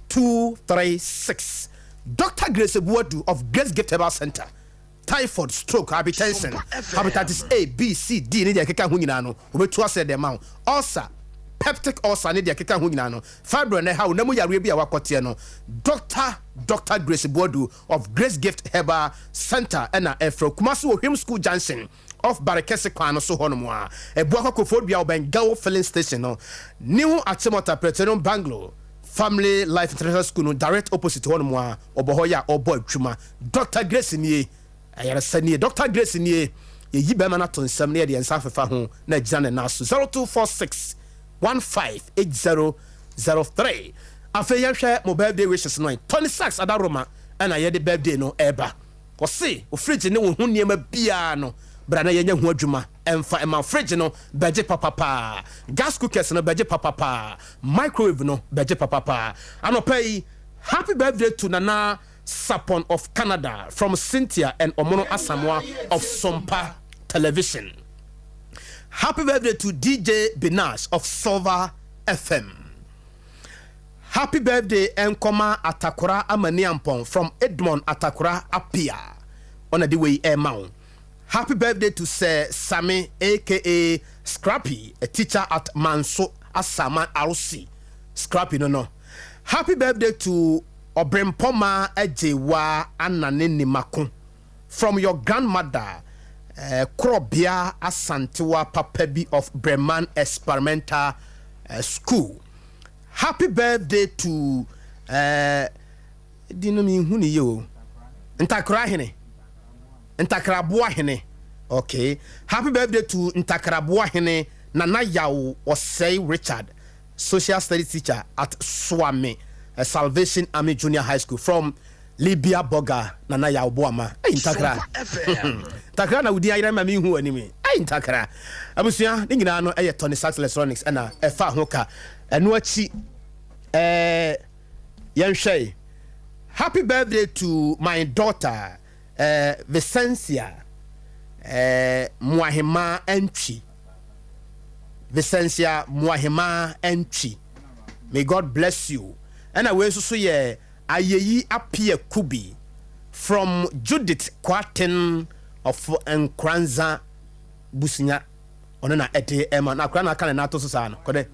236 Doctor Grace Abuadu of Grace Gift Herbal Center, Typhoid, stroke, hypertension, hepatitis A, B, C, D ne deɛ ɛkeka ho nyinaa no, wɔbɛtu aseɛ de ama wo. Ulcer, peptic ulcer ne deɛ ɛkeka ho nyinaa no, fibroid na ɛha wo, na mu yareɛ bi a woakɔteɛ no, Doctor Doctor Grace Boadu of Grace Gift Herbal Center na ɛfrɛ wo. Kumasi wɔ Hwim School Junction off Barekɛse kwan no so hɔnom a, Abuakwa Koforidua wɔ Bengal Filling Station no, New Achimota Presbyterian Bungalow, Family Life International School no direct opposite hɔnom a, ɔbɔ hɔ yɛ a ɔbɔ adwuma. Doctor Grace nie, ayaresa nie. Doctor Grace nie, yɛyi bɛrima no ato nsam na yɛde yɛn nsa afefa ho na agyina ne nan so. 0246 15 8003. Afei yɛnhwɛ mo birthday wishes no ɛ. Tony Sachs Adaroma ɛna yɛde birthday no ɛreba. Ɔse wo fridge ne wo ho nneɛma biara no bra na yɛnyɛ ho adwuma ɛmfa mma wo. Fridge no bɛgye papapaa, gas cookers no bɛgye papapaa, microwave no bɛgye papapaa. Anɔpa yi, happy birthday to Nana Sapon of Canada from Cynthia and Omono Asamoah of Sompa Television. Happy birthday to DJ Binash of Silver FM. Happy birthday nkɔma Atakora Amaniampɔn from Edmond Atakora Apia ɔna de wei ɛma wo. Happy birthday to Sir Same aka Scrappy a teacher at Manso Asaman RC Scrappy no no. Happy birthday to Ɔbrempɔmaa Agyewaa Anane Nimako from your grandmother eh, Korɔbea Asantewa papa bi of Breman Experimental eh, School. Happy birthday to eh, din no menhu ne yie o. Ntakra hene. Ntakraboa hene. Okay. Happy birthday to Ntakraboa hene Nana Yaw Osei Richard, social studies teacher at Suame Salvation Army Junior High School from Libya Boga Nana Yaw Boama. Ei Ntakra. Ntakra na wodin ayera ma menhu w'anim yi. Ei Ntakra. Abusua ne nyinaa no ɛyɛ Tony Sax Electronics ɛna ɛfa ho ka. Ɛno akyi ɛɛ yɛnhwɛ Happy birthday to my daughter eh, Vicencia eh, Moahemaa Antwi. Vicencia Moahemaa Antwi. May God bless you. Ɛna wei nso so yɛ Ayeyi Appiah Kubi from Judith Kwarteng of Nkoranza Busunya. Ɔno na ɛde ɛma na akora na aka ne nan ato so saa no. Kɔdɛ.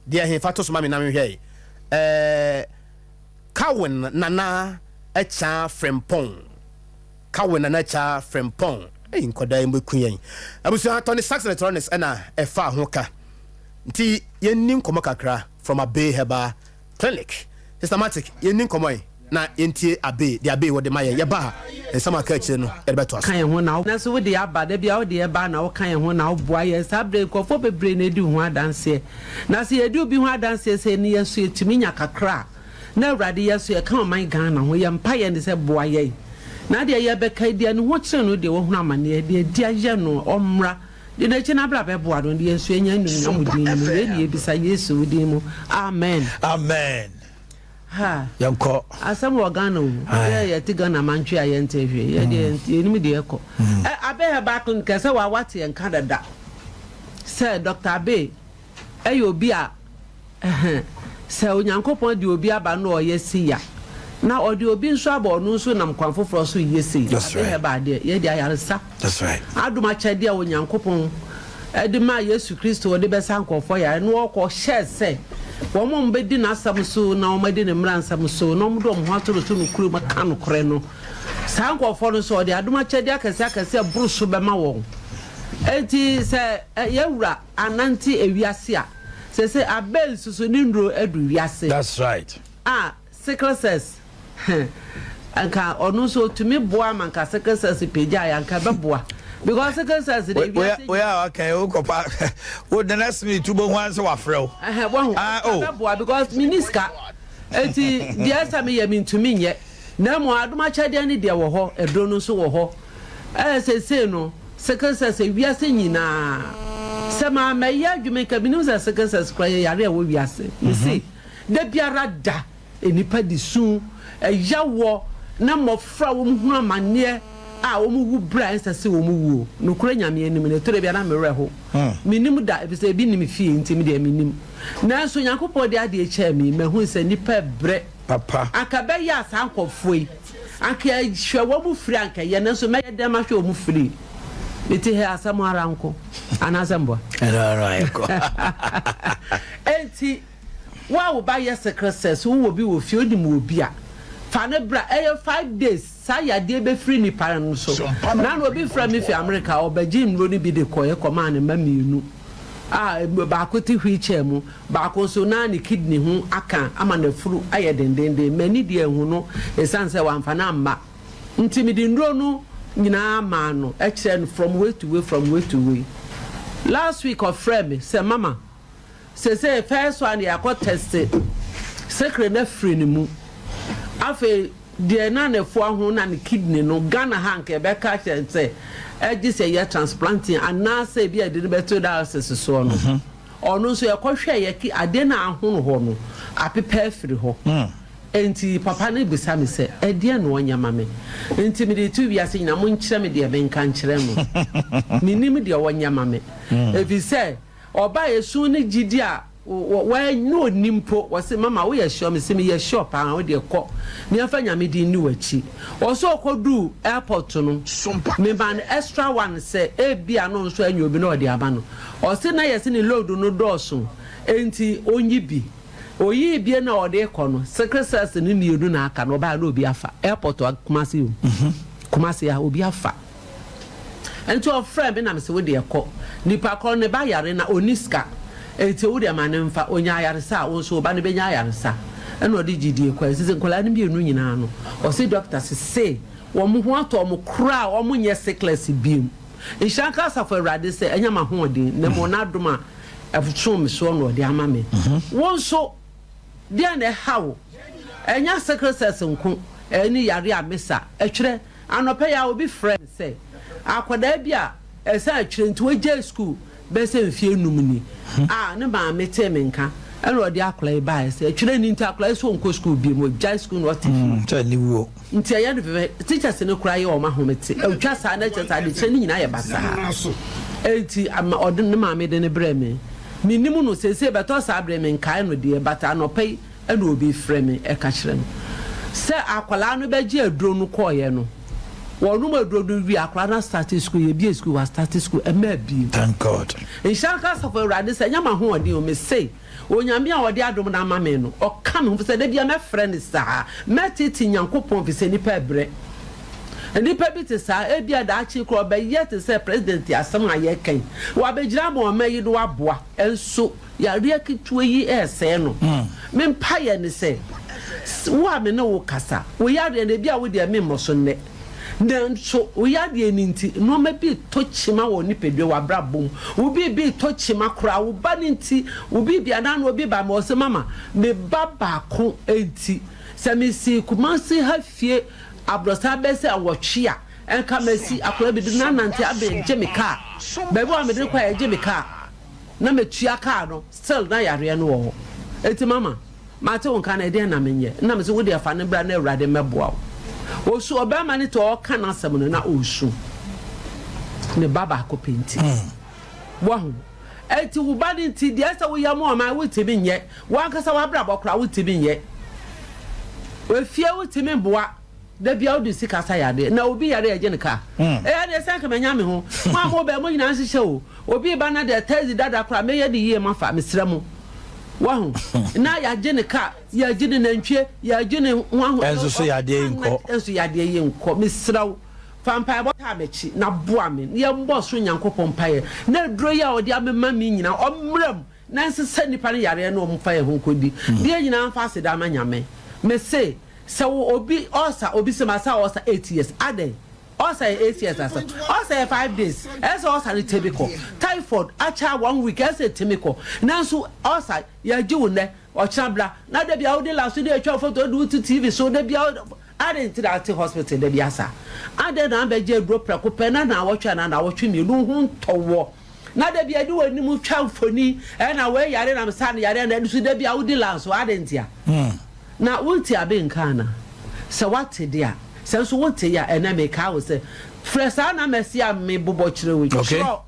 Deɛ he fa to so ma me na menhwɛ yi. Ɛɛ Kawin Nana Akyaa Frimpong. Kawin Nana Akyaa Frimpong. Ei nkɔdaa yi mbɛku yɛn. Abusua Tony Sax Electronics ɛna ɛfaa ho ka. Nti yɛnni nkɔmmɔ kakra from Abbey Herbal Clinic. Sister Matic, yɛnni nkɔmmɔ yi na yɛntie Abbey, deɛ Abbey wɔ de ma yɛn. Yɛba a, nsɛm a aka akyire no yɛde bɛtoa so. Ka yɛn ho na wo. Nanso wode aba, da biara wode yɛn ba na woka yɛn ho na woboa yɛn. Saa berɛ yi nkurɔfoɔ bebree na ɛdi wo ho adanseɛ. Na sɛ yɛdi obi ho adanseɛ sei no yɛn nso yɛtumi nya kakra a, na Awurade yɛn nso yɛka ɔman Ghana ho. Yɛn mpaeɛ ne sɛ boa yɛn na deɛ yɛbɛka yi deɛ ne ho kyere no deɛ wahunu amaneɛ, deɛ adi ayɛ no ɔmmra de n'akyi na abra bɛboa no na yɛn nso yɛnya animuonyam wo din no mu. Wei ne yɛbisa Yesu wo din mu. Amen. Amen. Ha. Yɛnkɔ. Asɛm wɔ Ghana o. Yɛ yɛte Ghana mantwe a yɛnte hwee. Yɛ deɛ yɛnim deɛ ɛkɔ. Ɛ Abe Herbal Clinic ɛsɛ wa wate yɛn ka dada sɛ Doctor Abe ɛyɛ obi a sɛ Onyankopɔn de obi aba na ɔyɛ sei a na ɔde obi nso aba ɔno nso nam kwan foforɔ so yɛ sei. Abe Herbal deɛ yɛde ayaresa adom akyɛdeɛ a Onyankopɔn de maa Yesu Kristo a ɔde bɛsa nkurɔfoɔ yare no, ɔkɔ hyɛɛ sɛ wɔn a wɔbɛdi n'asɛm so na wɔadi ne mmara nsɛm so na wɔde wɔn ho ato no so nokorɛ mu aka nokorɛ no, saa nkurɔfoɔ no nso ɔde adom akyɛdeɛ akɛseɛ akɛseɛ a ɛboro so bɛma wɔn. Enti sɛ yɛn Wura anante ewiase a, seesei abɛ nso so ne nnuro adu wiase. That's right. A sickle cells. Nka ɔno nso ɔtumi boa ma nka sickle cells pagyaeɛ a nka ɛbɛboa because sickle cells deɛ wiase Woyɛ a waka yi wokɔpa wo the next minute wobɛhu ara sɛ wafrɛ wo. Ɛhɛn wahu Ah, oh. ɛbɛboa because menni sika eti deɛ ɛsɛ meyɛ mentumi nyɛ na mmom adom akyɛdeɛ no deɛ wɔ hɔ aduro no nso wɔ hɔ ɛɛ seesei no sickle cells wiase nyinaa sɛ mammɛyɛ adwuma yi nka menim sɛ sickle cells koraa yɛ yare a ɛwɔ wiase mese da biara da Nnipa de su, ɛyawɔ, ne mmɔfra a wɔhunu amaneɛ a wɔwu berɛ a ɛnsɛ sɛ wɔwuo. Nokorɛ Nyame anim no, ɛtɔ da bi a na me werɛ ho. Mennim da, ɛfiri sɛ ebi nni me fie nti me deɛ mennim. Nanso Nyankopɔn de adeɛ kyɛɛ me yi, mahunu sɛ nnipa rebrɛ. Anka ɛbɛyɛ a saa nkurɔfoɔ yi, anka yɛhwɛ wɔn firi a anka ɛyɛ, nanso mɛyɛ dɛn mahwɛ wɔn firi? Mete ha yi, asɛm ara nko, anaasɛ mboa? Enti. Wo a wo ba yɛ sickle cell sɛ wowɔ bi wɔ fie wonim obi a fa no bra ɛyɛ 5 days saa yadeɛ bɛfiri nipa no so na na obi frɛ me fi America ɔbɛgye nnuro no bi de kɔɛ kɔmaa ne mma mmienu a baako te wheel chair mu baako nso na ne kidney ho aka ama n'afuru ayɛ dendenden m'ani deɛ ahu no ɛsiane sɛ wamfa no amma nti mede nnuro no nyinaa maa no ɛkyerɛ no from way to way from way to way last week ɔfrɛ me sɛ mama Sesei first one yɛakɔ tɛste sekre no afiri ne mu afei deɛ na ne foa ho na ne kidney no Ghana ha nka yɛbɛka akyerɛ no sɛ ɛgye sɛ yɛ transplanting anaasɛ ebi a yɛde no bɛto dialysis soɔ no ɔno nso yɛkɔhwɛ yɛ ki adeɛ no a ahono hɔ no apepa afiri hɔ enti papa no bisa me sɛ ɛdeɛn na ɔnyɛ ma me nti mede to wiase nyinaa monkyerɛ me deɛ menka nkyerɛ no menim deɛ ɔnyɛ ma me ɛfiri sɛ Ɔbaa esu ne gyidi a wɔ na ɔnni mpo, ɔse mama woyɛ sure? Mese meyɛ sure paa, wo deɛ kɔ na yɛmfa Nyame din nni w'akyi. Ɔse ɔkɔduu airport no, mema no extra one sɛ ebia na ɔnso anya obi na ɔde ama no. Ɔse na yɛse ne load no dɔɔso enti ɔnyi bi. Ɔyii bie na ɔde rekɔ no, secret cells no mmienu na aka no, ɔbaa na obi afa. Airport Kumasi o, Kumasi ha, obi afa. Nti ɔfrɛɛ me na mese wo deɛ kɔ. Nipa korɔ no ne ba yare na ɔnni sika nti wo deɛ ma no mfa, ɔnya ayaresa a wo nso wo ba no bɛnya ayaresa. Ɛna ɔde gyidie kɔɛ. Sese nkwadaa no mmienu nyinaa no ɔse doctor sese wɔn ho atɔ wɔn koraa wɔn nyɛ sickless biom. Nhyira nka asafo awurade sɛ ɛnyɛ m'ahoɔden na mmom n'adom a ɛso me soɔ na ɔde ama me. Wo nso deɛn na ɛha wo? Ɛnyɛ sickle cells nko ɛne yare a mesa ɛtwerɛ. Anɔpa yi ara obi frɛɛ me sɛ akwadaa bi a ɛsɛ akyire nti wagyae sukuu bɛyɛ sɛ mfeɛ nnum ni a ne maame tee me nka ɛna ɔde akwadaa yi baeɛ sɛ atwerɛ ni nti akwadaa yi sɛ ɔnkɔ sukuu bio ɔgyae sukuu na ɔte fie. Sɛ aniwuo. Nti ɛyɛ no fɛfɛ teachers no koraa yɛ wɔn ahomete ɛtwa saa na kyerɛ sɛ adekyerɛ no nyinaa yɛ basaa enti ama ɔde ne maame de no brɛɛ me menim no seesei bɛtɔ saa bere menkae no deɛ but anɔpa yi Ɛna obi frɛ me ɛka kyerɛ me sɛ akwadaa no bɛgye aduro no kɔɔeɛ no, wɔnom aduro no wie akwadaa no astarte sukuu, yɛbie sukuu, wastarte sukuu, ɛmɛ abiem. Thank God. Nhyira nka Asafo Awurade sɛ ɛnyɛ m'ahoɔden o, mese Onyame a ɔde adom no ama me no, ɔka me ho fisɛ da biara mɛfrɛ no saa, mɛtete Nyankopɔn fisɛ nnipa ɛbrɛ. Nnipa bi te saa, ebia daakye koraa ɔbɛyɛ te sɛ President asɛm a yɛka yi, wabɛgyina ama ɔman yi na waboa, nso Yareɛ ketewa yi resɛe no. Me mpaeɛ ne sɛ, wo a me ne wo kasa, wo yareɛ no, ebia wo deɛ memmɔ so nnɛ, nanso wo yareɛ no nti, nnoɔma bi retɔ kyima wɔ wo nipadua, w'abrabɔ mu. Wo biribi retɔ kyima koraa, wo ba no nti, wo biribi, anaa na obi ba ma ɔse, mama, me ba baako nti, sɛ mesii Kumasi ha fie abrɔsan bɛyɛ sɛ nwɔtwe a, nka masi akwadaa bi de no anante abɛgye me kaa. Baabi a mede no kɔ a, yɛgye me kaa. na metua kaa no still na yareɛ no wɔ hɔ enti mama mate wo nka no ɛdeɛn na menyɛ na mese wodeɛ fa no bra na awurade mmɛboa wo ɔsu ɔbarima no te ɔɔka n'asɛm no na ɔresu ne ba baako pɛ nti wahu enti wo ba no nti deɛ ɛsɛ woyɛ ma ɔman wotumi nyɛ wankasa wabrabɔ koraa wotumi nyɛ efie wotumi mboa Da biara wode sika sa yadeɛ na obi yare a yɛgye no ka. Ɛyɛ deɛ sɛ nka manya me ho. Mo a mobɛn mo nyinaa nhyehyɛ o. Obi reba na deɛ taxi dada koraa mɛyɛ no yie mafa mesrɛ mo. Wahu? Na yɛagye no ka, yɛagye no nantwie, yɛagye no ho aho. Ɛnso so yadeɛ yi nkɔ. Ɛnso yadeɛ yi nkɔ. Mesrɛ wo fa mpaebɔ taa m'akyi na boa me na yɛmmɔ ɔsoro Nyankopɔn mpaeɛ na aduro yi a ɔde amema me nyinaa ɔmmra mu na ɛnsesa nnipa no yareɛ na wɔmfa yɛn ho nkɔdi. Deɛ nyinaa mfa aseda ma Nyame. Mese. Sɛ wo obi ulcer obi sɛ masa ulcer 8 years, adɛn? Ulcer yɛ 8 years asɛm? Ulcer yɛ 5 days, ɛsɛ ulcer no tɛmi kɔ. Typhoid akyɛ one week, ɛsɛ tɛmi kɔ. Nanso ulcer yɛgye wo nnɛ, ɔkyena bra na da bia wode la so de atwa photo de woto TV so da bia. Adɛn nti na ate hospital da bi asa? Adɛn na abɛgye aduro prɛko pɛ na naawɔtwe anaa naawɔtwe 2 ho ntɔwɔ na da bia de w'anim twa mfoni ɛna wɔyare na mesa no yare na ɛno so da bia wode la so? Adɛn ntia na wonte abe nka ana? Sɛ woate de a, sɛ nso wonte yɛ a, ɛnɛ mekaa wo sɛ frɛ saa na mɛsi a mebobɔ kyerɛ wo. Kyerɛ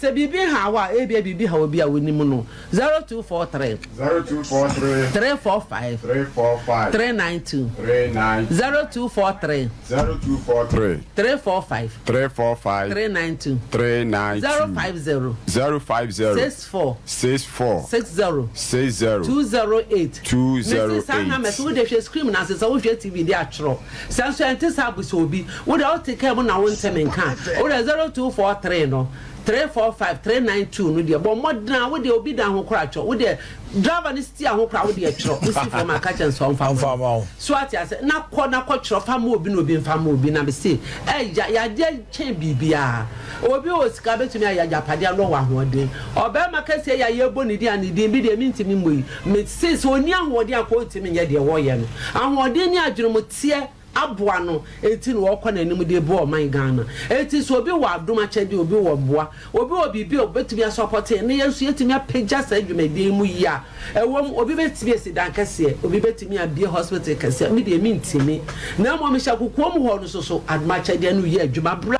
sɛ biribi ha wo a, ebia biribi ha obi a wonim no. 0243 0243 345 345 392. 39 0243 0243 345 345 392. 392. 050 050 64 64 60 60 208. 208. Mesi saa na mɛsɛ wode hwɛ screen na sɛ wohwɛ TV de atwerɛ sɛ nso ɛnte saa, busa obi. Wode wote kaa mu na wontɛme nka, wode 0243 no 345 392 no deɛ, bɔ mmɔden a wode obi da ho kora atwerɛ. Wode driver no steer ho kora, wode atwerɛ, wosi fam aka kyɛ nsɛ ɔmfa Ɔmfa ma wo. So ate ase na kɔ na kɔ twerɛ fa ma obi na obi mfa ma obi. Na mese ɛya yadeɛ kyɛn biribiara. Obi wɔ sika bɛtumi ayɛ agyapadeɛ no, wɔ ahoɔden. Ɔbɛrima kɛseɛ yɛ a yɛbɔ ne din a ne din bi deɛ mentumi mmɔ yi, mese sɛ ɔni ahoɔden a kɔ ɔntumi nyɛ deɛ wɔyɛ no. Ahoɔden ne adwenemuteɛ aboa no eti na wɔkɔ n'anim de boa ɔman Ghana. Eti sɛ obi wɔ adom akyɛdeɛ, obi wɔ mboa, obi wɔ biribi a obetumi asɔpɔte ne yɛn nso yɛtumi apagya saa dwumadie mu yi a ɛwɔ mu. Obi bɛtumi asi dan kɛseɛ, obi bɛtumi abie hospital kɛseɛ. Mi deɛ mi ntumi, na mmom hyɛ kokoɔ mu hɔ no soso adom akyɛdeɛ no yɛ adwuma. Bra,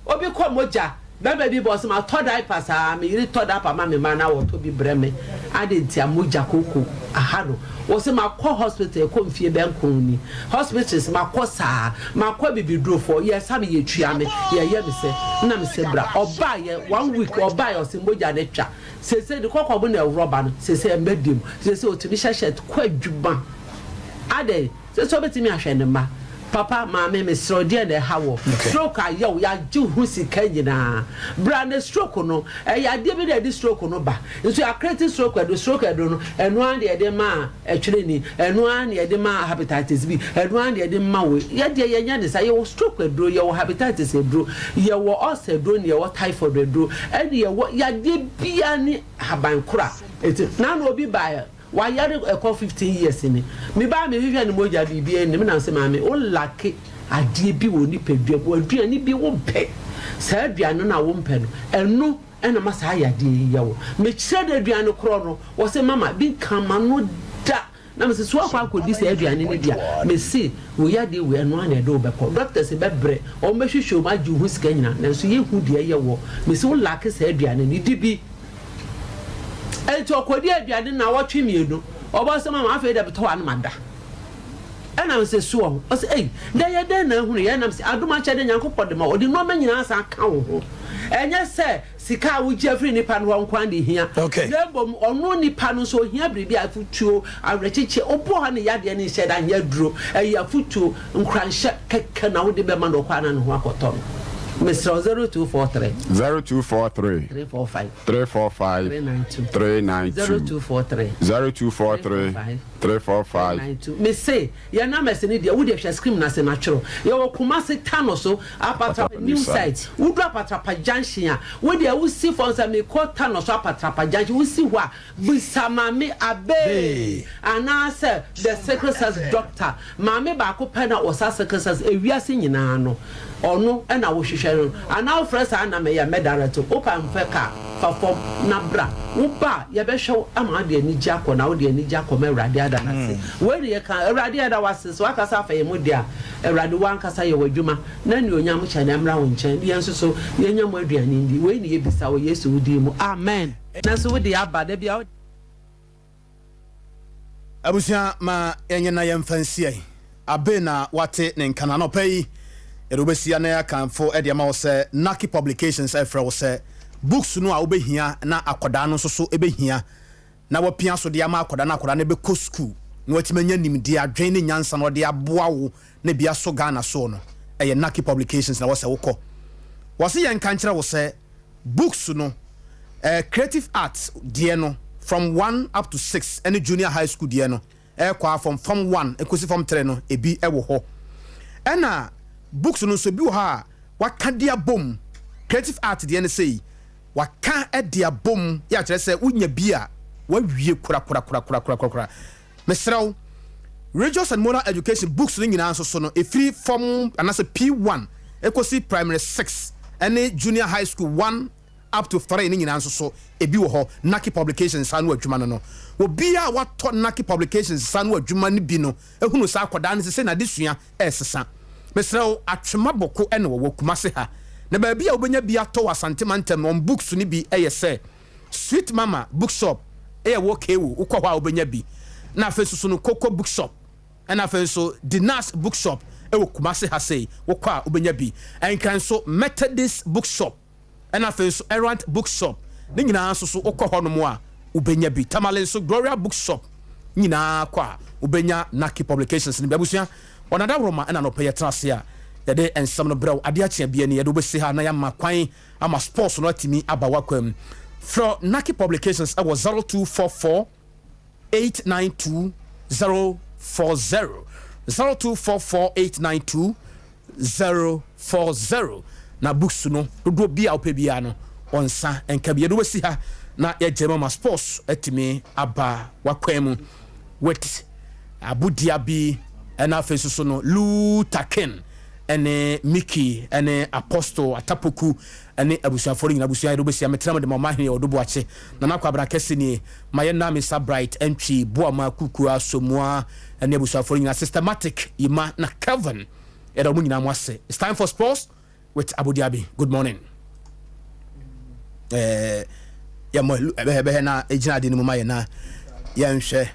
obi kɔ mogya bɛrima bi bɔ sɛ ma tɔ diaper saa, me yere tɔ diaper ma me ma na wɔtɔ bi brɛ me ade nti a mogya koko aha no. Wɔsɛ ma kɔ hospital kɔ mfie bɛnkron ni, hospitals ma kɔ saa, ma kɔ bibidurofoɔ yɛ sa me, yɛ tua me, yɛyɛ me sɛ na me sɛ bra. Ɔbaa yɛ one week, ɔbaa yɛ ɔsɛ mogya ne twa sese de kɔkɔ bo na ɛworɔ ba no sese ɛmbɛ biem. Sese otumi hyɛ shirt kɔ adwuma adɛ sese ɔbɛtumi ahwɛ ne mma. Papa, maame, mesrɛ deɛ na ɛha wɔ stroke ayɛ wo, yɛagye ho sika nyinaa bra ne stroke no ɛyɛ adeɛ bi na ɛde stroke no ba nso yɛakreti stroke ɛdo. Stroke ɛdo no, ɛno ara na yɛde ma ɛtwerɛni, ɛno ara na yɛde ma hepatitis B, ɛno ara na yɛde ma wo. Yɛdeɛ yɛnyɛ ne sa. Yɛwɔ stroke aduro, yɛwɔ hepatitis aduro, yɛwɔ ulcer aduro, ne yɛwɔ typhoid aduro, ɛne yɛwɔ yadeɛ bia ne haban kora. Eti nanu obi baeɛ, wayare ɛkɔ 15 years ni. Me ba me hwehwɛ ne mogya, biribi anim na sɛ maame wo lack adeɛ bi wɔ nipadua mu, aduane bi wo mpɛ saa aduane no a wo mpɛ no, ɛno ɛna ma saa yadeɛ yi yɛ wo. Mekyerɛ no aduane korɔ no, wɔ sɛ mama bi nkama no da na mese so akɔ akɔdi saa aduane no bi a, mese wo yadeɛ wei, ɛno ana ɛde wo bɛkɔ. Doctors bɛbrɛ, wɔn bɛhwehwɛ wɔn agye wo ho sika nyinaa, nanso yɛhu deɛ ɛyɛ wɔ. Mese wo lack saa aduane no di bi. Eti ɔkɔdi aduane na wɔtwe 2, ɔbɔ sɛ mama afei dɛ betɔ wa no ma da. Ɛna sɛ soɔ ɔsɛ ɛyi dɛ yɛ dɛn na ehunu yɛ nam sɛ adom akyɛ de Nyankopɔn de ma ɔde nneɛma nyinaa san ka wo ho. Ɛnyɛ sɛ sika a wogye afiri nipa no hɔ nko de hia, na mmom ɔno nipa no nso ohia biribi a afutuo, awerɛkyekyɛ. Obu hɔ ne yadeɛ ne nhyɛ da nyɛ aduro, ɛyɛ afutuo, nkuranhyɛ kɛkɛ na wode bɛma no ɔkɔ ana ne ho akɔtɔ no. Mesrɛ, 0243 0243 345 345 392. 392. 0243 0243 345 92. Mese yɛn numbers ni deɛ, wode hwɛ screen na se natwerɛ. Yɛwɔ Kumase Tano so, Apatrapa new site. Wodu Apatrapa junction a, wode wosi fam sɛ mekɔ Tano so Apatrapa junction, wosi hɔ a, bisa Maame Abe anaasɛ the sickle cells doctor. Maame baako pɛ na ɔsa sickle cells ewiase nyinaa no, ɔno ɛna wohwehwɛ no. Anaa wofrɛ saa na mɛyɛ mɛdarɛto wopa mfɛ kaa fa fam na bra. Woba a, yɛbɛhwɛ wo ama wode anigye akɔ na wode anigye akɔ ma Awurade ada no ase. Wei ne yɛka Awurade yɛda wo ase sɛ woakasa afa yɛn mu deɛ a, Awurade woankasa yɛ w'adwuma na anuonyam hyɛ na ɛmmra wo nkyɛn ne yɛn nso so yɛnya mu aduane ndi. Wei ne yɛbisa wɔ Yesu wo din mu, amen. Nanso wode aba da bia. Abusua, ma yɛnyɛ na yɛmfa nsia yi abe na wate ne nka na anɔpa yi yɛde wobɛsia na yɛakamfo de ama wo sɛ Naki Publications ɛfrɛ wo sɛ books no a wobɛhia na akɔdaa no nso so ɛbɛhia na wapia so de ama akɔdaa no, akɔdaa no bɛkɔ school na watumi anya nimdeɛ, adwene ne nyansa na ɔde aboa wo na bi aso Ghana soɔ no, ɛyɛ Naki Publications na wɔsɛ wokɔ. Wɔse yɛnka nkyerɛ wo sɛ books no, creative arts deɛ no from 1 up to 6 ɛne junior high school deɛ no. ɛkɔ a from form 1 ɛkɔsi form 3 no, ebi ɛwɔ hɔ. Ɛna books no nso, bi wɔ hɔ a waka de abom. Creative art deɛ no sei, waka de abom yɛ akyerɛ sɛ wonya bi a, wawie korakorakorakorakorakora. Mesrɛ wo, Religious and moral education books no nyinaa nso so no, ɛfiri form anaasɛ P1 ɛkɔsi primary 6 ɛne junior high school 1 up to 3 ne nyinaa nso so, ebi wɔ hɔ. Naki Publications saa no adwuma no, obiara a watɔ Naki Publications saa no adwuma no bi no ehunu saa akwadaa no sɛ n'adesua ɛresesa. Mesrɛ wo, Atwema Bɔko ɛna wɔwɔ Kumase ha, na baabi a wobɛnya bi atɔ wɔ Asantema ntam no, wɔn books no bi ɛyɛ sɛ Sweet Mama Bookshop ɛyɛ wɔ Kewo, wokɔ hɔ a wobɛnya bi. Na afei nso so no, Koko Bookshop, ɛna afei nso Dinas Bookshop ɛwɔ Kumase ha sei, wokɔ a wobɛnya bi. Ɛnkran nso, Methodist Bookshop, ɛna afei nso Errant Bookshop ne nyinaa nso so, wokɔ hɔ nom a wobɛnya bi. Tamale nso, Gloria Bookshop nyinaa kɔ a wobɛnya Naki Publications no bi. Abusua, ɔnada woroma ɛna nɔpɛ yɛtena ase a yɛde nsɛm no brɛw. Adeɛ akyea bia ni yɛde wobɛsi ha na yɛama kwan ama sports no atumi aba wakwam. Frɛ Naki Publications ɛwɔ 0244 892 040, 0244 892 040. Na books no dodoɔ bi a wopɛ biara no, ɔnsa nka bi. Yɛde wobɛsi ha na yɛgye ma sports atumi aba wakwan mu with Abudia bi, ɛna afei nso so no Lutakin ɛne Mickey ɛne Apostle Atapoku ɛne abusuafoɔ no nyina. Abusua, yɛde wobɛsia metena mu de ma ɔmahene ɔdo boakye Nana Kwabra kɛse nie ma yɛ na Mr Bright Ɛntwi Boama Kukua Somua ɛne abusuafoɔ no nyina, Systematic Yima na Kevin, yɛda ɔmo nyinaa mo ase. It's time for sports with Abudiabi. Good morning. Yɛmmɔ bɛhɛ bɛhɛ na ɛgyina ade no mu ma yɛ na yɛnhwɛ.